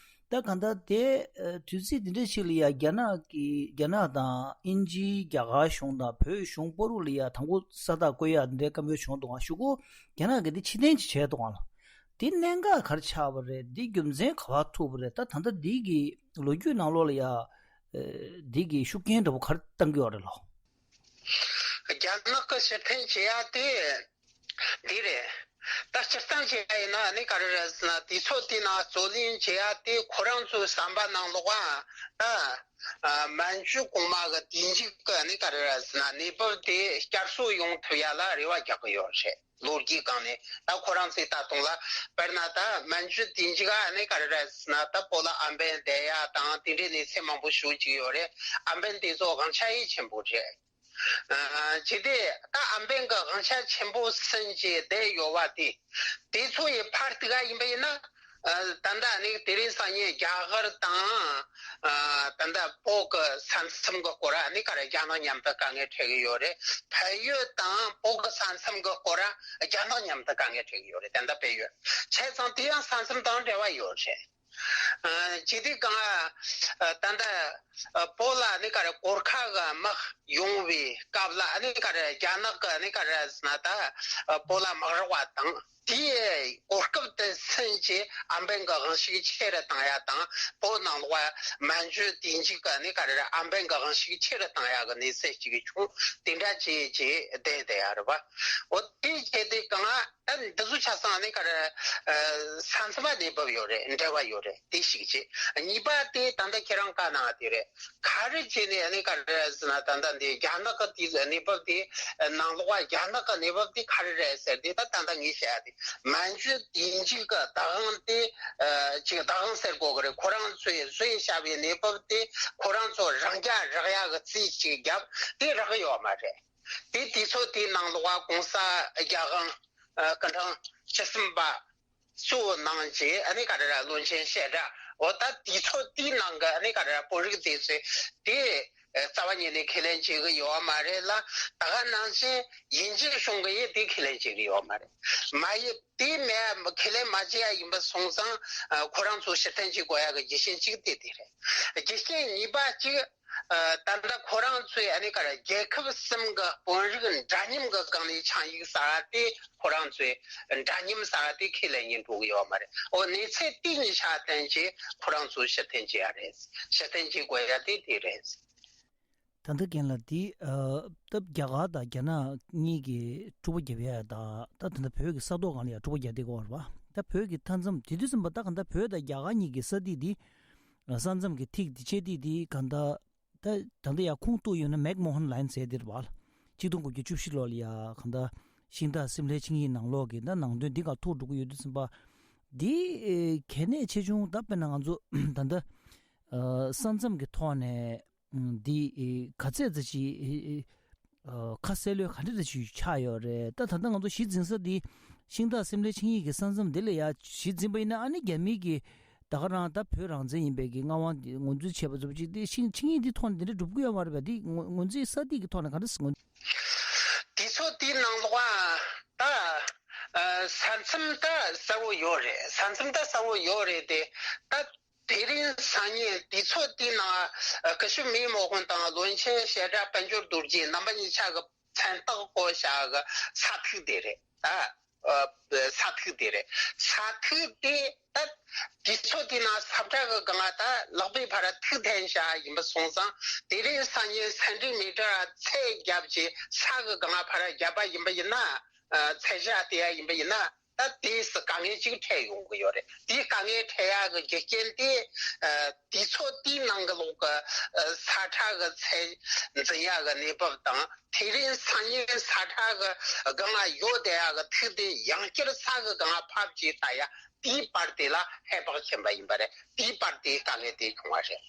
ད་གང་ལྟར་དེ། ཨེ། དུས་ཚིགས་དེ་འདྲ་ཞིག་ལ་ཡ་རྒྱ་ནག་གི་རྒྱ་ནག་དང་དབྱིན་ཇིའི་རྒྱ་གར་གཞུང་དང་བོད་གཞུང་བར་དུ་ལ་ཡ་དང་པོ་ས་རྟགས་བཀོད་ཡག་དེ་འདྲའི་བཀའ་མོལ་བྱུང་འདུག་ཨང་། གཞུག་གུ་རྒྱ་ནག་གིས་དེ་ཕྱིར་འཐེན་ཅིག་བྱས་འདུག་ཨང་ལགས། དེ་གནད་འགག་ག་རེ་ཆགས་པ་རེད། དེ་རྒྱུ་མཚན་ག་པར་ཐུག་པ་རེད། ད་ད་ལྟ་འདི་གི་ལོ་རྒྱུས་ནང་ལོགས་ལ་ཡ། ཨེ། འདི་གི་ཤུགས་རྐྱེན་འདྲ་པོ་ག་རེ་བཏང་གི་ཡོད་རེད་ལགས། རྒྱ་ནག་གི་ཕྱིར་འཐེན་བྱེད་ཡ་དེ་འདི་རེད། ད་སྤྱིར་བཏང་བྱེད་ཡ་ཡིན་ན་ནི་ག་རེ་རེད་ཟེར་ན་དུས་ཚོད་དེའི་ནང་རྩོད་ལེན་བྱེད་ཡ་དེ་ཁོ་རང་ཚོའི་བསམ་པ་ནང་ལོགས་ཨ། ད། ཨ། མན་ཇུ་གོང་མ་གི་དུས་མཇུག་གི་ནི་ག་རེ་རེད་ཟེར་ན་གནས་བབ་དེ་བསྐྱར་གསོ་ཡོང་ཐུབ་ཡ་ལ་རེ་བ་རྒྱག་གི་ཡོད་རེད། ལོ་རྒྱུས་སྒང་ནས་ད་ཁོ་རང་ཚོས་ལྟ་སྟངས་ལ། དཔེར་ན་ད་མན་ཇུ་དུས་མཇུག་ག་ནི་ག་རེ་རེད་ཟེར་ན་ད་བོད་ལ་ཨམ་བན་བསྡད་ཡ་དང་དེ་འདྲའི་གནས་ཚུལ་མང་པོ་ཞིག་ཅིག་ཡོད་རེད། ཨམ་བན་དེ་ཚོ་དབང་ཆ་ཡིད་ཆེན་པོ་རེད། ཨ། ཅི་སྟེ་ད་ཨམ་བན་གི་དབང་ཆ་ཆེན་པོ་ཟིན་བྱས་བསྡད་ཡོད་པ་དེ། དེ་ཚོ་ཡི་ཕར་གཏུག་ག་ཡིན་པ་ཡིན་ན། ཨ། ད་ལྟ་ནི་དེ་རིང་སང་ཉིན་རྒྱ་གར་དང་། ཨ། ད་ལྟ་བོད་ཀྱི་ས་མཚམས་ཀྱི་སྐོར་ཨ་ནི་ག་རེ་རྒྱ་ནག་མཉམ་དུ་དཀའ་ངལ་འཕྲད་ཀྱི་ཡོད་རེད། བལ་ཡུལ་དང་བོད་ཀྱི་ས་མཚམས་ཀྱི་སྐོར་ཨ་རྒྱ་ནག་མཉམ་དུ་དཀའ་ངལ་འཕྲད་ཀྱི་ཡོད་རེད། ད་ལྟ་བལ་ཡུལ་བྱས་ཙང་དེ་ཡང་ས་མཚམས་དང་འབྲེལ་བ་ཡོད་རེད། ཨ། ཅི་སྟེ་གང་། ཨ། ད་ལྟ། ཨ། བོད་ལ་ནི་ག་རེ་གོར་ཁ་གི་དམག་ཡོང་བའི་སྐབས་ལ་ནི་ག་རེ་རྒྱ་ནག་གི་ནི་ག་རེ་ཟེར་ན་ད། ཨ། བོད་ལ་དམག་རོགས་པ་དང་དེའི་གོ་སྐབས་དེ་ཟིན་བྱས་ཨམ་བན་གི་དབང་ཤུགས་ཆེ་རུ་བཏང་ཡ་དང་བོད་ནང་ལོགས་མན་ཇུ་དུས་མཇུག་གི་ནི་ག་རེ་ཨམ་བན་གི་དབང་ཤུགས་ཆེ་རུ་བཏང་ཡ་གི་གནས་ཚུལ་ཅིག་བྱུང་། དེ་འདྲ་བྱས་བྱས་བསྡད་བསྡད་ཡ་རེད་པ། འོ་དེ་བྱས་དེ་གང་། ཨ། འདི་ཚོ་ཆ་ཚང་ནི་ག་རེ། ཨ། ས་མཚམས་ལ་གནས་བབ་ཡོད་རེད། འབྲེལ་བ་ཡོད་རེད། དེ་ཞིག་བྱས། གཉིས་པ་དེ་ད་ལྟ་ཁྱེད་རང་བཀའ་གནང་བ་དེ་རེད། ག་རེ་བྱས་ནས་ནི་ག་རེ་ཟེར་ན་ད་ལྟ་འདི་རྒྱ་ནག་གི་དེ་གནས་བབ་དེ་ནང་ལོགས་པ་རྒྱ་ནག་གི་གནས་བབ་དེ་ག་རེ་རེད་ཟེར་དེ་ད་ད་ལྟ་ངས་བཤད་ཡ་དེ་མན་ཇུ་དུས་མཇུག་གི་བདག་དབང་དེ། ཨ། ཅིག་བདག་དབང་ཟེར་དགོས་གི་རེད། ཁོ་རང་ཚོས་བཟོས་བཞག་པའི་གནས་བབ་དེ་ཁོ་རང་ཚོ་རང་རྐྱ་རག་ཡ་གི་རྩིས་ཅིག་བརྒྱབ་དེ་རག་གི་ཡོད་མ་རེད། དེ་དུས་ཚོད་དེའི་ནང་ལོགས་ཀ་གོང་ས་རྒྱལ་དབང་ཨ་སྐུ་ཕྲེང་བཅུ་གསུམ་པ་གཙོ་བོ་གནང་བྱས་ཨ་ནི་ག་རེ་ར་བློན་ཆེན་བཤད་གྲྭ་འོ་ད་དུས་ཚོད་དེའི་ནང་གི་ཨ་ནི་ག་རེ་ར་དཔོན་རིགས་དེ་ཚོས་དེ་རྩ་བ་ཉིད་ནས་ཁས་ལེན་བྱེད་གི་ཡོད་མ་རེད་ལ། ད་ག་ནང་བཞིན་ཡིན་གཅིག་གཞུང་གི་ཡིན་དེ་ཁས་ལེན་བྱེད་གི་ཡོད་མ་རེད། མ་ཡིན་དེ་མེད་ཁས་ལེན་མ་བྱེད་ཡ་ཡིན་པ་སོང་ཙང་ཁོ་རང་ཚོ་ཕྱིར་འཐེན་བྱེད་དགོས་ཡ་གི་རྒྱུ་རྐྱེན་གཅིག་དེ་དེ་རེད། རྒྱུ་རྐྱེན་གཉིས་པ་གཅིག་ད་ལྟ་ཁོ་རང་ཚོས་ཨ་ནི་ག་རེ་རྒྱལ་ཁབ་གསུམ་གི་དཔོན་རིགས་འདྲ་མཉམ་གི་སྒང་ནས་ཆིངས་ཡིག་གསར་པ་དེ་ཁོ་རང་ཚོས་འདྲ་མཉམ་གསར་པ་དེ་ཁས་ལེན་ཉན་འགྲོ་གི་ཡོད་མ་རེད། འོ་གནས་ཚུལ་དེ་གཉིས་ཆ་བསྟན་བྱས་ཁོ་རང་ཚོ་ཕྱིར་འཐེན་བྱེད་ཡ་རེད། ཕྱིར་འཐེན་བྱེད་དགོས་ཡ་དེ་དེ་རེད། ད་ལྟ་རྒན་ལགས་འདི་ཨ་སྟབས་རྒྱ་གར་དང་རྒྱ་ནག་གཉིས་ཀྱིས་འཁྲུག་པ་བརྒྱབ་ཡ་དང་ད་ད་ལྟ་བོད་ཀྱི་ས་ཐོག་སྒང་ལ་ཡང་འཁྲུག་པ་བརྒྱབ་བསྡད་ཀྱི་ཡོད་རེད་པ། ད་བོད་ཀྱི་མཐའ་མཚམས་དེ་དུས་ཙམ་པ་ད་ག་ད་བོད་དང་རྒྱ་གར་གཉིས་ཀྱི་ས་ཐིག་འདི་ཨ་ས་མཚམས་ཀྱི་ཐིག་འདི་བཅད་ཐིག་འདི་ག་ད་ད་ད་ལྟ་ཡང་ཁུངས་གཏུགས་ཡོད་ན་མེག་མོ་ཧན་ལའིན་ཟེར་འདི་རེད་པ། གཅིག་སྟོང་དགུ་བརྒྱ་བཅུ་བཞི་ལོ་ལ་ཡ་ག་ད་ཤིང་སྟག་སིམ་ལའི་ཆིངས་ཡིག་ནང་ལོགས་ཀྱི་ད་ནང་དོན་འདི་ག་ཐུག་འགྲོ་གི་ཡོད་དུས་ཙམ་པ་འདི་ཨེ་གལ་གནད་ཆེ་ཆུང་ད་དཔེར་ན་ང་ཚོ་ད་ལྟ་ཨ་ས་མཚམས་ཀྱི་ཐོག་ནས་འདི་ཨེ་ག་ཚད་ཙམ་ཞིག་ཨེ་ཨེ་ཨ་ཁ་གསལ་ལོས་ག་འདྲ་ཙམ་ཞིག་ཆགས་ཡོད་རེད། ད་ད་ལྟ་ང་ཚོ་གཞི་འཛིན་ས་འདི་ཤིང་སྟག་སིམ་ལའི་ཆིངས་ཡིག་གི་ས་མཚམས་འདི་ལ་ཡ་གཞི་འཛིན་པ་ཡིན་ན་ཨ་ནི་རྒྱ་མི་གི་ད་ག་རང་ད་བོད་རང་བཙན་ཡིན་པའི་གི་མངའ་དབང་འདི་ངོས་འཛིན་བྱས་པ་ཚོ་ཅིག་དེ་ཤིང་ཆིངས་ཡིག་འདི་ཐོག་ནས་འདི་འདྲ་འགྲུབ་ཀྱི་ཡོད་མ་རེད་པས། འདི་ངོས་ངོས་འཛིན་ས་འདི་གི་ཐོག་ནས་ག་འདྲ་ངོས། དུས་ཚོད་དེའི་ནང་ལོགས་ཨ་ད་ཨ་ས་མཚམས་ད་གསལ་བོ་ཡོད་རེད། ས་མཚམས་ད་གསལ་བོ་ཡོད་རེད་དེ་ད། དེ་རིང་སང་ཉིན་དུས་ཚོད་དེའི་ནང་ཨ་སྐུ་ཞབས་མི་མོ་ཧོན་དང་བློན་ཆེན་བཤད་གྲྭ་དཔལ་འབྱོར་རྡོ་རྗེ་རྣམ་པ་གཉིས་ཆ་གི་མཚན་རྟགས་བཀོད་བཞག་གི་ས་ཐིག་དེ་རེད། ཨ་ཨ་ས་ཐིག་དེ་རེད། ས་ཐིག་དེ་ད་དུས་ཚོད་དེའི་ནང་ས་ཁྲ་གི་སྒང་ད་ལག་པའི་ཕར་ཐིག་འཐེན་བཞག་ཡིན་པ་སོང་ཙང་དེ་རིང་སང་ཉིན་སེན་ཊི་མི་ཊར་ཚད་བརྒྱབ་ཀྱི་ས་གི་སྒང་ཕར་བརྒྱབ་པ་ཡིན་པ་ཡིན་ན་ཨ་ཚད་གཞི་དེ་ཡ་ཡིན་པ་ཡིན་ན། ད་དེས་དཀའ་ངལ་ཅིག་འཕྲད་ཡོང་གི་ཡོད་རེད། དེའི་དཀའ་ངལ་འཕྲད་ཡག་གི་རྒྱུ་རྐྱེན་དེ་ཨ་དུས་ཚོད་དེའི་ནང་གི་ལོག་གི་ཨ་ས་ཁྲ་གི་ཚད་འཛིན་ཡག་གི་གནས་བབ་དང་དེ་རིང་སང་ཉིན་ས་ཁྲ་གི་སྒང་ལ་ཡོད་བསྡད་ཡག་གི་ཐིག་དེ་ཡང་བསྐྱར་ས་གི་སྒང་ལ་ཕབ་ཅིག་ལྟ་ཡ་དེའི་བར་དེ་ལ་ཧེ་བག་ཕྱིན་པ་ཡིན་པ་རེད། དེའི་བར་དེའི་དཀའ་ངལ་དེ་བྱུང་བ་རེད།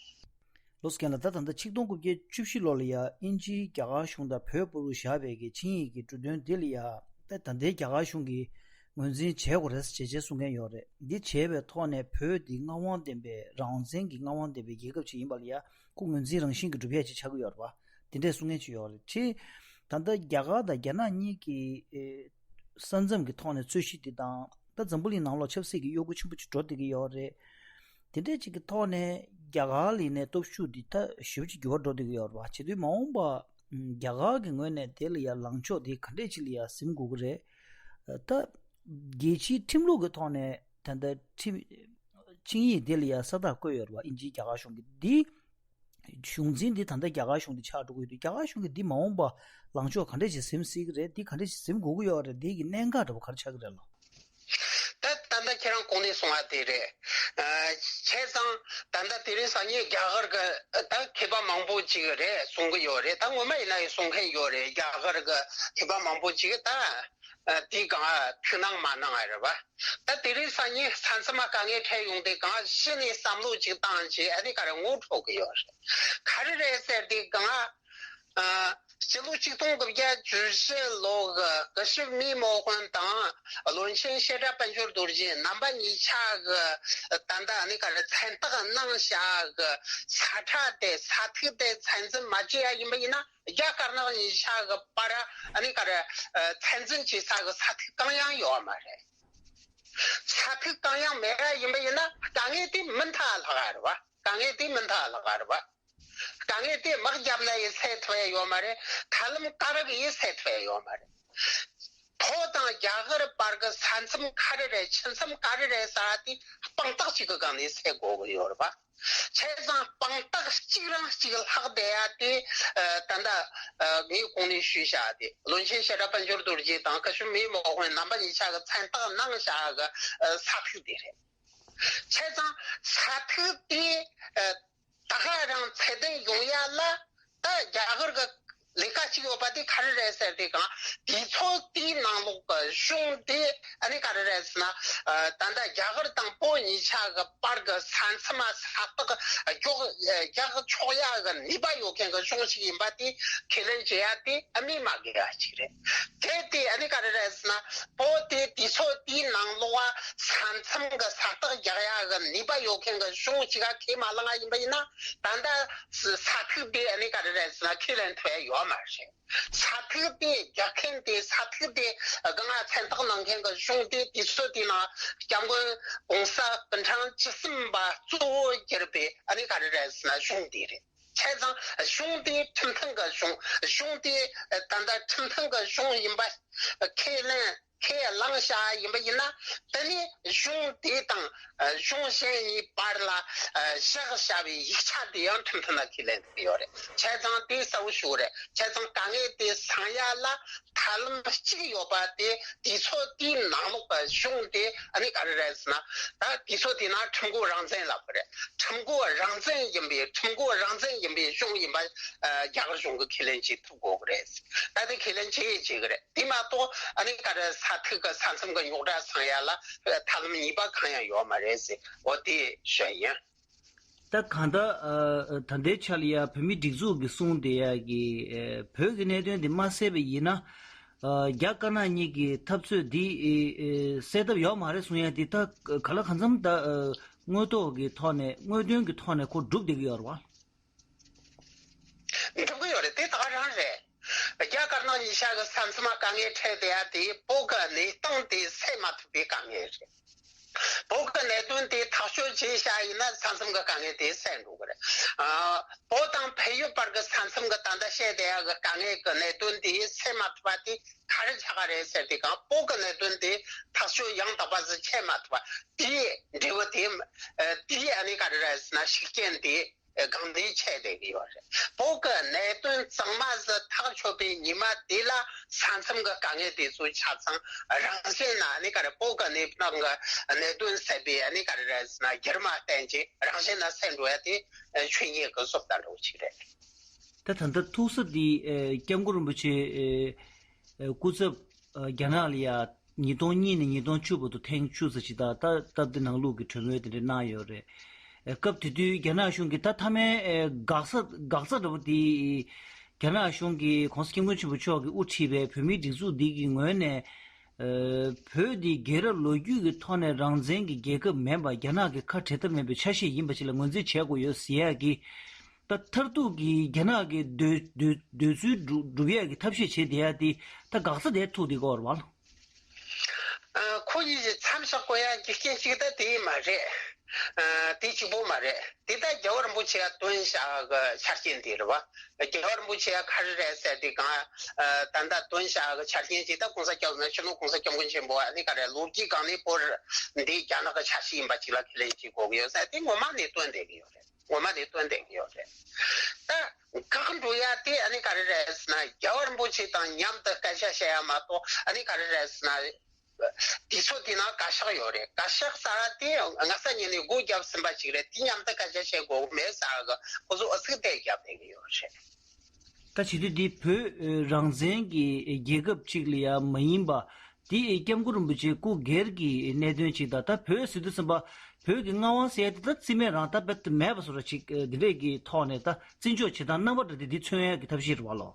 ལོ་སི་ཀན་ལགས། ད་ད་ལྟ་ཆིག་སྟོང་དགུ་བརྒྱ་བཅུ་བཞི་ལོ་ལ་ཡ་དབྱིན་ཇིའི་རྒྱ་གར་གཞུང་དང་བོད་བར་དུ་བཞག་པའི་གི་ཆིངས་ཡིག་གི་འབྲུ་དོན་འདི་ལ་ཡ་ད་ད་ལྟའི་རྒྱ་གར་གཞུང་གིས་ངོས་འཛིན་བྱེད་དགོས་རེད་ཟེར་བྱས་བྱས་གསུང་མཁན་ཡོད་རེད། འདི་བྱས་པའི་ཐོག་ནས་བོད་འདི་མངའ་དབང་ལྡན་པའི་རང་བཙན་གྱི་མངའ་དབང་ལྡན་པའི་རྒྱལ་ཁབ་ཅིག་ཡིན་པ་ལ་ཡ་ཁོ་ངོས་འཛིན་རང་བཞིན་གྱི་སྒྲུབ་ཡས་ཅིག་ཆགས་ཀྱི་ཡོད་རེད་པ། དེ་འདྲས་གསུང་མཁན་ཅིག་ཡོད་རེད། ཅེས་ད་ལྟ་རྒྱ་གར་དང་རྒྱ་ནག་གཉིས་ཀྱི་ཨེ་ས་མཚམས་ཀྱི་ཐོག་ནས་རྩོད་གཞི་འདི་དང་ད་འཛམ་བུ་གླིང་ནང་ལོགས་ཆབ་སྲིད་ཀྱི་གཡོ་འགུལ་ཆེན་པོ་ཅིག་འགྲོ་བསྡད་ཀྱི་ཡོད་རེད། དེ་འདྲས་ཅིག་གི་ཐོག་ནས་རྒྱ་གར་ལ་ཡིན་ནའི་སྟོབས་ཤུགས་འདི་ད་ཞེ་པོ་ཅིག་འགྱུར་བ་འགྲོ་བསྡད་ཀྱི་ཡོད་རེད་པ། བྱེད་དུས་མ་འོངས་པ་རྒྱ་གར་གྱི་ངོས་ནས་དེ་ལ་ཡ་ལངས་ཕྱོགས་དེ་ག་འདྲས་ཅིག་ལ་ཡ་ཟིན་དགོས་ཀྱི་རེད། ད་རྒྱལ་སྤྱིའི་ཁྲིམས་ལུགས་ཀྱི་ཐོག་ནས་ད་ལྟ་ཁྲིམས་ཆིངས་ཡིག་དེ་ལ་ཡ་ས་རྟགས་བཀོད་ཡོད་རེད་པ། དབྱིན་ཇིའི་རྒྱ་གར་གཞུང་གིས་འདི་གཞུང་འཛིན་འདི་ད་ལྟ་རྒྱ་གར་གཞུང་འདི་ཆགས་འགྲོ་གི་ཡོད་དུས་རྒྱ་གར་གཞུང་གིས་འདི་མ་འོངས་པ་ལངས་ཕྱོགས་ག་འདྲས་ཅིག་ཟིན་སྲིད་ཀྱི་རེད། འདི་ག་འདྲས་ཅིག་ཟིན་དགོས་ཀྱི་ཡོད་རེད། འདི་གི་གནད་འགག་འདྲ་པོ་ག་རེ་ཆགས་ཀྱི་རེད་ལགས། ད་ད་ལྟ་ཁྱེད་རང་གོང་ནས་གསུངས་པ་དེ་རེད། ཨ་བྱས་ཙང་ད་ལྟ་དེ་རིང་སང་ཉིན་རྒྱ་གར་གི་ད་མཁས་པ་མང་པོ་ཅིག་རེད་གསུང་གི་ཡོད་རེད། ད་ངོ་མ་ཡིན་ན་ཡང་གསུང་མཁན་ཡོད་རེད། རྒྱ་གར་གི་མཁས་པ་མང་པོ་ཅིག་ད་ཨ་དེའི་སྒང་ཐུགས་སྣང་མ་གནང་བ་རེད་པ། ད་དེ་རིང་སང་ཉིན་ས་མཚམས་མ་དཀའ་ངལ་འཕྲད་ཡོང་དུས་གང་གཞི་ནས་བསམ་བློ་ཅིག་བཏང་བྱས་ཨ་ནི་ག་རེ་ངོ་འཕྲོད་ཀྱི་ཡོད་རེད། ག་རེ་རེད་ཟེར་དུས་གང་ཨ་སྤྱི་ལོ་ཆིག་སྟོང་དགུ་བརྒྱ་བཅུ་བཞི་ལོ་གི་སྐུ་ཞབས་མི་མོ་ཧོན་དང་བློན་ཆེན་བཤད་གྲྭ་དཔལ་འབྱོར་རྡོ་རྗེ་རྣམ་པ་གཉིས་ཆ་གི་ད་ལྟ་ཨ་ནི་ག་རེ་མཚན་རྟགས་གནང་བཞག་གི་ས་ཁྲ་དེ་ས་ཐིག་དེ་ཚད་འཛིན་མ་བྱས་ཡ་ཡིན་པ་ཡིན་ན། རྒྱ་དཀར་ནག་གཉིས་ཆ་གི་བར་ཨ་ནི་ག་རེ་ཚད་འཛིན་བྱེད་ས་གི་ས་ཐིག་གང་ཡང་ཡོད་མ་རེད། ས་ཐིག་གང་ཡང་མེད་པ་ཡིན་པ་ཡིན་ན་དཀའ་ངལ་དེ་མུ་མཐུད་ལྷག་ག་རེད་བ། དཀའ་ངལ་དེ་མུ་མཐུད་ལྷག་ག་རེད་བ། དཀའ་ངལ་དེ་དམག་བརྒྱབ་ན་ཡང་སེལ་ཐུབ་ཡ་ཡོད་མ་རེད། ཐབས་ལམ་ག་རེ་གིས་ཡང་སེལ་ཐུབ་ཡ་ཡོད་མ་རེད། བོད་དང་རྒྱ་གར་བར་གི་ས་མཚམས་ག་རེ་རེད་ཆུ་མཚམས་ག་རེ་རེད་ཟེར་བ་དེ་དཔང་རྟགས་གཅིག་གི་སྒང་ནས་སེལ་དགོས་ཀྱི་ཡོད་རེད་བ། བྱས་ཙང་དཔང་རྟགས་གཅིག་རང་གཅིག་ལྷག་བསྡད་ཡ་དེ་ཨ་ད་ལྟ་ཨ་ངས་གོང་ནས་ཞུས་བཞག་དེ་བློན་ཆེན་བཤད་གྲྭ་དཔལ་འབྱོར་རྡོ་རྗེ་དང་སྐུ་ཞབས་མི་མོ་ཧོན་རྣམ་པ་གཉིས་ཆ་གི་མཚན་རྟགས་གནང་བཞག་གི་ཨ་ས་ཐིག་དེ་རེད། བྱས་ཙང་ས་ཐིག་དེ་ཨ་ད་ག་རང་ཚད་ལྡན་ཡོང་ཡ་ལ་ད་རྒྱ་གར་གི་ལས་ཀ་གཅིག་ཡོད་པ་དེ་ག་རེ་རེད་ཟེར་དུས་གང་དུས་ཚོད་ བོད་དེའི་ནང་ལོགས་ཀྱི་གཞུང་དེ་ཨ་ནི་ག་རེ་རེད་ཟེར་ན། ཨ། ད་ལྟ་རྒྱ་གར་དང་བོད་གཉིས་ཆ་གི་བར་གྱི་ས་མཚམས་ས་ཐག་རྒྱག་རྒྱག་ཆོག་ཡ་གི་ནུས་པ་ཡོད་མཁན་གྱི་གཞུང་ཞིག་ཡིན་པ་དེ་ཁས་ལེན་བྱེད་ཡ་དེ་ཨ་མི་མ་དགོས་ཡ་ཅིག་རེད། གལ་ཏེ་ཨ་ནི་ག་རེ་རེད་ཟེར་ན། བོད་དེ་དུས་ཚོད་དེའི་ནང་ལོགས་ས་མཚམས་ཀྱི་ས་ཐག་རྒྱག་ཡ་གི་ནུས་པ་ཡོད་མཁན་གྱི་གཞུང་ཞིག་ག་ཁས་མ་བླངས་ཡ་ཡིན་པ་ཡིན་ན། ད་ལྟ་ས་ཐིག་དེ་ཨ་ནི་ག་རེ་རེད་ཟེར་ན་ཁས་ལེན་ཐུབ་ཡ་ཡོད་མ་རེད། ས་ཐིག་དེ་རྒྱག་མཁན་དེ། ས་ཐིག་དེ་སྒང་ང་མཚན་རྟགས་གནང་མཁན་གྱི་གཞུང་དེ་དུས་ཚོད་དེའི་ནང་སྐྱབས་མགོན་གོང་ས་སྐུ་ཕྲེང་བཅུ་གསུམ་པ་གཙོ་བོ་གྱུར་པའི་ཨ་ནི་ག་རེ་རེད་ཟེར་ན་གཞུང་དེ་རེད། བྱས་ཙང་གཞུང་དེ་ཁྲིམས་མཐུན་གྱི་གཞུང་། གཞུང་དེ་ད་ལྟ་ཁྲིམས་མཐུན་གྱི་གཞུང་ཡིན་པ་ཁས་ལེན་ཁས་བླངས་བཞག་ཡིན་པ་ཡིན་ན། དེ་ནི་གཞུང་དེ་དང་གཞུང་གཞན་གཉིས་བར་ལ་བཞག་བཞག་པའི་ཡིག་ཆ་དེ་ཡང་ཁྲིམས་མཐུན་ལ་ཁས་ལེན་ཐུབ་ཡོད་རེད། བྱས་ཙང་དེ་གསལ་བོ་ཞིག་རེད། བྱས་ཙང་དཀའ་ངལ་དེ་སངས་ཡ་ལ་ཐབས་ལམ་གཅིག་ཡོད་པ་དེ། དུས་ཚོད་དེའི་ནང་ལོགས་པ་གཞུང་དེ་ཨ་ནི་ག་རེ་རེད་ཟེར་ན། ད་དུས་ཚོད་དེའི་ནང་ཁྲིམས་འགོག་རང་བཙན་ལབ་པ་རེད། ཁྲིམས་འགོག་རང་བཙན་ཡིན་པའི། ཁྲིམས་འགོག་རང་བཙན་ཡིན་པའི་གཞུང་ཡིན་པ་རྒྱ་གར་གཞུང་གིས་ཁས་ལེན་བྱེད་ཐུབ་དགོས་ཀྱི་རེད། ད་དེ་ཁས་ལེན་བྱེད་ཡས་བྱེད་ཀྱི་རེད། དེ་མ་གཏོགས་ཨ་ནི་ག་རེ་ས་ཐིག་གི་ས་མཚམས་ཀྱི་རྙོག་དྲ་སངས་ཡ་ལ་ཐབས་ལམ་གཉིས་པ་གང་ཡང་ཡོད་མ་རེད་ཟེར། འོ་དེ་ཞུ་ཡིན། ད་གང་ལྟར་ཨ་ད་ལྟའི་ཆ་ལ་ཡ་བོད་མིའི་སྒྲིག་འཛུགས་ཀྱིས་གསུངས་བསྡད་ཡ་གི་ཨ་བོད་ཀྱི་གནད་དོན་དེ་མ་སེལ་བ་ཡིན་ན། ཨ་རྒྱ་དཀར་ནག་གཉིས་ཀྱི་འཐབ་རྩོད་འདི་ཨེ་ཨེ་སེལ་ཐབས་ཡོད་མ་རེད་གསུང་ཡ་དེ། ད་ག་ལ་གང་འཚམ་ད་ཨ་དངོས་ཐོག་གི་ཐོག་ནས། དངོས་དོན་གྱི་ཐོག་ནས་ཁོ་འགྲུབ་བསྡད་ཀྱི་ཡོད་རེད་བ། འགྲུབ་ཀྱི་ཡོད་རེད། དེ་ད་ག་རང་རེད། རྒྱ་དཀར་ནག་གཉིས་ཆ་གི་ས་མཚམས་ལ་དཀའ་ངལ་འཕྲད་བསྡད་ཡ་དེ་བོད་ཀྱི་གནས་སྟངས་དེ་སེལ་མ་ཐུབ་པའི་དཀའ་ངལ་རེད། བོད་ཀྱི་གནད་དོན་དེ་ཐག་གཅོད་བྱས་བཞག་ཡིན་ན་ས་མཚམས་ཀྱི་དཀའ་ངལ་དེ་སེལ་འགྲོ་གི་རེད། ཨ་བོད་དང་བལ་ཡུལ་བར་གྱི་ས་མཚམས་ཀྱི་ད་ལྟ་བཤད་བསྡད་ཡ་གི་དཀའ་ངལ་གྱི་གནད་དོན་དེ་སེལ་མ་ཐུབ་པ་དེ་ག་རེ་ཆགས་ཀྱི་རེད་ཟེར་དུས་སྒང་། བོད་ཀྱི་གནད་དོན་དེ་ཐག་གཅོད་ཡང་དག་པ་ཞིག་བྱེད་མ་ཐུབ་པ་དེའི་འབྲས་བུ་དེ། ཨ་དེའི་ཨ་ནི་ག་རེ་རེད་ཟེར་ན་ཤུགས་རྐྱེན་དེ། ཨེ་གང་འདྲ་ཆགས་བསྡད་ཀྱི་ཡོད་རེད། བོད་ཀྱི་གནད་དོན་གཙང་མ་ཞིག་ཐག་ཆོད་པའི་ཉི་མ་དེ་ལ་ས་མཚམས་ཀྱི་དཀའ་ངལ་དེ་ཚོ་ཆ་ཚང་རང་བཞིན་ན་ཨ་ནི་ག་རེ། བོད་ཀྱི་གནས་སྟངས་ཀྱི་གནད་དོན་སེལ་བའི་ཨ་ནི་ག་རེ་རེད་ཟེར་ན་འགྱུར་མ་བསྟན་ཅིང་རང་བཞིན་ན་སེལ་འགྲོ་ཡ་དེ་ཨེ་ཆོས་ཉིད་ཀྱི་བཟོ་ལྟ་འདྲ་བོ་ཅིག་རེད། ད་ད་ལྟ་ཐུག་ས་འདི་ཨེ་སྐྱབས་མགོན་རིན་པོ་ཆེ་ཨེ་ཨེ་སྐུ་ཚབ་ཨ་རྒྱ་ནག་ལ་ཡ་ཉིས་སྟོང་གཉིས་ནས་ཉིས་སྟོང་བཅུ་བར་དུ་ཐེངས་བཅུ་ཙམ་ཅིག་ད་ད་སྟབས་བདེ་ནང་ལུགས་ཀྱི་གྲོས་མོལ་དེ་འདྲ་གནང་ཡོད་རེད། ཨེ་སྐབས་དེ་དུས་རྒྱ་ནག་གཞུང་གིས་ད་མཐའ་མའི་ཨེ་དགག་ས་དགག་ས་འདྲ་པོ་དེ། རྒྱ་ནག་གཞུང་གིས་གོང་ས་སྐྱབས་མགོན་ཆེན་པོ་མཆོག་གིས་དབུ་ཁྲིད་པའི་བོད་མིའི་སྒྲིག་འཛུགས་འདི་གི་ངོས་ནས། ཨེ་བོད་འདི་རྒྱལ་རབས་ལོ་རྒྱུས་ཀྱི་ཐོག་ནས་རང་བཙན་གྱི་རྒྱལ་ཁབ་མིན་པ། རྒྱ་ནག་གི་ཁ་བྲལ་ཐབས་མེད་པའི་ཆ་ཤས་ཡིན་པ་ཞིག་ལ་ངོས་འཛིན་བྱེད་དགོས་ཡོད་ཟེར་ཡག་གི། ད་མཐར་ཐུག་གི་རྒྱ་ནག་གི་འདོད་འདོད་འདོད་ཚུལ་སྒྲུབ་སྒྲུབ་ཡག་གི་ཐབས་ཤེས་བྱེད་བསྡད་ཡག་དེ་ད་དགག་ས་དེ་ཐུག་བསྡད་ཀྱི་ཡོད་རེད་བ། ཨ་ཁོ་གཉིས་ཀྱི་མཚམས་བཞག་དགོས་ཡག་གི་རྐྱེན་གཅིག་ད་དེ་མ་རེད། ཨ་དེ་གཅིག་པོ་མ་རེད། དེ་ད་རྒྱལ་བ་རིན་པོ་ཆེ་ཡ་བཏོན་བཞག་གི་ཆ་རྐྱེན་དེ་རེད་བ། རྒྱལ་བ་རིན་པོ་ཆེ་ཡ་ག་རེ་རེད་ཟེར་དུས་སྒང་། ཨ་ད་ལྟ་བཏོན་བཞག་གི་ཆ་རྐྱེན་གཅིག་ད་གོང་ས་སྐྱབས་མགོན། སྤྱི་ནོར་གོང་ས་སྐྱབས་མགོན་ཆེན་པོ་ཨ་ནི་ག་རེ་ལོ་རྒྱུས་སྒང་ནས་བོད་འདི་རྒྱ་ནག་གི་ཆ་ཤས་ཡིན་པ་ཅིག་ལ་ཁས་ལེན་བྱེད་དགོས་ཀྱི་ཡོད་ཟེར་དེ་ངོ་མ་ནས་བཏོན་བསྡད་ཀྱི་ཡོད་རེད། ངོ་མ་ནས་བཏོན་བསྡད་ཀྱི་ཡོད་རེད། ད་དགག་འགྲོ་ཡ་དེ་ཨ་ནི་ག་རེ་རེད་ཟེར་ན། རྒྱལ་བ་རིན་པོ་ཆེ་དང་མཉམ་དུ་སྐད་ཆ་བཤད་ཡ་མ་གཏོགས་ཨ་ནི་ག་རེ་རེད་ཟེར་ན། དུས་ཚོད་དེ་ནང་བཀའ་ཤག་ཡོད་རེད། བཀའ་ཤག་ཟེར་བ་དེ་སྔ་ས་ཉིན་ནས་སྒོ་བརྒྱབ་ཟིན་པ་ཅིག་རེད། དེ་མཉམ་དུ་སྐད་ཆ་བཤད་དགོས་མེད་ཟེར་གི་ཁོ་ཚོ་ཨུ་ཚུགས་དེ་བརྒྱབ་བསྡད་ཀྱི་ཡོད་རེད། ད་བྱེད་དུས་འདི་བོད་རང་བཙན་གྱི་རྒྱལ་ཁབ་ཅིག་ལ་ཡང་མ་ཡིན་པ། དེ་སྐྱབས་མགོན་རིན་པོ་ཆེ་སྐུ་སྒེར་གྱི་གནད་དོན་ཅིག་དང་། ད་བོད་ཟེར་དུས་ཙམ་པ་བོད་ཀྱི་མངའ་དབང་ཟེར་ཡ་དེ་ད་རྩིས་མེད་རང་ད་རྦད་དེ་མེད་པ་བཟོ་འདྲ་ཅིག་འདི་འདྲས་ཀྱི་ཐོག་ནས་ད་བརྩི་འཇོག་བྱེད་སྟངས་རྣམ་པ་འདྲ་དེ་འདི་མཚོན་ཡ་གི་ཐབས་ཤེས་རེད་བ་ལོ།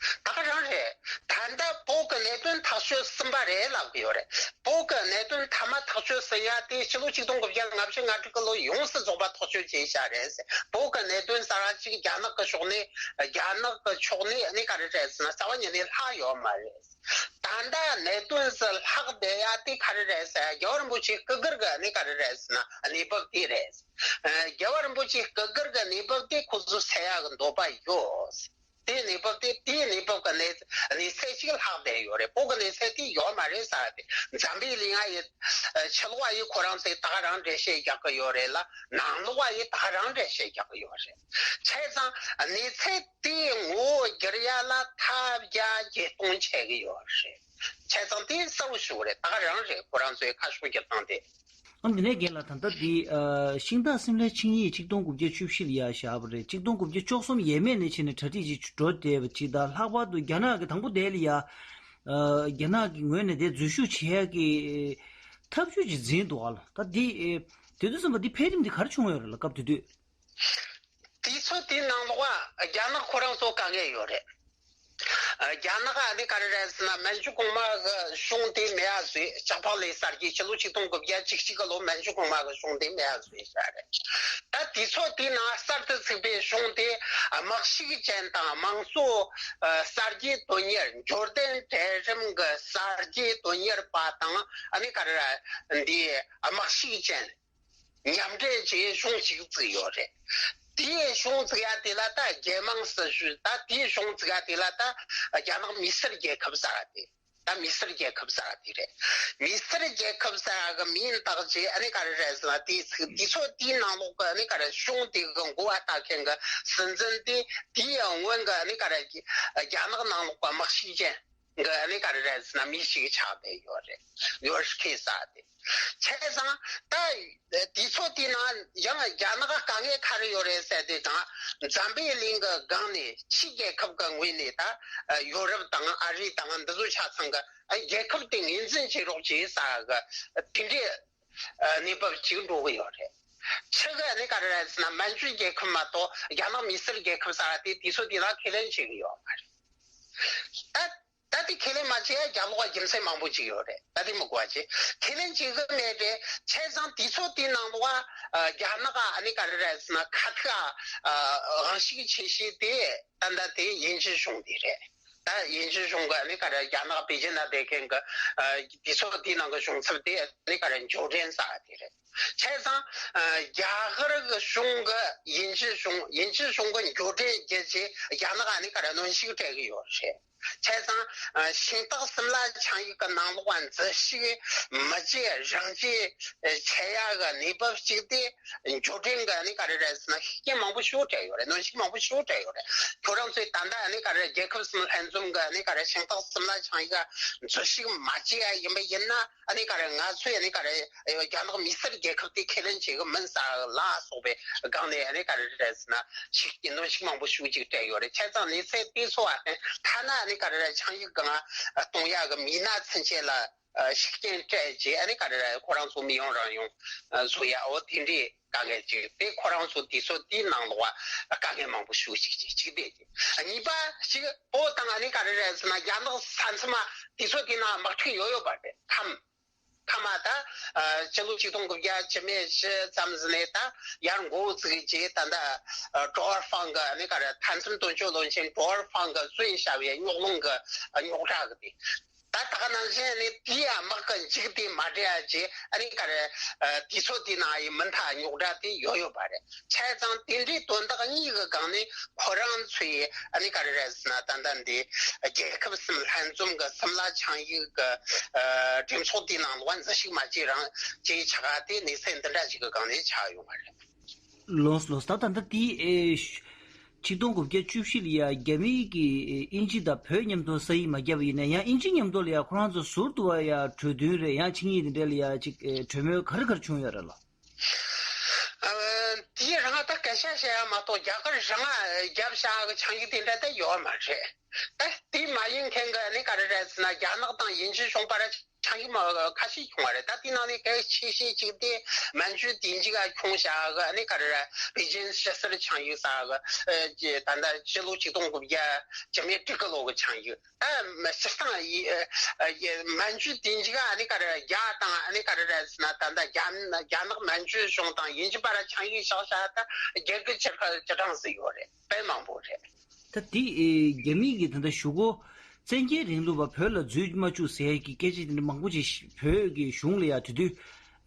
ད་ག་རང་རེད། ད་ལྟ་བོད་ཀྱི་གནད་དོན་ཐག་གཅོད་ཟིན་པ་རེད་ལབ་ཀྱི་ཡོད་རེད། བོད་ཀྱི་གནད་དོན་མཐའ་མ་ཐག་གཅོད་ཟིན་ཡ་དེ་ཕྱི་ལོ་ཆིག་སྟོང་དགུ་བརྒྱ་ལྔ་བཅུ་ང་དྲུག་གི་ལོ་ཡོངས་སུ་རྫོགས་པ་ཐག་གཅོད་བྱས་བཞག་རེད་ཟེར། བོད་ཀྱི་གནད་དོན་ཟེར་བ་ཅིག་རྒྱ་ནག་གི་ཕྱོགས་ནས། རྒྱ་ནག་གི་ཕྱོགས་ནས་ནི་ག་རེ་རེད་ཟེར་ན་རྩ་བ་ཉིད་ནས་ལྷག་ཡོད་མ་རེད། ད་ལྟ་གནད་དོན་ཟེར་ལྷག་བསྡད་ཡ་དེ་ག་རེ་རེད་ཟེར། རྒྱལ་བ་རིན་པོ་ཆེ་སྐུ་སྒེར་གི་ནི་ག་རེ་རེད་ཟེར་ན་གནས་བབ་དེ་རེད། རྒྱལ་བ་རིན་པོ་ཆེ་སྐུ་སྒེར་གི་གནས་བབ་དེ་ཁོ་ཚོ་སེལ་ཡ་གི་འདོད་པ་ཡོད། དེའི་གནས་བབ་དེ། དེའི་གནས་བབ་ཀྱི་གནས་གནས་ཚད་ཅིག་ལྷག་བསྡད་ཡོད་རེད། བོད་ཀྱི་གནས་ཚད་དེ་ཡོད་མ་རེད་ཟེར་ཏེ། འཛམ་བུའི་གླིང་ང་ཡི་ཕྱི་ལོགས་པ་ཡི་ཁོ་རང་ཚོས་ད་ག་རང་འགྲེལ་བཤད་རྒྱག་གི་ཡོད་རེད་ལ། ནང་ལོགས་པ་ཡི་ད་ག་རང་འགྲེལ་བཤད་རྒྱག་གི་ཡོད་རེད། བྱས་ཙང་གནས་ཚད་དེའི་ངོ་བོ་བསྒྱུར་ཡ་ལ་ཐབས་བརྒྱ་བརྒྱད་སྟོང་བྱེད་ཀྱི་ཡོད་རེད། བྱས་ཙང་དེ་གསལ་པོ་ཞིག་རེད། ད་ག་རང་རེད། ཁོ་རང་ཚོའི་ཁ་ཕྱོགས་བསྒྱུར་སྟངས་དེ། ཨ་འདི་ནས་རྒན་ལགས། ད་ལྟ་འདི་ཨ་ཤིང་སྟག་སིམ་ལའི་ཆིངས་ཡིག་ཆིག་སྟོང་དགུ་བརྒྱ་བཅུ་བཞི་ལ་ཡ་བཞག་པ་རེད། ཆིག་སྟོང་དགུ་བརྒྱ་བཅུ་གསུམ་ཡས་མས་ནས་བྱས་ནས་གྲ་སྒྲིག་ཅིག་འགྲོ་བསྡད་པ་ཅིག་དང་། ལྷག་པར་དུ་རྒྱ་ནག་གི་དང་པོ་དེ་ལ་ཡ་ ཨ་རྒྱ་ནག་གི་ངོས་ནས་དེ་འཛུལ་ཞུགས་བྱེད་ཡ་གི་ཐབས་ཇུས་ཅིག་འཛིན་འདུག་ཨ་ལ། ད་འདི་ཨེ་དེ་དུས་ཙམ་པ་འདི་འཕེལ་རིམ་འདི་ག་རེ་བྱུང་ཡོད་རེད་ལ། སྐབས་དེ་དུས། དུས་ཚོད་དེའི་ནང་ལོགས་ཨ་རྒྱ་ནག་ཁོ་རང་ཚོ་དཀའ་ངལ་ཡོད་རེད། ཨ་རྒྱ་ནག་ཨ་ནི་ག་རེ་རེད་ཟེར་ན། མན་ཇུ་གོང་མ་གི་གཞུང་དེ་མེད་ཡ་བཟོས། ལྕགས་ཕག་ལས་གསར་བརྗེ། ཕྱི་ལོ་ཆིག་སྟོང་དགུ་བརྒྱ་བཅུ་གཅིག་གི་ལོ་མན་ཇུ་གོང་མ་གི་གཞུང་དེ་མེད་ཡ་བཟོས་བཞག་རེད། ད་དུས་ཚོད་དེའི་ནང་གསར་དུ་བཙུགས་པའི་གཞུང་དེ་དམག་ཤུགས་ཅན་དང་། དམངས་གཙོ་ཨ་གསར་བརྗེའི་དོན་གཉེར། འབྱོར་ལྡན་གྲལ་རིམ་གྱི་གསར་བརྗེའི་དོན་གཉེར་པ་དང་། ཨ་ནི་ག་རེ་རེད། འདི་དམག་ཤུགས་ཅན་མཉམ་འབྲེལ་བྱས་གཞུང་ཞིག་བཙུགས་ཡོད་རེད། དེའི་གཞུང་བཙུགས་ཡ་དེ་ལ་ད་རྒྱལ་དམངས་སྲིད་གཞུང་། ད་དེའི་གཞུང་བཙུགས་ཡ་དེ་ལ་ད་རྒྱ་ནག་མི་སེར་རྒྱལ་ཁབ་ཟེར་བ་དེ། ད་མི་སེར་རྒྱལ་ཁབ་ཟེར་བ་དེ་རེད། མི་སེར་རྒྱལ་ཁབ་ཟེར་བ་གི་མིང་བཏགས་བྱས། ཨ་ནི་ག་རེ་རེད་ཟེར་ན། དེའི་ཚིག་དུས་ཚོད་དེའི་ནང་ལོགས་གི་ཨ་ནི་ག་རེ་གཞུང་དེ་གི་འགོ་བ་ལྟ་མཁན་གི་སྲིད་འཛིན་དེ། དེའི་སྔོན་གི་ཨ་ནི་ག་རེ་རྒྱ་ནག་ནང་ལོགས་གི་དམག་ཤུགས་ཅན་གི་ཨ་ནི་ག་རེ་རེད་ཟེར་ན། མི་ཞིག་ཆགས་བསྡད་ཡོད་རེད། ཡོ་ཤི་ཁེ་ཟེར་བ་དེ། བྱས་ཙང་ད་དུས་ཚོད་དེའི་ནང་ཡང་རྒྱ་ནག་དཀའ་ངལ་ག་རེ་ཡོད་རེད་ཟེར་དུས་ཙང་། འཛམ་བུའི་གླིང་གི་སྒང་ནས་ཕྱི་རྒྱལ་ཁབ་ཀྱི་ངོས་ནས་ད་ཡོ་རོབ་དང་ཨ་རི་དང་འདི་ཚོ་ཆ་ཚང་གི་རྒྱལ་ཁབ་དེ་ངོས་འཛིན་བྱེད་རོགས་བྱེད་ཟེར་གི་དེ་འདྲའི་གནས་བབ་ཅིག་འགྲོ་གི་ཡོད་རེད། ཕྱི་གི་ཨ་ནི་ག་རེ་རེད་ཟེར་ན། མན་ཇུ་རྒྱལ་ཁབ་མ་གཏོགས་རྒྱ་ནག་མི་སེར་རྒྱལ་ཁབ་ཟེར་བ་དེ་དུས་ཚོད་དེའི་ནང་ཁས་ལེན་བྱེད་གི་ཡོད་མ་རེད། ད་ད་དེ་ཁས་ལེན་མ་བྱས་རྒྱབ་ལོགས་རྒྱུ་མཚན་མང་པོ་ཅིག་ཡོད་རེད། ད་དེ་མི་གོ་བ་བྱེད། ཁས་ལེན་བྱེད་གི་མེད་རེད། བྱས་ཙང་དུས་ཚོད་དེའི་ནང་ལོགས་ཨ་རྒྱ་ནག་ཨ་ནི་ག་རེ་རེད་ཟེར་ན། ཁ་ཐུག་ཨ་དབང་ཤུགས་ཆེ་ཤོས་དེ་ད་ལྟ་དེ་དབྱིན་ཇི་གཞུང་དེ་རེད། ད་དབྱིན་ཇི་གཞུང་གི་ཨ་ནི་ག་རེ། རྒྱ་ནག་པེ་ཅིན་ན་བསྡད་མཁན་གི་ཨ་དུས་ཚོད་དེའི་ནང་གི་གཞུང་ཚབ་དེ་ཨ་ནི་ག་རེ། འབྱོར་ལྡན་ཟེར་བ་དེ་རེད། བྱས་ཙང་ཨ་རྒྱ་གར་གི་གཞུང་གི་དབྱིན་ཇི་གཞུང་། དབྱིན་ཇི་གཞུང་གི་འབྱོར་ལྡན་བརྒྱུད་བྱས་རྒྱ་ནག་ཨ་ནི་ག་རེ་གནོན་ཤུགས་སྤྲད་གི་ཡོད་རེད། བྱས་ཙང་ཨ་ཤིང་སྟག་སིམ་ལ་ཆིངས་ཡིག་གི་ནང་ལོགས་འཛུལ་ཞུགས་མི་བྱེད། རང་བྱེད་བྱེད་ཡ་གི་གནས་བབ་ཅིག་དེ་འབྱོར་ལྡན་གི་ཨ་ནི་ག་རེ་རེད་ཟེར་ན། ཤུགས་རྐྱེན་མང་པོ་ཞིག་སྤྲད་ཡོད་རེད། གནོན་ཤུགས་མང་པོ་ཞིག་སྤྲད་ཡོད་རེད། ཁྱོད་རང་ཚོས་ད་ལྟ་ཨ་ནི་ག་རེ། རྒྱལ་ཁབ་གསུམ་ལྷན་འཛོམས་གི་ཨ་ནི་ག་རེ། ཤིང་སྟག་སིམ་ལ་ཆིངས་ཡིག་ག་འཛུལ་ཞུགས་མ་བྱེད་ཡ་ཡིན་པ་ཡིན་ན། ཨ་ནི་ག་རེ། ང་ཚོས་ཨ་ནི་ག་རེ། རྒྱ་ནག་མི་སེར་རྒྱལ་ཁབ་དེ་ཁས་ལེན་བྱེད་གི་མིན་ཟེར་ལ་སོགས་པའི་སྒང་ནས་ཨ་ནི་ག་རེ་རེད་ཟེར་ན། ཤུགས་རྐྱེན་གནོན་ཤུགས་མང་པོ་ཞིག་ཅིག་སྤྲད་ཡོད་རེད། བྱས་ཙང་གནས་ཚུལ་དེ་ཚོ་ཨ་ཐ་ན་ཨ་ནི་ག་རེ་རེད། ཆིངས་ཡིག་སྒང་གཏོང་ཡ་གི་མི་སྣ་ཚུན་ཆད་ལ་ཤུགས་རྐྱེན་སྤྲད་རྗེས། ཨ་ནི་ག་རེ་རེད། ཁོ་རང་ཚོ་མི་ཡོང་རང་ཡོང་བཟོ་ཡ། འོ་དེ་འདྲའི་དཀའ་ངལ་ཅིག་དེ་ཁོ་རང་ཚོ་དུས་ཚོད་དེའི་ནང་ལོགས་དཀའ་ངལ་མང་པོ་ཞིག་ཅིག་ཅིག་ཅིག་བསྡད་ཀྱི། གཉིས་པ་ཞིག་བོད་དང་ཨ་ནི་ག་རེ་རེད་ཟེར་ན། རྒྱ་ནག་ས་མཚམས་དུས་ཚོད་དེའི་ནང་དམག་འཁྲུག་ཡོད་ཡོད་པ་རེད། མཐའ་མ། མཐའ་མ་ད་ཨ་སྤྱི་ལོ་ཆིག་སྟོང་དགུ་བརྒྱ་བཅུ་མེད་བཞི་ཙམ་ཟིན་ནས་ད་ཡར་འགོ་བཙུགས་རྗེས། ད་ལྟ་ཨ་ཀྲོ་ཨར་ཧྥང་གི་ཨ་ནི་ག་རེ། མཐའ་མཚམས་དོན་གཅོད་བློན་ཆེན་ཀྲོ་ཨར་ཧྥང་གི་གསོན་བྱ་བའི་རྙོག་གླེང་གི་རྙོག་དྲ་གི་དེ། ད་ད་ག་ནང་བཞིན་ནི་དེའི་དམག་གི་མཇུག་དེ་མ་སྒྲིལ་ཡ་བྱས། ཨ་ནི་ག་རེ། ཨ་དུས་ཚོད་དེའི་ནང་ཡི་མུ་མཐའ་རྙོག་དྲ་དེ་ཡོད་ཡོད་པ་རེད། བྱས་ཙང་དེ་འདྲའི་དོན་དག་གཉིས་ཀྱི་སྒང་ནས་ཁོ་རང་ཚོས་ཨ་ནི་ག་རེ་རེད་ཟེར་ན། ད་ལྟ་འདི་རྒྱལ་ཁབ་གསུམ་ལྷན་འཛོམས་ཀྱི་སིམ་ལ་ཆིངས་ཡིག་གི་ཨ་གྲོས་ཚོགས་དེའི་ནང་ལོགས་འཛུལ་ཞུགས་མ་བྱེད་རང་བྱེད་ཆགས་པ་དེ་གནས་ཚུལ་འདི་འདྲ་ཞིག་གི་སྒང་ནས་ཆགས་ཡོང་བ་རེད། ལོས་ལོས། ད་ད་ལྟ་དེ་ཨེ་ཆིག་སྟོང་དགུ་བརྒྱ་བཅུ་བཞི་ལ་ཡ་རྒྱ་མི་གིས་ཨེ་དབྱིན་ཇི་དང་བོད་མཉམ་དུ་ས་ཡིག་མ་བརྒྱབ་པ་ཡིན་ན། ཡང་དབྱིན་ཇི་མཉམ་དུ་ལ་ཡ་ཁོ་རང་ཚོ་ཟུར་དུ་བ་ཡ་གྲོས་མཐུན་རེད། ཡང་ཆིངས་ཡིག་དེ་འདྲ་ལ་ཡ་ཅིག་ཨེ་གྲོས་མོལ་ག་རེ་ག་རེ་བྱུང་ཡོད་རེད་ལ། ཨ་དེའི་རིང་ད་སྐད་ཆ་བཤད་ཡ་མ་གཏོགས་རྒྱ་གར་རང་རྒྱབ་བཞག་གི་ཆིངས་ཡིག་དེ་འདྲ་ད་ཡོད་མ་རེད། ད་དེ་མ་ཡིན་མཁན་གི་ཨ་ནི་ག་རེ་རེད་ཟེར་ན། རྒྱ་ནག་དང་དབྱིན་ཇི་གཞུང་བར་ཆིངས་ཡིག་མ་ཁ་ཤས་བྱུང་བ་རེད། ད་དེའི་ནང་ནས་གལ་ཆེ་ཤོས་གཅིག་དེ་མན་ཇུ་དུས་མཇུག་ག་བྱུང་བཞག་གི་ཨ་ནི་ག་རེ་རེད། པེ་ཅིན་ཕྱི་སེལ་ཆིངས་ཡིག་ཟེར་གི། ཨ་ད་ལྟ་སྤྱི་ལོ་ཆིག་སྟོང་དགུ་བརྒྱ་བཅུ་མེད་དྲུག་གི་ལོ་གི་ཆིངས་ཡིག། ད་སྤྱིར་བཏང་ཡི་ཨ་ཡི་མན་ཇུ་དུས་མཇུག་ག་ཨ་ནི་ག་རེ་རྒྱ་དང་ཨ་ནི་ག་རེ་རེད་ཟེར་ན། ད་ལྟ་རྒྱ་རྒྱ་ནག་མན་ཇུ་གཞུང་དང་དབྱིན་ཇི་བར་ཆིངས་ཡིག་བཞག་བཞག་ད་རྒྱ་གི་སྤྱི་ཁ་སྤྱི་གྲངས་སུ་ཡོད་རེད། དཔེ་མང་པོ་རེད། ད་དེ་ཨེ་རྒྱ་མི་གིས་ད་ལྟ་གཞུག་གུ་བཙན་རྒྱལ་རིང་ལུགས་པ་བོད་ལ་འཛུལ་མ་བཅུག་ཟེར་གྱི་སྐད་ཆ་དེ་འདྲ་མང་པོ་ཅིག་བོད་ཀྱི་གཞུང་ལ་ཡ་དེ་དུས་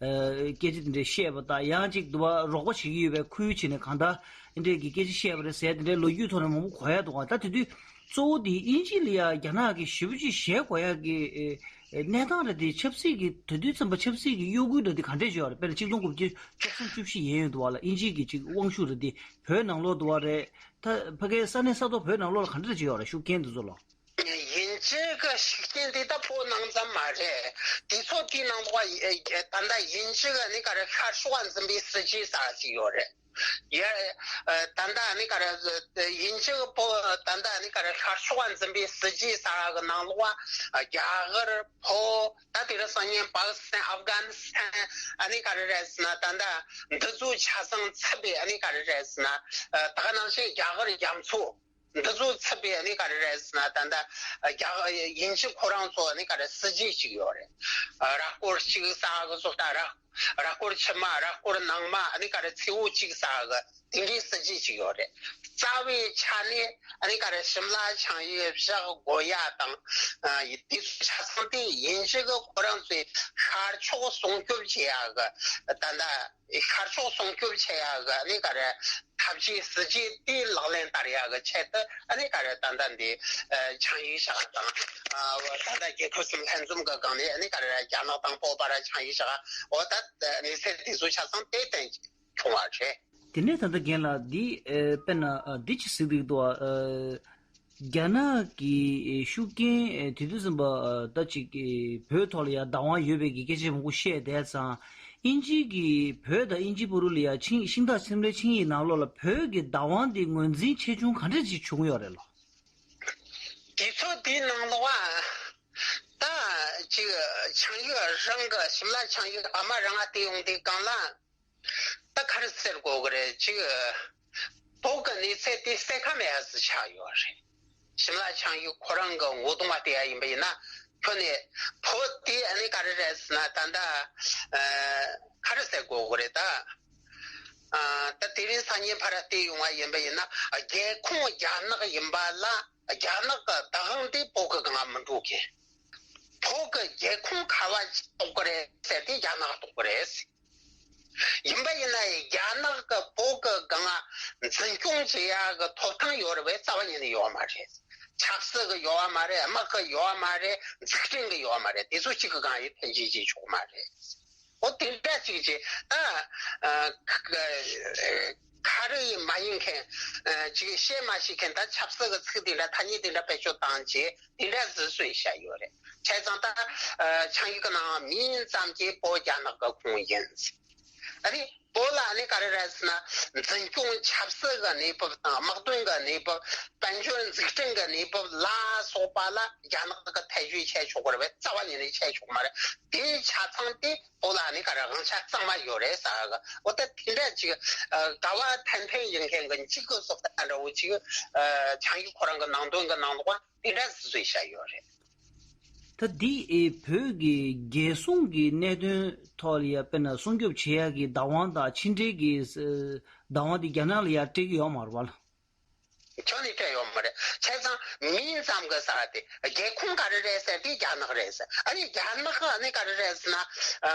ཨེ་སྐད་ཆ་དེ་འདྲ་བཤད་པ་དང་། ཡང་ཅིག་དུ་བ་རོགས་པ་བྱེད་ཀྱི་ཡོད་པའི་ཁུལ་བྱས་ནས་གང་ལྟར་དེ་འདྲའི་གི་སྐད་ཆ་བཤད་པ་རེད་ཟེར། དེ་འདྲའི་ལོ་རྒྱུས་ཐོག་ནས་མང་པོ་གོ་ཡ་འདུག་ག་ད་དེ་དུས་གཙོ་བོ་དེ་དབྱིན་ཇི་ལ་ཡ་རྒྱ་ནག་གིས་ཞེ་པོ་ཅིག་ཞེད་དགོས་ཡ་གི་ཨེ་ཨེ་གནས་སྟངས་རེད་དེ། ཆབ་སྲིད་ཀྱི་དེ་དུས་ཙམ་པ་ཆབ་སྲིད་ཀྱི་གཡོ་འགུལ་རེད་དེ་ག་འདྲས་བྱས་ཡོད་རེད། དཔེར་ན་ཆིག་སྟོང་དགུ་བརྒྱ་བཅུ་གསུམ་བཅུ་བཞི་ཡན་ཡོད་འདུག་བ་ལ། དབྱིན་ཇི་གི་ཅིག་དབང་ཤུགས་རེད་དེ་བོད་ནང་ལོགས་འདུག་བ་རེད། ད་ཕ་གའི་ས་གནས་ས་ཐོག་བོད་ནང་ལོགས་ལ་ག་འདྲ་བྱས་ཡོད་རེད། ཤུགས་རྐྱེན་འདི་ཚོ་ལ། ཡིན། ཡིན་ཅི་གི་ཤུགས་རྐྱེན་དེ་ད་བོད་ནང་ཙམ་མ་རེད། དུས་ཚོད་དེའི་ནང་ལོགས་ད་ལྟ་ཡིན་ཅི་གི་ནི་ག་རེ་ཤར་ཕྱོགས་འཛིན་པའི་སྲིད་ཇུས་ཟེར་ཞིག་ཡོད་རེད། ཡ། ད་ལྟ་ནི་ག་རེ་ཡིན་ཅི་གི་བོད་ད་ལྟ་ནི་ག་རེ་ཤར་ཕྱོགས་འཛིན་པའི་སྲིད་ཇུས་ཟེར་གི་ནང་ལོགས་རྒྱ་གར་བོད་ད་དེ་རིང་སང་ཉིན་པ་ཀི་སི་ཐན་ཨབ་གྷ་ནི་སི་ཐན་ཨ་ནི་ག་རེ་རེད་ཟེར་ན་ད་ལྟ་འདི་ཚོའི་ཆ་ཚང་ཚུད་པའི་ཨ་ནི་ག་རེ་རེད་ཟེར་ན་ད་ག་ནང་བཞིན་རྒྱ་གར་རྒྱ་མཚོ། འདི་ཚོ་ཚུད་པའི་ཨ་ནི་ག་རེ་རེད་ཟེར་ན་ད་ལྟ་རྒྱ་ཡིན་ཅི་ཁོ་རང་ཚོ་ཨ་ནི་ག་རེ་སྲིད་ཇུས་ཅིག་ཡོད་རེད། ར་སྐོར་གཅིག་ཟེར་གི་བཟོ་ལྟ་ར་ར་སྐོར་ཕྱི་མ་ར་སྐོར་ནང་མ་ཨ་ནི་ག་རེ་མཚེའུ་གཅིག་ཟེར་གི་དེ་འདྲའི་སྲིད་ཇུས་ཅིག་ཡོད་རེད། རྩ་བའི་ཆ་ནས་ཨ་ནི་ག་རེ་ཤིམ་ལ་ཆིངས་ཡིག་བཞག་དགོས་ཡ་དང་དེ་ཚོ་ཆ་ཚང་དེ་ཡིན་ཅི་གི་ཁོ་རང་ཚོའི་ཤར་ཕྱོགས་སྲུང་སྐྱོབ་བྱེད་ཡ་གི་ད་ལྟ། ཤར་ཕྱོགས་སྲུང་སྐྱོབ་བྱེད་ཡག་གི་ཨ་ནི་ག་རེ་ཐབས་ཇུས་སྲིད་ཇུས་དེ་ལག་ལེན་བསྟར་ཡག་གི་ཆེད་དུ་ཨ་ནི་ག་རེ་ད་ལྟ་འདི་ཆིངས་ཡིག་བཞག་དང་ད་ལྟ་རྒྱལ་ཁབ་གསུམ་ལྷན་འཛོམས་ཀྱི་སྒང་ནས་ཨ་ནི་ག་རེ་རྒྱ་ནག་དང་བོད་བར་ཆིངས་ཡིག་བཞག་འོ་ད་གནས་ཚུལ་དེ་ཚོ་ཆ་ཚང་དེ་བསྟན་བྱུང་བ་རེད། དེ་ནས་ད་ལྟ་རྒན་ལགས་འདི་དཔེར་ན་འདི་ཅི་ཟེར་འདུག་འདུག་རྒྱ་ནག་གི་ཤུགས་རྐྱེན་དེ་དུས་ཙམ་པ་ད་ཅིག་བོད་ཐོག་ལ་ཡང་བདག་དབང་ཡོད་པའི་གི་སྐད་ཆ་མང་པོ་བཤད་བསྡད་ཙང་། དབྱིན་ཇི་གི་བོད་དང་དབྱིན་ཇི་བར་ལ་ཡང་ཆིངས་ཤིང་རྟ་ཁྲིམས་འགལ་ཆིངས་ཡིག་ནང་ལོགས་ལ་བོད་ཀྱི་བདག་དབང་དེ་ངོས་འཛིན་ཆེ་ཆུང་ག་འདྲ་ཅིག་བྱུང་ཡོད་རེད་ལོ། དུས་ཚོད་དེའི་ནང་ལོགས་ད་ཅིག་ཆིངས་ཡིག་རང་གི་ཤིམ་ལ་ཆིངས་ཡིག་ཨ་མ་རང་ང་བལྟས་ཡོང་དུས་སྒང་ལ། ད་ག་རེ་ཟེར་དགོས་གི་རེད་ཅིག་བོད་ཀྱི་གནས་ཚད་དེ་གསལ་ཁ་མེད་ཡ་ཟིག་ཆགས་ཡོད་རེད། ཤིམ་ལ་ཆིངས་ཡིག་ཁོ་རང་གི་ངོ་གདོང་བ་བལྟས་ཡ་ཡིན་པ་ཡིན་ན་ཁྱོན་ནས་བོད་དེ་ཨ་ནི་ག་རེ་རེད་ཟེར་ན་ད་ལྟ་ག་རེ་ཟེར་དགོས་གི་རེད་ད། ད་དེ་རིང་སང་ཉིན་ཕར་བལྟས་ཡོང་བ་ཡིན་པ་ཡིན་ན་རྒྱལ་ཁོངས་རྒྱ་ནག་ཡིན་པ་ལ་རྒྱ་ནག་གི་བདག་དབང་དེ་བོད་ཀྱི་སྒང་མི་འགྲོ་གི། བོད་ཀྱི་རྒྱལ་ཁོངས་ག་བ་གཏོགས་གི་རེད་ཟེར་དེ་རྒྱ་ནག་གཏོགས་གི་རེད། ཡིན་པ་ཡིན་ན་རྒྱ་ནག་གི་བོད་ཀྱི་སྒང་འཛིན་སྐྱོང་བྱེད་ཡག་གི་ཐོབ་ཐང་ཡོད་རེད་པས་རྩ་བ་ཉིད་ནས་ཡོད་མ་རེད། ཆབ་སྲིད་ཀྱི་ཡོད་པ་མ་རེད། དམག་གི་ཡོད་པ་མ་རེད། འཛུགས་སྐྲུན་གྱི་ཡོད་པ་མ་རེད། དེ་ཚོ་གཅིག་གི་སྒང་ཡིན་ཐོན་སྐྱེད་བྱེད་ཆོག་མ་རེད། འོ་དེ་འདྲ་གཅིག་བྱེད་ད། ག་རེ་ཡིན་མ་ཡིན་མཁན་ཅིག་བཤད་མ་ཤེས་མཁན་ད་ཆབ་སྲིད་ཀྱི་ཚིག་དེ་འདྲ་ཐ་སྙད་དེ་འདྲ་བེད་སྤྱོད་བཏང་རྗེས་དེ་འདྲ་ཟིག་གསུངས་བཞག་ཡོད་རེད། བྱས་ཙང་ད་ཆིངས་ཡིག་གི་ནང་མིང་ཙམ་གྱིས་བོད་རྒྱ་ནག་གི་ཁོངས་ཡིན། ཨ་ནི་བོད་ལ་ཨ་ནི་ག་རེ་རེད་ཟེར་ན་འཛིན་སྐྱོང་ཆབ་སྲིད་ཀྱི་གནས་བབ་དང་དམག་དོན་གྱི་གནས་བབ་དཔལ་འབྱོར་འཛུགས་སྐྲུན་གྱི་གནས་བབ་ལ་སོགས་པ་ལ་རྒྱ་ནག་གི་ཐེ་བྱུས་བྱས་ཆོག་གི་རེད་པས་རྩ་བ་ཉིད་ནས་བྱས་ཆོག་མ་རེད། དེའི་ཆ་ཚང་དེ་བོད་ལ་ནི་ག་རེ་དབང་ཆ་གཙང་མ་ཡོད་རེད་ཟེར་གི་འོ་ད་དེ་འདྲ་ཅིག་ག་བ་ཐན་ཐན་ཡིན་མཁན་གི་འཇིགས་སྐུལ་སོགས་ད་འདྲ་བོ་ཅིག་ཆིངས་ཡིག་ཁོ་རང་གི་ནང་དོན་གི་ནང་ལོགས་དེ་འདྲ་བཟོས་བཞག་ཡོད་རེད། ད་འདི་ཨེ་བོད་ཀྱི་རྒྱལ་སྲུང་གི་གནད་དོན་ཐོག་ལ་ཡ་དཔེར་ན་སྲུང་སྐྱོབ་བྱེད་ཡག་གི་བདག་དབང་དང་ཕྱི་འབྲེལ་གྱི་ཨེ་བདག་དབང་དེ་རྒྱ་ནག་ལ་ཡ་སྤྲད་ཀྱི་ཡོད་མ་རེད་པ་ལ། ཁྱོན་ནས་སྤྲད་ཡོད་མ་རེད། བྱས་ཙང་མིང་ཙམ་གྱི་ས་དེ་རྒྱལ་ཁོངས་ག་རེ་རེད་ཟེར་དེ་རྒྱ་ནག་རེད་ཟེར། ཨ་ནི་རྒྱ་ནག་གི་ཨ་ནི་ག་རེ་རེད་ཟེར་ན།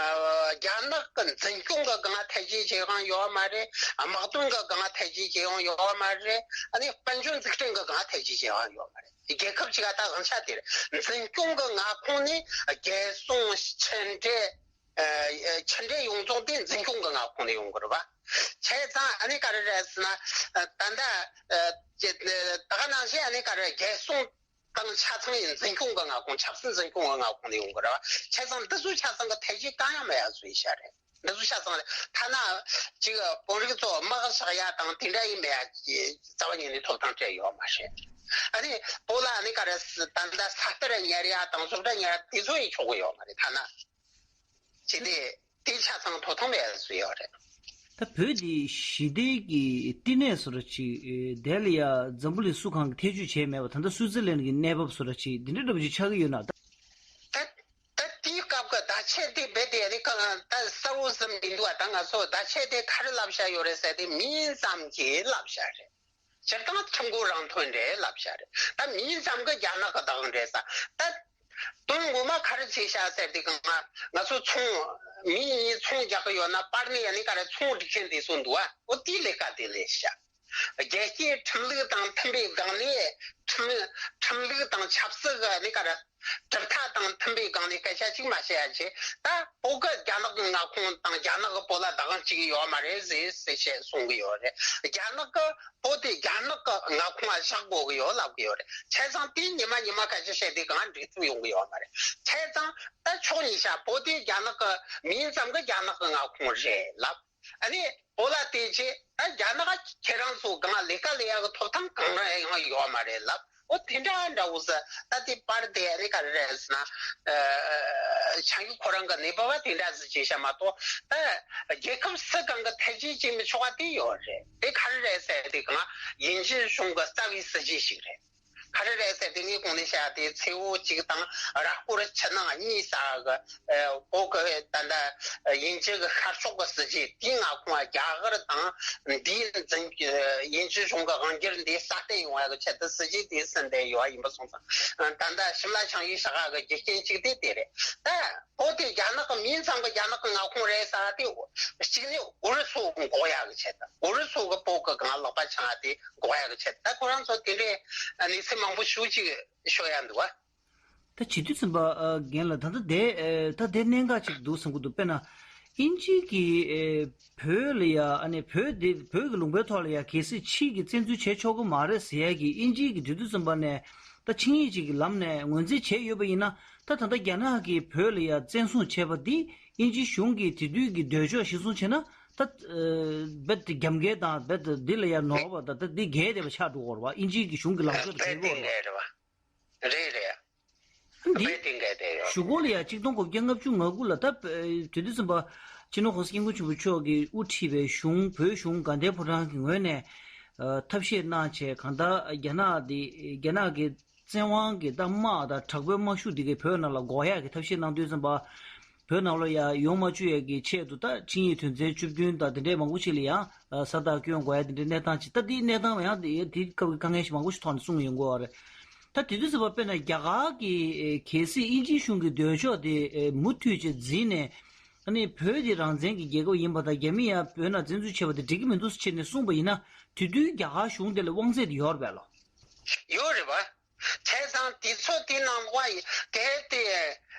རྒྱ་ནག་གི་འཛིན་སྐྱོང་གི་སྒང་ཐེ་ཇུས་བྱེད་དབང་ཡོད་མ་རེད། དམག་དོན་གྱི་སྒང་ཐེ་ཇུས་བྱེད་དབང་ཡོད་མ་རེད། ཨ་ནི་དཔལ་འབྱོར་འཛུགས་སྐྲུན་གྱི་སྒང་ཐེ་ཇུས་བྱེད་དབང་ཡོད་མ་རེད། རྒྱལ་ཁབ་ཅིག་ཨ་ད་དབང་ཆ་དེ་རེད། འཛིན་སྐྱོང་གི་མངའ་ཁོངས་ནས་རྒྱལ་སྲུང་ཕྱི་འབྲེལ། ཕྱི་འབྲེལ་ཡོངས་རྫོགས་དེ་འཛིན་སྐྱོང་གི་མངའ་ཁོངས་ནས་ཡོང་གི་རེད་པ། བྱས་ཙང་ཨ་ནི་ག་རེ་རེད་ཟེར་ན། ད་ལྟ་ད་ག་ནང་བཞིན་ཨ་ནི་ག་རེ་རྒྱལ་སྲུང་དང་ཆ་ཚང་ཡིན་འཛིན་སྐྱོང་གི་མངའ་ཁོངས་ཆབ་སྲིད་འཛིན་སྐྱོང་གི་མངའ་ཁོངས་ནས་ཡོང་གི་རེད་པ། བྱས་ཙང་འདི་ཚོ་ཆ་ཚང་གི་ཐེ་ཇུས་གང་ཡང་མེད་ཡ་བཟོས་བཞག་རེད། འདི་ཚོ་ཆ་ཚང་རེད། ཐ་ན་ཅིག་བོད་རིགས་ཚོ་དམག་བཞག་ཡ་དང་དེ་འདྲ་ཡིན་པའི་རྩ་བ་ཉིད་ནས་ཐོབ་ཐང་སྤྲད་ཡོད་མ་རེད། ཨ་ནི་བོད་ལ་ཨ་ནི་ག་རེ་ད་ལྟ་ས་གཏེར་ཉར་ཡ་དང་བཟོ་གྲྭ་ཉར་ཡ་དེ་ཚོ་ཡིན་ཆོག་གི་ཡོད་མ་རེད། ཐ་ན་ཅི་སྟེ་དེ་ཆ་ཚང་ཐོབ་ཐང་མེད་བཟོས་ཡོད་རེད། ད་བོད་འདི་ཞི་བདེ་གི་བསྟི་གནས་བཟོ་འདྲ་ཅིག་དེ་ལ་ཡ་འཛམ་བུ་གླིང་སུ་གང་གི་ཐེ་བྱུས་བྱས་མེད་པ། ད་ལྟ་སུའུ་ཙི་ལན་གི་གནས་བབ་བཟོ་འདྲ་ཅིག་འདི་འདྲ་འདྲ་པོ་ཅིག་ཆགས་ཀྱི་ཡོད་ན། ད་ད་དེའི་སྐབས་ཀྱི་བརྡ་ཆད་དེ་རྦད་དེ་ཨ་ནི་གང་ད་གསལ་བོ་ཟིན་མི་འདུག་བ། ད་ང་ཚོ་བརྡ་ཆད་དེ་ག་རེ་ལབ་བཞག་ཡོད་རེད་ཟེར་དེ་མིང་ཙམ་གྱིས་ལབ་བཞག་རེད། སྤྱིར་བཏང་ཁྲིམས་མགོ་རང་ཐོན་རེད་ལབ་བཞག་རེད། ད་མིང་ཙམ་གྱི་རྒྱ་ནག་གི་བདག་དབང་རེད་ས། ད་དོན་ངོ་མ་ག་རེ་བྱས་བཞག་ཟེར་དེ་གང་ང་ང་ཚོ་ཚོང་མི་གཉིས་ཚོང་རྒྱག་གི་ཡོད་ན་པར་ནས་ཨ་ནི་ག་རེ་ཚོང་སྒྲིག་མཁན་དེ་ཚོ་འདུག་བ། འོ་དེའི་ལས་ཀ་དེ་ལས་བཞག་རྒྱལ་སྤྱིའི་ཁྲིམས་ལུགས་དང་མཐུན་པའི་སྒང་ནས་ཁྲིམས་ཁྲིམས་ལུགས་དང་ཆབ་སྲིད་ཀྱི་ཨ་ནི་ག་རེ་ གྲུབ་མཐའ་དང་མཐུན་པའི་སྒང་ནས་སྐད་ཆ་གཅིག་མ་བཤད་ཡ་བྱས། ད་བོད་གི་རྒྱ་ནག་གི་མངའ་ཁོངས་དང་རྒྱ་ནག་གི་བོད་ལ་བདག་དབང་བྱེད་ཀྱི་ཡོད་མ་རེད་ཟེར་ཟེར་བཤད་གསུང་གི་ཡོད་རེད། རྒྱ་ནག་གི་བོད་དེ་རྒྱ་ནག་གི་མངའ་ཁོངས་ལ་བཞག་དགོས་ཀྱི་ཡོད་ལབ་ཀྱི་ཡོད་རེད། བྱས་ཙང་དེ་ཉི་མ་ཉི་མ་སྐད་ཆ་བཤད་དེ་གང་འགྲིག་ཐུབ་ཡོང་གི་ཡོད་མ་རེད། བྱས་ཙང་ད་ཕྱོགས་གཉིས་ཆ་བོད་དེ་རྒྱ་ནག་གི་མིང་ཙམ་གྱི་རྒྱ་ནག་གི་མངའ་ཁོངས་རེད་ལབ། ཨ་ནི་བོད་ལ་བལྟས་རྗེས་ད་རྒྱ་ནག་ཁྱེད་རང་ཚོ་གང་ལས་ཀ་ལས་ཡག་གི་ཐོབ་ཐང་གང་རང་ཡང་ཡོད་མ་རེད་ལབ། འོ་དེ་འདྲ་འདྲ་བོ་ཟེར། ད་དེ་པར་དེ་ཨ་ནི་ག་རེ་རེད་ཟེར་ན། ཨ་ཆ་ཡུ་ཁོ་རང་གི་གནས་བབ་བ་དེ་འདྲ་ཟེར་བྱས་ཤ་མ་གཏོགས། ད་རྒྱལ་ཁབ་སུ་གང་གི་ཐད་ཀྱིས་བྱེད་མི་ཆོག་པ་དེ་ཡོད་རེད། དེ་ག་རེ་རེད་ཟེར་དེ་གང་ཡིན་གཅིག་གཞུང་གི་རྩ་བའི་སྲིད་ཇུས་ཤིག་རེད། ག་རེ་རེད་ཟེར་དེ་ངས་གོང་ནས་བཤད་ཡ་དེ་མཚེའུ་གཅིག་དང་ར་སྐོར་ཕྱི་ནང་གཉིས་ཟེར་གི། ཨ་བོད་གི་ད་ལྟ་དབྱིན་ཇི་གི་ཤར་ཕྱོགས་གི་སྲིད་ཇུས་དེའི་མངའ་ཁོངས་རྒྱ་གར་དང་འདིའི་འཛིན་དབྱིན་ཇི་གཞུང་གི་དབང་སྒྱུར་འདི་སྲ་བརྟན་ཡོང་ཡ་གི་ཆེད་དུ་སྲིད་ཇུས་དེ་གསུངས་བསྡད་ཡོད་ཡིན་པ་སོང་ཙང་། ད་ལྟ་ཤིམ་ལ་ཆང་ཡུས་བཞག་གི་རྒྱུ་རྐྱེན་གཅིག་དེ་དེ་རེད། ད་བོད་དེ་རྒྱ་ནག་གི་མིང་ཙམ་གྱི་རྒྱ་ནག་གི་མངའ་ཁོངས་རེད་ཟེར་དེ་གཅིག་ནི་ཨུ་རུ་སུ་འགོག་ཡ་གི་ཆེད་དུ། ཨུ་རུ་སུ་གི་བོད་གི་གང་ལག་པ་འཆང་ཡ་དེ་འགོག་ཡ་གི་ཆེད་དུ། ད་ཁོ་རང་ཚོ་དེ་འདྲའི་གནས་ཚུལ་མང་པོ་ཞེ་ཅིག་ཤོད་ཡ་འདུག་བ། ད་བྱེད་དུས་ཙམ་པ་ཨ་རྒན་ལགས། ད་ལྟ་དེ་ཨེ་ད་དེ་གནད་འགག་ཅིག་འདུག་བསམ་གྱི་འདུག་དཔེར་ན་དབྱིན་ཇི་གིས་ཨེ་བོད་ལ་ཡ་ཨ་ནི་བོད་དེ་བོད་ཀྱི་ལུང་པའི་ཐོག་ལ་ཡ་གལ་སྲིད་ཕྱིས་ཀྱི་བཙན་འཛུལ་བྱེད་ཆོག་གི་མ་རེད་ཟེར་ཡ་གི་དབྱིན་ཇི་གིས་དེ་དུས་ཙམ་པ་ནས་ད་ཆིངས་ཡིག་ཅིག་གི་ལམ་ནས་ངོས་འཛིན་བྱས་ཡོད་པ་ཡིན་ན། ད་ད་ལྟ་རྒྱ་ནག་གིས་བོད་ལ་ཡ་བཙན་བཟུང་བྱས་པ་འདི་དབྱིན་ཇི་གཞུང་གིས་དེ་དུས་ཀྱི་འདོད་ཕྱོགས་གཞིར་བཟུང་བྱས་ན། ད་ཨེ་རྦད་དེ་རྒྱབ་འགལ་དང་རྦད་དེ་འདི་ལ་ཡ་ནོར་བ་དང་ད་འདི་འགལ་བསྡད་པ་ཆགས་འགྲོ་གི་རེད་བ། དབྱིན་ཇི་གི་གཞུང་གི་ལངས་ཕྱོགས་དེ་འགལ་གི་རེད་བ། རེད་རེད། འདི་དཔེ་དེ་འགལ་བསྡད་ཡོད། གཞུག་གུ་ལ་ཡ་གཅིག་སྟོང་དགུ་བརྒྱ་ལྔ་བཅུ་ང་དགུ་ལ་ད་དེ་དུས་ཙམ་པ་སྤྱི་ནོར་༸གོང་ས་༸སྐྱབས་མགོན་ཆེན་པོ་མཆོག་གིས་དབུ་ཁྲིད་པའི་གཞུང་བོད་གཞུང་དགའ་ལྡན་ཕོ་བྲང་གི་ངོས་ནས་ཨ་ཐབས་ཤེས་གནང་བྱས། གང་ལྟར་རྒྱ་ནག་འདི་རྒྱ་ནག་གི་བཙན་དབང་གི་ད་དམག་དང་དྲག་པོའི་དམག་ཤུགས་འདི་གའི་བོད་ནང་ལ་འགོག་ཡག་གི་ཐབས་ཤེས་གནང་དུས་ཙམ་པ། བོད་ནང་ལོགས་ཡ་ཡོང་མ་བཅུག་ཡ་གི་ཆེད་དུ་ད་ཆིངས་ཡིག་དོན་ཚན་བཅུ་བདུན་དང་དེ་འདྲའི་མང་པོ་ཞིག་ལ་ཡང་ཨ་ས་རྟགས་བསྐྱོན་དགོས་ཡ་དེ་འདྲའི་གནས་སྟངས་ཅིག་ད་དེའི་གནས་སྟངས་ཡང་དེ་དེའི་སྐབས་ཀྱི་དཀའ་ངལ་ཞིག་མང་པོ་ཞིག་ཐོག་ནས་གསུངས་ཡོང་གི་ཡོད་རེད། ད་དེ་དུས་ཙམ་པ་དཔེར་ན་རྒྱ་གར་གྱི་ཨེ་གལ་སྲིད་དབྱིན་ཇིའི་གཞུང་གི་འདོད་ཕྱོགས་དེ་ཨེ་མུ་མཐུད་ཅིག་འཛིན་ནས། ཨ་ནི་བོད་དེ་རང་བཙན་གྱི་རྒྱལ་ཁབ་ཡིན་པ་དང་རྒྱ་མི་ཡང་བོད་ནང་བཙན་འཛུལ་བྱས་པ་དེ་འགྲིག་གི་མི་འདུག་ཟེར་བྱས་ནས་གསུངས་པ་ཡིན་ན། དེ་དུས་རྒྱ་གར་གཞུང་དེ་ལ་དབང་ཚད་དེ་ཡོད་རེད་པས་ལོ། ཡོད་རེད་པ། བྱས་ཙང་དུས་ཚོད་དེའི་ནང་ལོགས་ཡིན་གལ་ཏེ།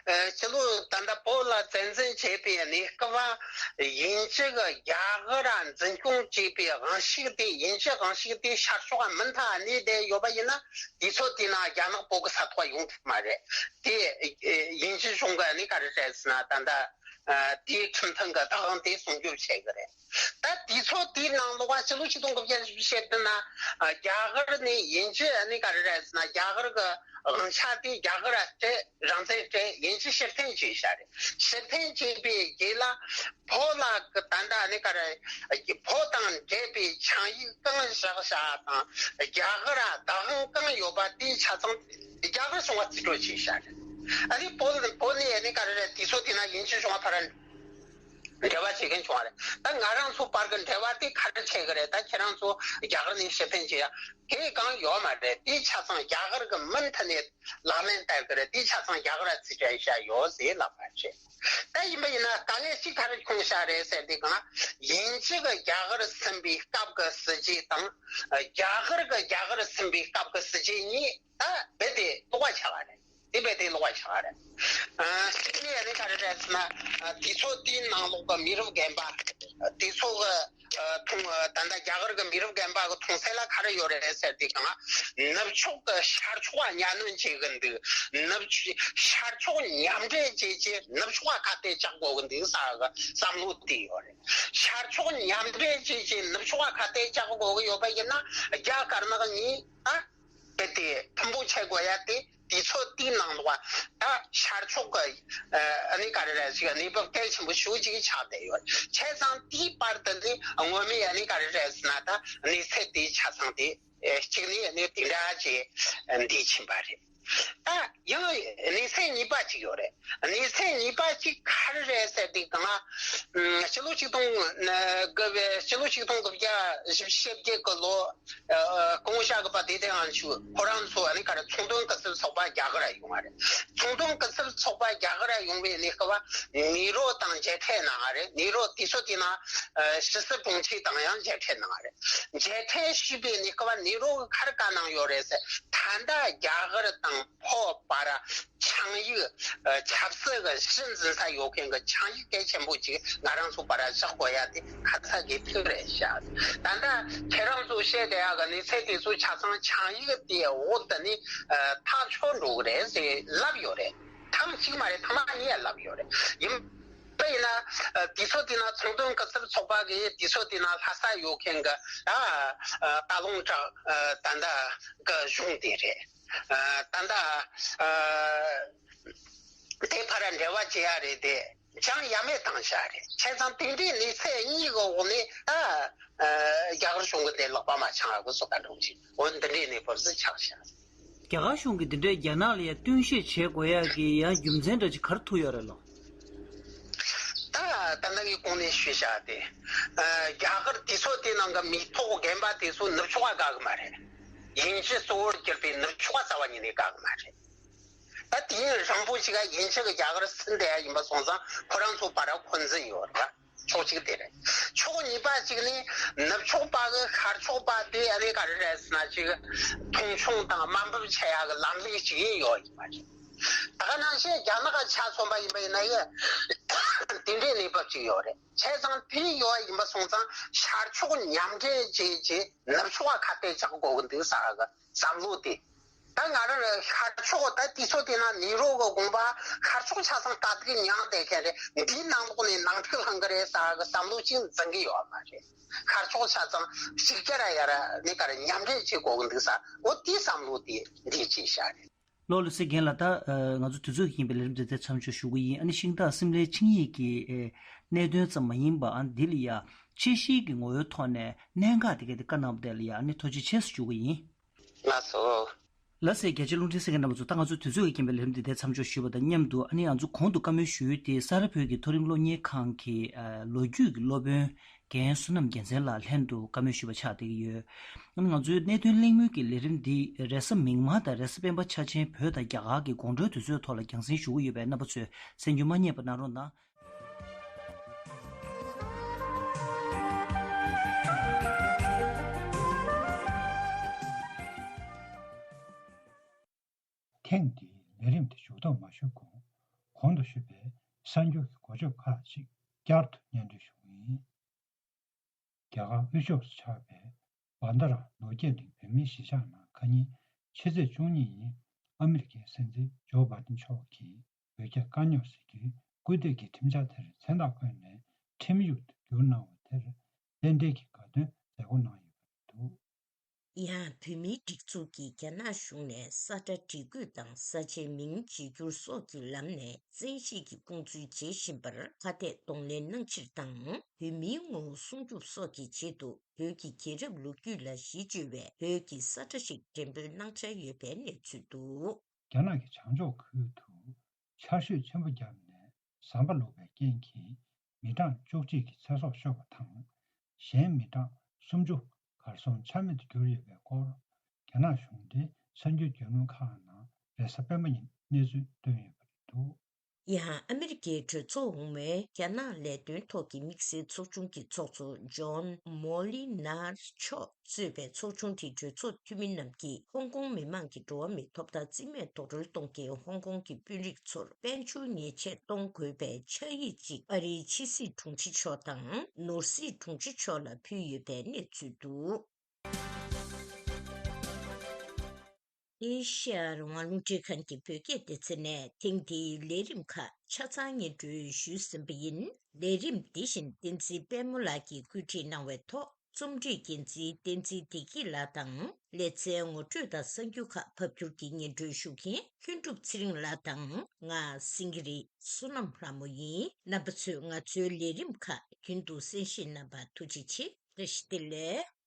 ཨ་སྤྱི་ལོ་ད་ལྟ་བོད་ལ་བཙན་འཛུལ་བྱས་པའི་གནས་སྐབས་དབྱིན་ཇི་གི་རྒྱ་གར་འཛིན་སྐྱོང་བྱས་པའི་དབང་ཤུགས་དེ། དབྱིན་ཇི་དབང་ཤུགས་དེ་ཤར་ཕྱོགས་མུ་མཐུད་གནས་བསྡད་ཡོད་པ་ཡིན་ན། དུས་ཚོད་དེའི་ནང་རྒྱ་ནག་བོད་ཀྱི་ས་ཐོག་ཡོང་ཐུབ་མ་རེད། དེ་ཨ་དབྱིན་ཇི་གཞུང་གི་ནི་ག་རེ་རེད་ཟེར་ན་ད་ལྟ་ཨ་དེའི་ཁྲིམས་མཐུན་གྱི་བདག་དབང་དེ་སྲུང་སྐྱོབ་བྱེད་ཀྱི་རེད། ད་དུས་ཚོད་དེའི་ནང་ལོགས་ཕྱི་ལོ་ཆིག་སྟོང་དགུ་བརྒྱ་བཞི་བཅུ་ཞེ་བདུན་ན་ཨ་རྒྱ་གར་ནས་དབྱིན་ཇི་ནས་ག་རེ་རེད་ཟེར་ན་རྒྱ་གར་གྱི་དབང་ཆ་དེ་རྒྱ་གར་ལ་སྤྲད། རང་བཙན་སྤྲད། དབྱིན་ཇི་ཕྱིར་འཐེན་བྱས་བཞག་རེད། ཕྱིར་འཐེན་བྱས་པའི་རྗེས་ལ་བོད་ལ་གི་ད་ལྟ་ནས་ག་རེ་བོད་དང་འབྲེལ་བའི་ཆིངས་ཡིག་གང་བཞག་བཞག་དང་རྒྱ་གར་བདག་དབང་གང་ཡོད་པ་དེ་ཆ་ཚང་རྒྱ་གར་གཞུང་ལ་རྩིས་སྤྲོད་བྱས་བཞག་རེད། ཨ་ནི་བོད་བོད་ནས་ནས་ག་རེ་རེད། དུས་ཚོད་དེ་ན་དབྱིན་ཇི་གཞུང་ལ་ཕར་འབྲེལ་བ་བྱེད་མཁན་བྱུང་བ་རེད། ད་ང་རང་ཚོ་བར་གྱི་འབྲེལ་བ་དེ་ག་རེ་བྱེད་ཀྱི་རེད། ད་ཁྱེད་རང་ཚོ་རྒྱ་གར་ནས་ཕྱིར་འཐེན་བྱེད་ཡ་དེ་གང་ཡོད་མ་རེད། དེ་ཆ་ཚང་རྒྱ་གར་གྱི་མུ་མཐུད་ནས་ལག་ལེན་བསྟར་གྱི་རེད། དེ་ཆ་ཚང་རྒྱ་གར་ལ་རྩིས་སྤྲད་བྱས་ཡོད་ཟེར་ལབ་པ་རེད། ད་ཡིན་པ་ཡིན་ན་དཀའ་ངལ་གཅིག་ག་རེ་བྱུང་བཞག་རེད་ཟེར་དུས་གང་དབྱིན་ཇི་གི་རྒྱ་གར་ཟིན་པའི་སྐབས་ཀྱི་སྲིད་ཇུས་དང་རྒྱ་གར་གྱི་རྒྱ་གར་ཟིན་པའི་སྐབས་ཀྱི་སྲིད་ཇུས་གཉིས། ད་རྦད་དེ་ལོགས་ཀ་ཆགས་པ་རེད། དེ་རྦད་དེ་ལོགས་ཀ་ཆགས་པ་རེད། ཨ་གཅིག་ནས་ཨ་ནི་ག་རེ་རེད་ཟེར་ན། ཨ་དུས་ཚོད་དེའི་ནང་ལོགས་ཀྱི་མི་རབས་རྒན་པ། དུས་ཚོད་ཀྱི་ཨ་མཐོང་ཨ་ད་ལྟ་རྒྱ་གར་གྱི་མི་རབས་རྒན་པ་གི་མཐོང་ཚད་ལ་ག་རེ་ཡོད་རེད་ཟེར་དུས་གང་། ནུབ་ཕྱོགས་ཀྱི་ཤར་ཕྱོགས་ལ་གཉའ་གནོན་བྱེད་གི་འདུག་ནུབ་ཕྱོགས་ཤར་ཕྱོགས་མཉམ་འབྲེལ་བྱས་བྱས་ནུབ་ཕྱོགས་ལ་ཁ་གཏད་གཅོག་དགོས་གི་འདུག་ཟེར་གི་བསམ་བློ་དེ་ཡོད་རེད། ཤར་ཕྱོགས་མཉམ་འབྲེལ་བྱས་བྱས་ནུབ་ཕྱོགས་ལ་ཁ་གཏད་གཅོག་དགོས་གི་ཡོད་པ་ཡིན་ན་རྒྱ་དཀར་ནག་གཉིས་ཨ། རྦད་དེ་མཐུན་པོ་བྱེད་དགོས་ཡ་དེ་དུས་ཚོད་དེའི་ནང་ལོགས་ད་ཤར་ཕྱོགས་ཀྱི་ཨ་ནི་ག་རེ་རེད་ཟེར་གནས་བབ་གལ་ཆེན་པོ་ཞེ་ཅིག་ཆགས་བསྡད་ཡོད། བྱས་ཙང་དེའི་བར་དུ་ནི་སྔོན་མའི་ཨ་ནི་ག་རེ་རེད་ཟེར་ན་ད་གནས་ཚད་དེ་ཆ་ཚང་དེ་གཅིག་ནས་ཨ་ནི་དེ་འདྲ་ཅིག་འདས་ཕྱིན་པ་རེད། ད་ཡང་གནས་ཚད་གཉིས་པ་ཅིག་ཡོད་རེད། གནས་ཚད་གཉིས་པ་ཅིག་ག་རེ་རེད་ཟེར་དུས་གང་ལ། ཨ་སྤྱི་ལོ་ཆིག་སྟོང་དགུ་བརྒྱ་སྤྱི་ལོ་ཆིག་སྟོང་དགུ་བརྒྱ་བཞི་བཅུ་ཞེ་བརྒྱད་ཀྱི་ལོ། ཨ་སྐུ་ངོ་ཤཱཀྱ་པ་བདེ་ལྡན་དབང་ཕྱུག་ཁོ་རང་ཚོ་ཨ་ནི་ག་རེ་ཚོང་དོན་སྐུ་ཚབ་ཚོགས་པ་རྒྱ་གར་ཡོང་བ་རེད། ཚོང་དོན་སྐུ་ཚབ་ཚོགས་པ་རྒྱ་གར་ཡོང་བའི་གནས་སྐབས་ནེ་རོ་དང་མཇལ་འཕྲད་གནང་བ་རེད། ནེ་རོ་དུས་ཚོད་དེ་ན་ཨ་ཕྱི་སྲིད་དྲུང་ཆེ་དང་ཡང་མཇལ་འཕྲད་གནང་བ་རེད། མཇལ་འཕྲད་ཞུས་པའི་གནས་སྐབས་ནེ་རོ་གིས་ག་རེ་བཀའ་གནང་ཡོད་རེད་ཟེར། ད་ལྟ་རྒྱ་གར་དང་ ཕོ་བར་ཆིངས་ཡིག་ཨ་ཆབ་སྲིད་ཀྱི་གཞི་འཛིན་ས་ཡོད་མཁན་གྱི་ཆིངས་ཡིག་གལ་ཆེན་པོ་ཅིག་ང་རང་ཚོ་བར་བཞག་དགོས་ཡ་དེ་ཁ་ཚ་དགོས་གཏུགས་རེད་ཤག་ད་ལྟ་ཁྱེད་རང་ཚོ་བཤད་བསྡད་ཡ་གི་གནས་ཚུལ་དེ་ཚོ་ཆ་ཚང་ཆིངས་ཡིག་དེའི་འོག་ཏུ་ནས་ཨ་ཐག་ཆོད་འགྲོ་གི་རེད་ཟེར་ལབ་ཡོད་རེད། ཐེངས་གཅིག་མ་རེད། ཐེངས་མ་གཉིས་ལབ་ཡོད་རེད། ཡིན་པ་ཡིན་ན་ཨ་དུས་ཚོད་དེ་ན་ཚོང་དོན་སྐུ་ཚབ་ཚོགས་པ་གི་དུས་ཚོད་དེ་ན་ལྷ་ས་ཡོད་མཁན་གྱི་ཨ་ཨ་སྟག་ལུང་བྲག་ཨ་ད་ལྟ་གི་གཞུང་དེ་རེད། ཨ་ད་ལྟ་ཨ་དེ་ཕར་འབྲེལ་བ་བྱེད་ཡ་རེད་དེ། ཅང་ཡ་མེད་བཏང་བཞག་རེད། བྱས་ཙང་དེ་འདྲའི་གནས་ཚད་གཉིས་ཀྱི་འོག་ནས་ཨ་ཨ་རྒྱ་གར་གཞུང་གི་དེ་ལག་པ་མ་འཆང་བ་གི་བཟོ་ལྟ་འགྲོ་གི་འོ་འདི་འདྲའི་གནས་བབ་སུ་ཆགས་བཞག་རྒྱ་གར་གཞུང་གིས་འདི་འདྲའི་རྒྱ་ནག་ལ་ཡ་བསྟུན་བཤེར་བྱེད་དགོས་ཡ་གི་ཡ་རྒྱུ་མཚན་འདྲ་ཅིག་ག་རེ་ཐུག་ཡོད་རེད་ལོ། ད་ད་ནང་གི་གོང་ནས་ཞུས་བཞག་དེ། ཨ་རྒྱ་གར་དུས་ཚོད་དེ་ནང་གི་མི་ཐོག་རྒན་པ་དེ་ཚོ་ནུབ་ཕྱོགས་ལ་དགའ་གི་མ་རེད། དབྱིན་ཇི་གཙོ་བོར་གྱུར་པའི་ནུབ་ཕྱོགས་ལ་རྩ་བ་ཉིད་ནས་དགའ་གི་མ་རེད། ད་དུས་ཡུན་རིང་པོ་ཞིག་ལ་དབྱིན་ཇི་གི་རྒྱ་གར་ཟིན་བསྡད་ཡ་ཡིན་པ་སོང་ཙང་ཁོ་རང་ཚོ་བར་འཁོན་འཛིན་ཡོད་རེད་པ། ཕྱོགས་གཅིག་དེ་རེད། ཕྱོགས་གཉིས་པ་གཅིག་ནི་ནུབ་ཕྱོགས་པ་གི་ཤར་ཕྱོགས་པ་དེ་ཨ་ནི་ག་རེ་རེད་ཟེར་ན་ཅིག་མཐོང་ཆུང་དང་དམའ་འབེབས་བྱེད་ཡ་གི་ལམ་ལུགས་གཅིག་ཡིན་ཡོད་ཡིན་པ་རེད། ད་ག་ནང་བཞིན་རྒྱ་ནག་གི་ཆ་མཚོན་པ་ཡིན་པ་ཡིན་ན་ཡང་དེ་འདྲའི་གནས་བབ་ཅིག་ཡོད་རེད། བྱས་ཙང་དེ་ཡོད་ཡིན་པ་སོང་ཙང་ཤར་ཕྱོགས་མཉམ་འབྲེལ་བྱས་རྗེས་ནུབ་ཕྱོགས་ལ་ཁ་གཏད་གཅོག་དགོས་ཀྱི་འདུག་ཟེར་གི་བསམ་བློ་དེ། ད་ང་རང་ཤར་ཕྱོགས་ད་དུས་ཚོད་དེ་ན་ནེ་རོ་གི་དགོངས་པ་ཤར་ཕྱོགས་ཆ་ཚང་ད་དུང་མྱངས་བསྡད་མཁན་རེད། འདིའི་ནང་ལོགས་ནས་ནང་འཁྲུག་ལངས་གི་རེད་ཟེར་གི་བསམ་བློ་ཅིག་འཛིན་གི་ཡོད་མ་རེད། ཤར་ཕྱོགས་ཆ་ཚང་གཅིག་གྱུར་ཡ་ར་ནི་ག་རེ་མཉམ་འབྲེལ་བྱེད་དགོས་ཀྱི་འདུག་ཟེར་འོ་དེའི་བསམ་བློ་དེ་འདི་ཅིག་བཞག་རེད། ལོ་ལ་སེ་རྒན་ལགས། ད་ང་ཚོ་དུས་ཚོད་ཀྱིས་ཡིན་པའི་ལས་རིམ་འདི་དེ་མཚམས་འཇོག་ཞུ་གི་ཡིན། ཨ་ནི་ཤིང་སྟག་སིམ་ལའི་ཆིངས་ཡིག་གི་གནད་དོན་ཙམ་མ་ཡིན་པ་ཨ་ནི་འདི་ལ་ཡ་དཔྱད་གཞིའི་གི་ངོ་བོའི་ཐོག་ནས་གནད་འགག་དེ་ག་དེ་བཀའ་གནང་བ་དེ་ལ་ཡ་ཨ་ནི་ཐུགས་རྗེ་ཆེ་ཞུ་གི་ཡིན། ལགས་སོ། ལགས་སེ་རྒྱ་ཆེ་རླུང་འཕྲིན་གསན་མཁན་རྣམ་པ་ཚོ། ད་ང་ཚོ་དུས་ཚོད་ཀྱིས་འཁྱམས་པའི་ལས་རིམ་འདི་དེ་མཚམས་འཇོག་ཞུས་པ་དང་མཉམ་དུ་ཨ་ནི་ང་ཚོ་གོང་དུ་བཀའ་མོལ་ཞུས་ཏེ་ས་རཱ་བོད་ཀྱི་མཐོ་རིམ་སློབ་གཉེར་ཁང་གི་ལོ་རྒྱུས་ཀྱི་སློབ་དཔོན་རྒན་བསོད་ནམས་རྒྱལ་མཚན་ལགས་ལྷན་དུ་བཀའ་མོལ་ཞུས་པ་ཆགས་བསྡད་ཀྱི་ཡོད། ཨ་ནི་ང་ཚོའི་གནད་དོན་གླེང་མོལ་གྱི་ལས་རིམ་འདི་རེས་གཟའ་མིག་དམར་དང་རེས་གཟའ་སྤེན་པ་ཆ་ཆེན་བོད་དང་རྒྱ་གར་གྱི་དགོང་དྲོའི་དུས་ཚོད་ཐོག་ལ་རྒྱང་སྲིང་ཞུ་གི་ཡོད་པས་རྣམ་པ་ཚོས་གསན་རྒྱུ་མ་བསྙེལ་བ་གནང་རོགས་གནང་། ཐེངས་འདིའི་ལས་རིམ་དེ་མཇུག་སྡོམ་མ་ཞུ་གོང་། གོང་དུ་ཞུས་པའི་གསར་འགྱུར་གྱི་འགོ་བརྗོད་ཁག་ཅིག་བསྐྱར་དུ་སྙན་སྒྲོན་ཞུ་གི་ཡིན། རྒྱ་གར་དབུས་ཕྱོགས་སུ་ཆགས་པའི་བྷན་དྷ་ར་ནོར་སྐྱེལ་གླིང་བོད་མིའི་གཞིས་ཆགས་ནང་ཁ་ཉིན་ཕྱི་ཚེས་བཅུ་གཉིས་ཉིན་ཨ་མི་རི་ཀའི་སྲིད་འཛིན་ཇོ་བྷའི་ཏིན་མཆོག་གིས་བོད་རྒྱ་དཀའ་རྙོག་སེལ་རྒྱུའི་སྐུལ་འདེད་ཀྱི་ཁྲིམས་འཆར་དེར་མཚན་རྟགས་བཀོད་ནས་ཁྲིམས་ཡིག་ཏུ་བསྒྱུར་གནང་བ་དེར་རྟེན་འབྲེལ་གྱི་དགའ་སྟོན་མཛད་སྒོ་གནང་ཡོད་པ་རེད་འདུག། ཡང་བོད་མིའི་སྒྲིག་འཛུགས་ཀྱིས་རྒྱ་ནག་གཞུང་ནས་ས་ཁྲ་སྒྲིག་བཀོད་དང་ས་ཆའི་མིང་བརྗེ་བསྒྱུར་སོགས་ཀྱི་ལམ་ནས་བཙན་ཤེད་ཀྱིས་དགོངས་ཚུལ་བརྗེ་བཞིན་པར་ཁ་གཏད་གདོང་ལེན་གནང་ཕྱིར་དང་། བོད་མིའི་ངོ་བོ་སྲུང་སྐྱོབ་སོགས་ཀྱི་ཆེད་དུ་བོད་ཀྱི་རྒྱལ་རབས་ལོ་རྒྱུས་ལ་གཞི་བཅོལ་བའི་བོད་ཀྱི་ས་ཁྲ་ཞིག་འགྲེམས་སྤེལ་གནང་འཆར་ཡོད་པའི་གནས་ཚུལ་འདུག། རྒྱ་ནག་གི་བྱང་ཕྱོགས་ཁུལ་དུ་ཆར་ཞོད་ཆེན་པོ་བརྒྱབ་ནས་ཟམ་པ་ལོག་པའི་རྐྱེན་གྱིས་མི་གྲངས་བཅུ་གཅིག་གི་ཚེ་སྲོག་ཤོར་བ་དང་། གཞན་མི་གྲངས་སུམ་ཅུ་གར་སོང་ཆ་མེད་དུ་གྱུར་ཡོད་པའི་སྐོར། རྒྱ་ནག་གཞུང་འབྲེལ་གསར་འགྱུར་བརྒྱུད་ལམ་ཁག་ནང་རེས་གཟའ་སྤེན་པ་ཉིན་གནས་ཚུལ་བཏོན་ཡོད་པ་རེད་འདུག། ཡང་ཨ་མི་རི་ཀའི་གྲོས་ཚོགས་འོག་མའི་རྒྱ་ནག་ལས་དོན་ཐོག་གི་དམིགས་བསལ་ཚོགས་ཆུང་གི་ཚོགས་གཙོ་ཇོན་མོ་ལི་ནར་མཆོག་གཙོས་པའི་ཚོགས་ཆུང་དེའི་གྲོས་ཚོགས་འཐུས་མི་རྣམས་ཀྱིས་ཧོང་ཀོང་མི་མང་གི་འགྲོ་བ་མིའི་ཐོབ་ཐང་རྩིས་མེད་རྡོག་རོལ་གཏོང་མཁན་ཧོང་ཀོང་གི་དཔོན་རིགས་ཚོར་དཔལ་འབྱོར་ཉེས་ཆད་གཏོང་དགོས་པའི་ཕྱག་ཡིག་ཅིག་ཨ་རིའི་ཕྱི་སྲིད་དྲུང་ཆེ་མཆོག་དང་ནོར་སྲིད་དྲུང་ཆེ་མཆོག་ལ་ཕུལ་ཡོད་པའི་གནས་ཚུལ་འདུག། ཨེ་ཤ་ཡ་རང་དབང་རླུང་འཕྲིན་ཁང་གི་བོད་སྐད་སྡེ་ཚན་ནས་ཐེངས་འདིའི་ལས་རིམ་ཁག་ཆ་ཚང་སྙན་སྒྲོན་ཞུས་ཟིན་པ་ཡིན། ལས་རིམ་འདི་བཞིན་བསྟན་འཛིན་དཔལ་མོ་ལགས་ཀྱིས་བཀོད་སྒྲིག་གནང་བའི་ཐོག་རྩོམ་སྒྲིག་འགན་འཛིན་བསྟན་འཛིན་བདེ་སྐྱིད་ལགས་དང་། ལེ་ཚན་ངོ་སྤྲོད་དང་གསར་འགྱུར་ཁག་ཕབ་སྒྱུར་གྱིས་སྙན་སྒྲོན་ཞུ་མཁན་ལྷུན་གྲུབ་ཚེ་རིང་ལགས་དང་། ང་སེང་གེ་རི་བསོད་ནམས་ལྷ་མོ་ཡིན། རྣམ་པ་ཚོས་ང་ཚོའི་ལས་རིམ་ཁག་རྒྱུན་དུ་གསན་བཞེས་གནང་བར་ཐུགས་རྗེ་ཆེ། བཀྲ་ཤིས་བདེ་ལེགས།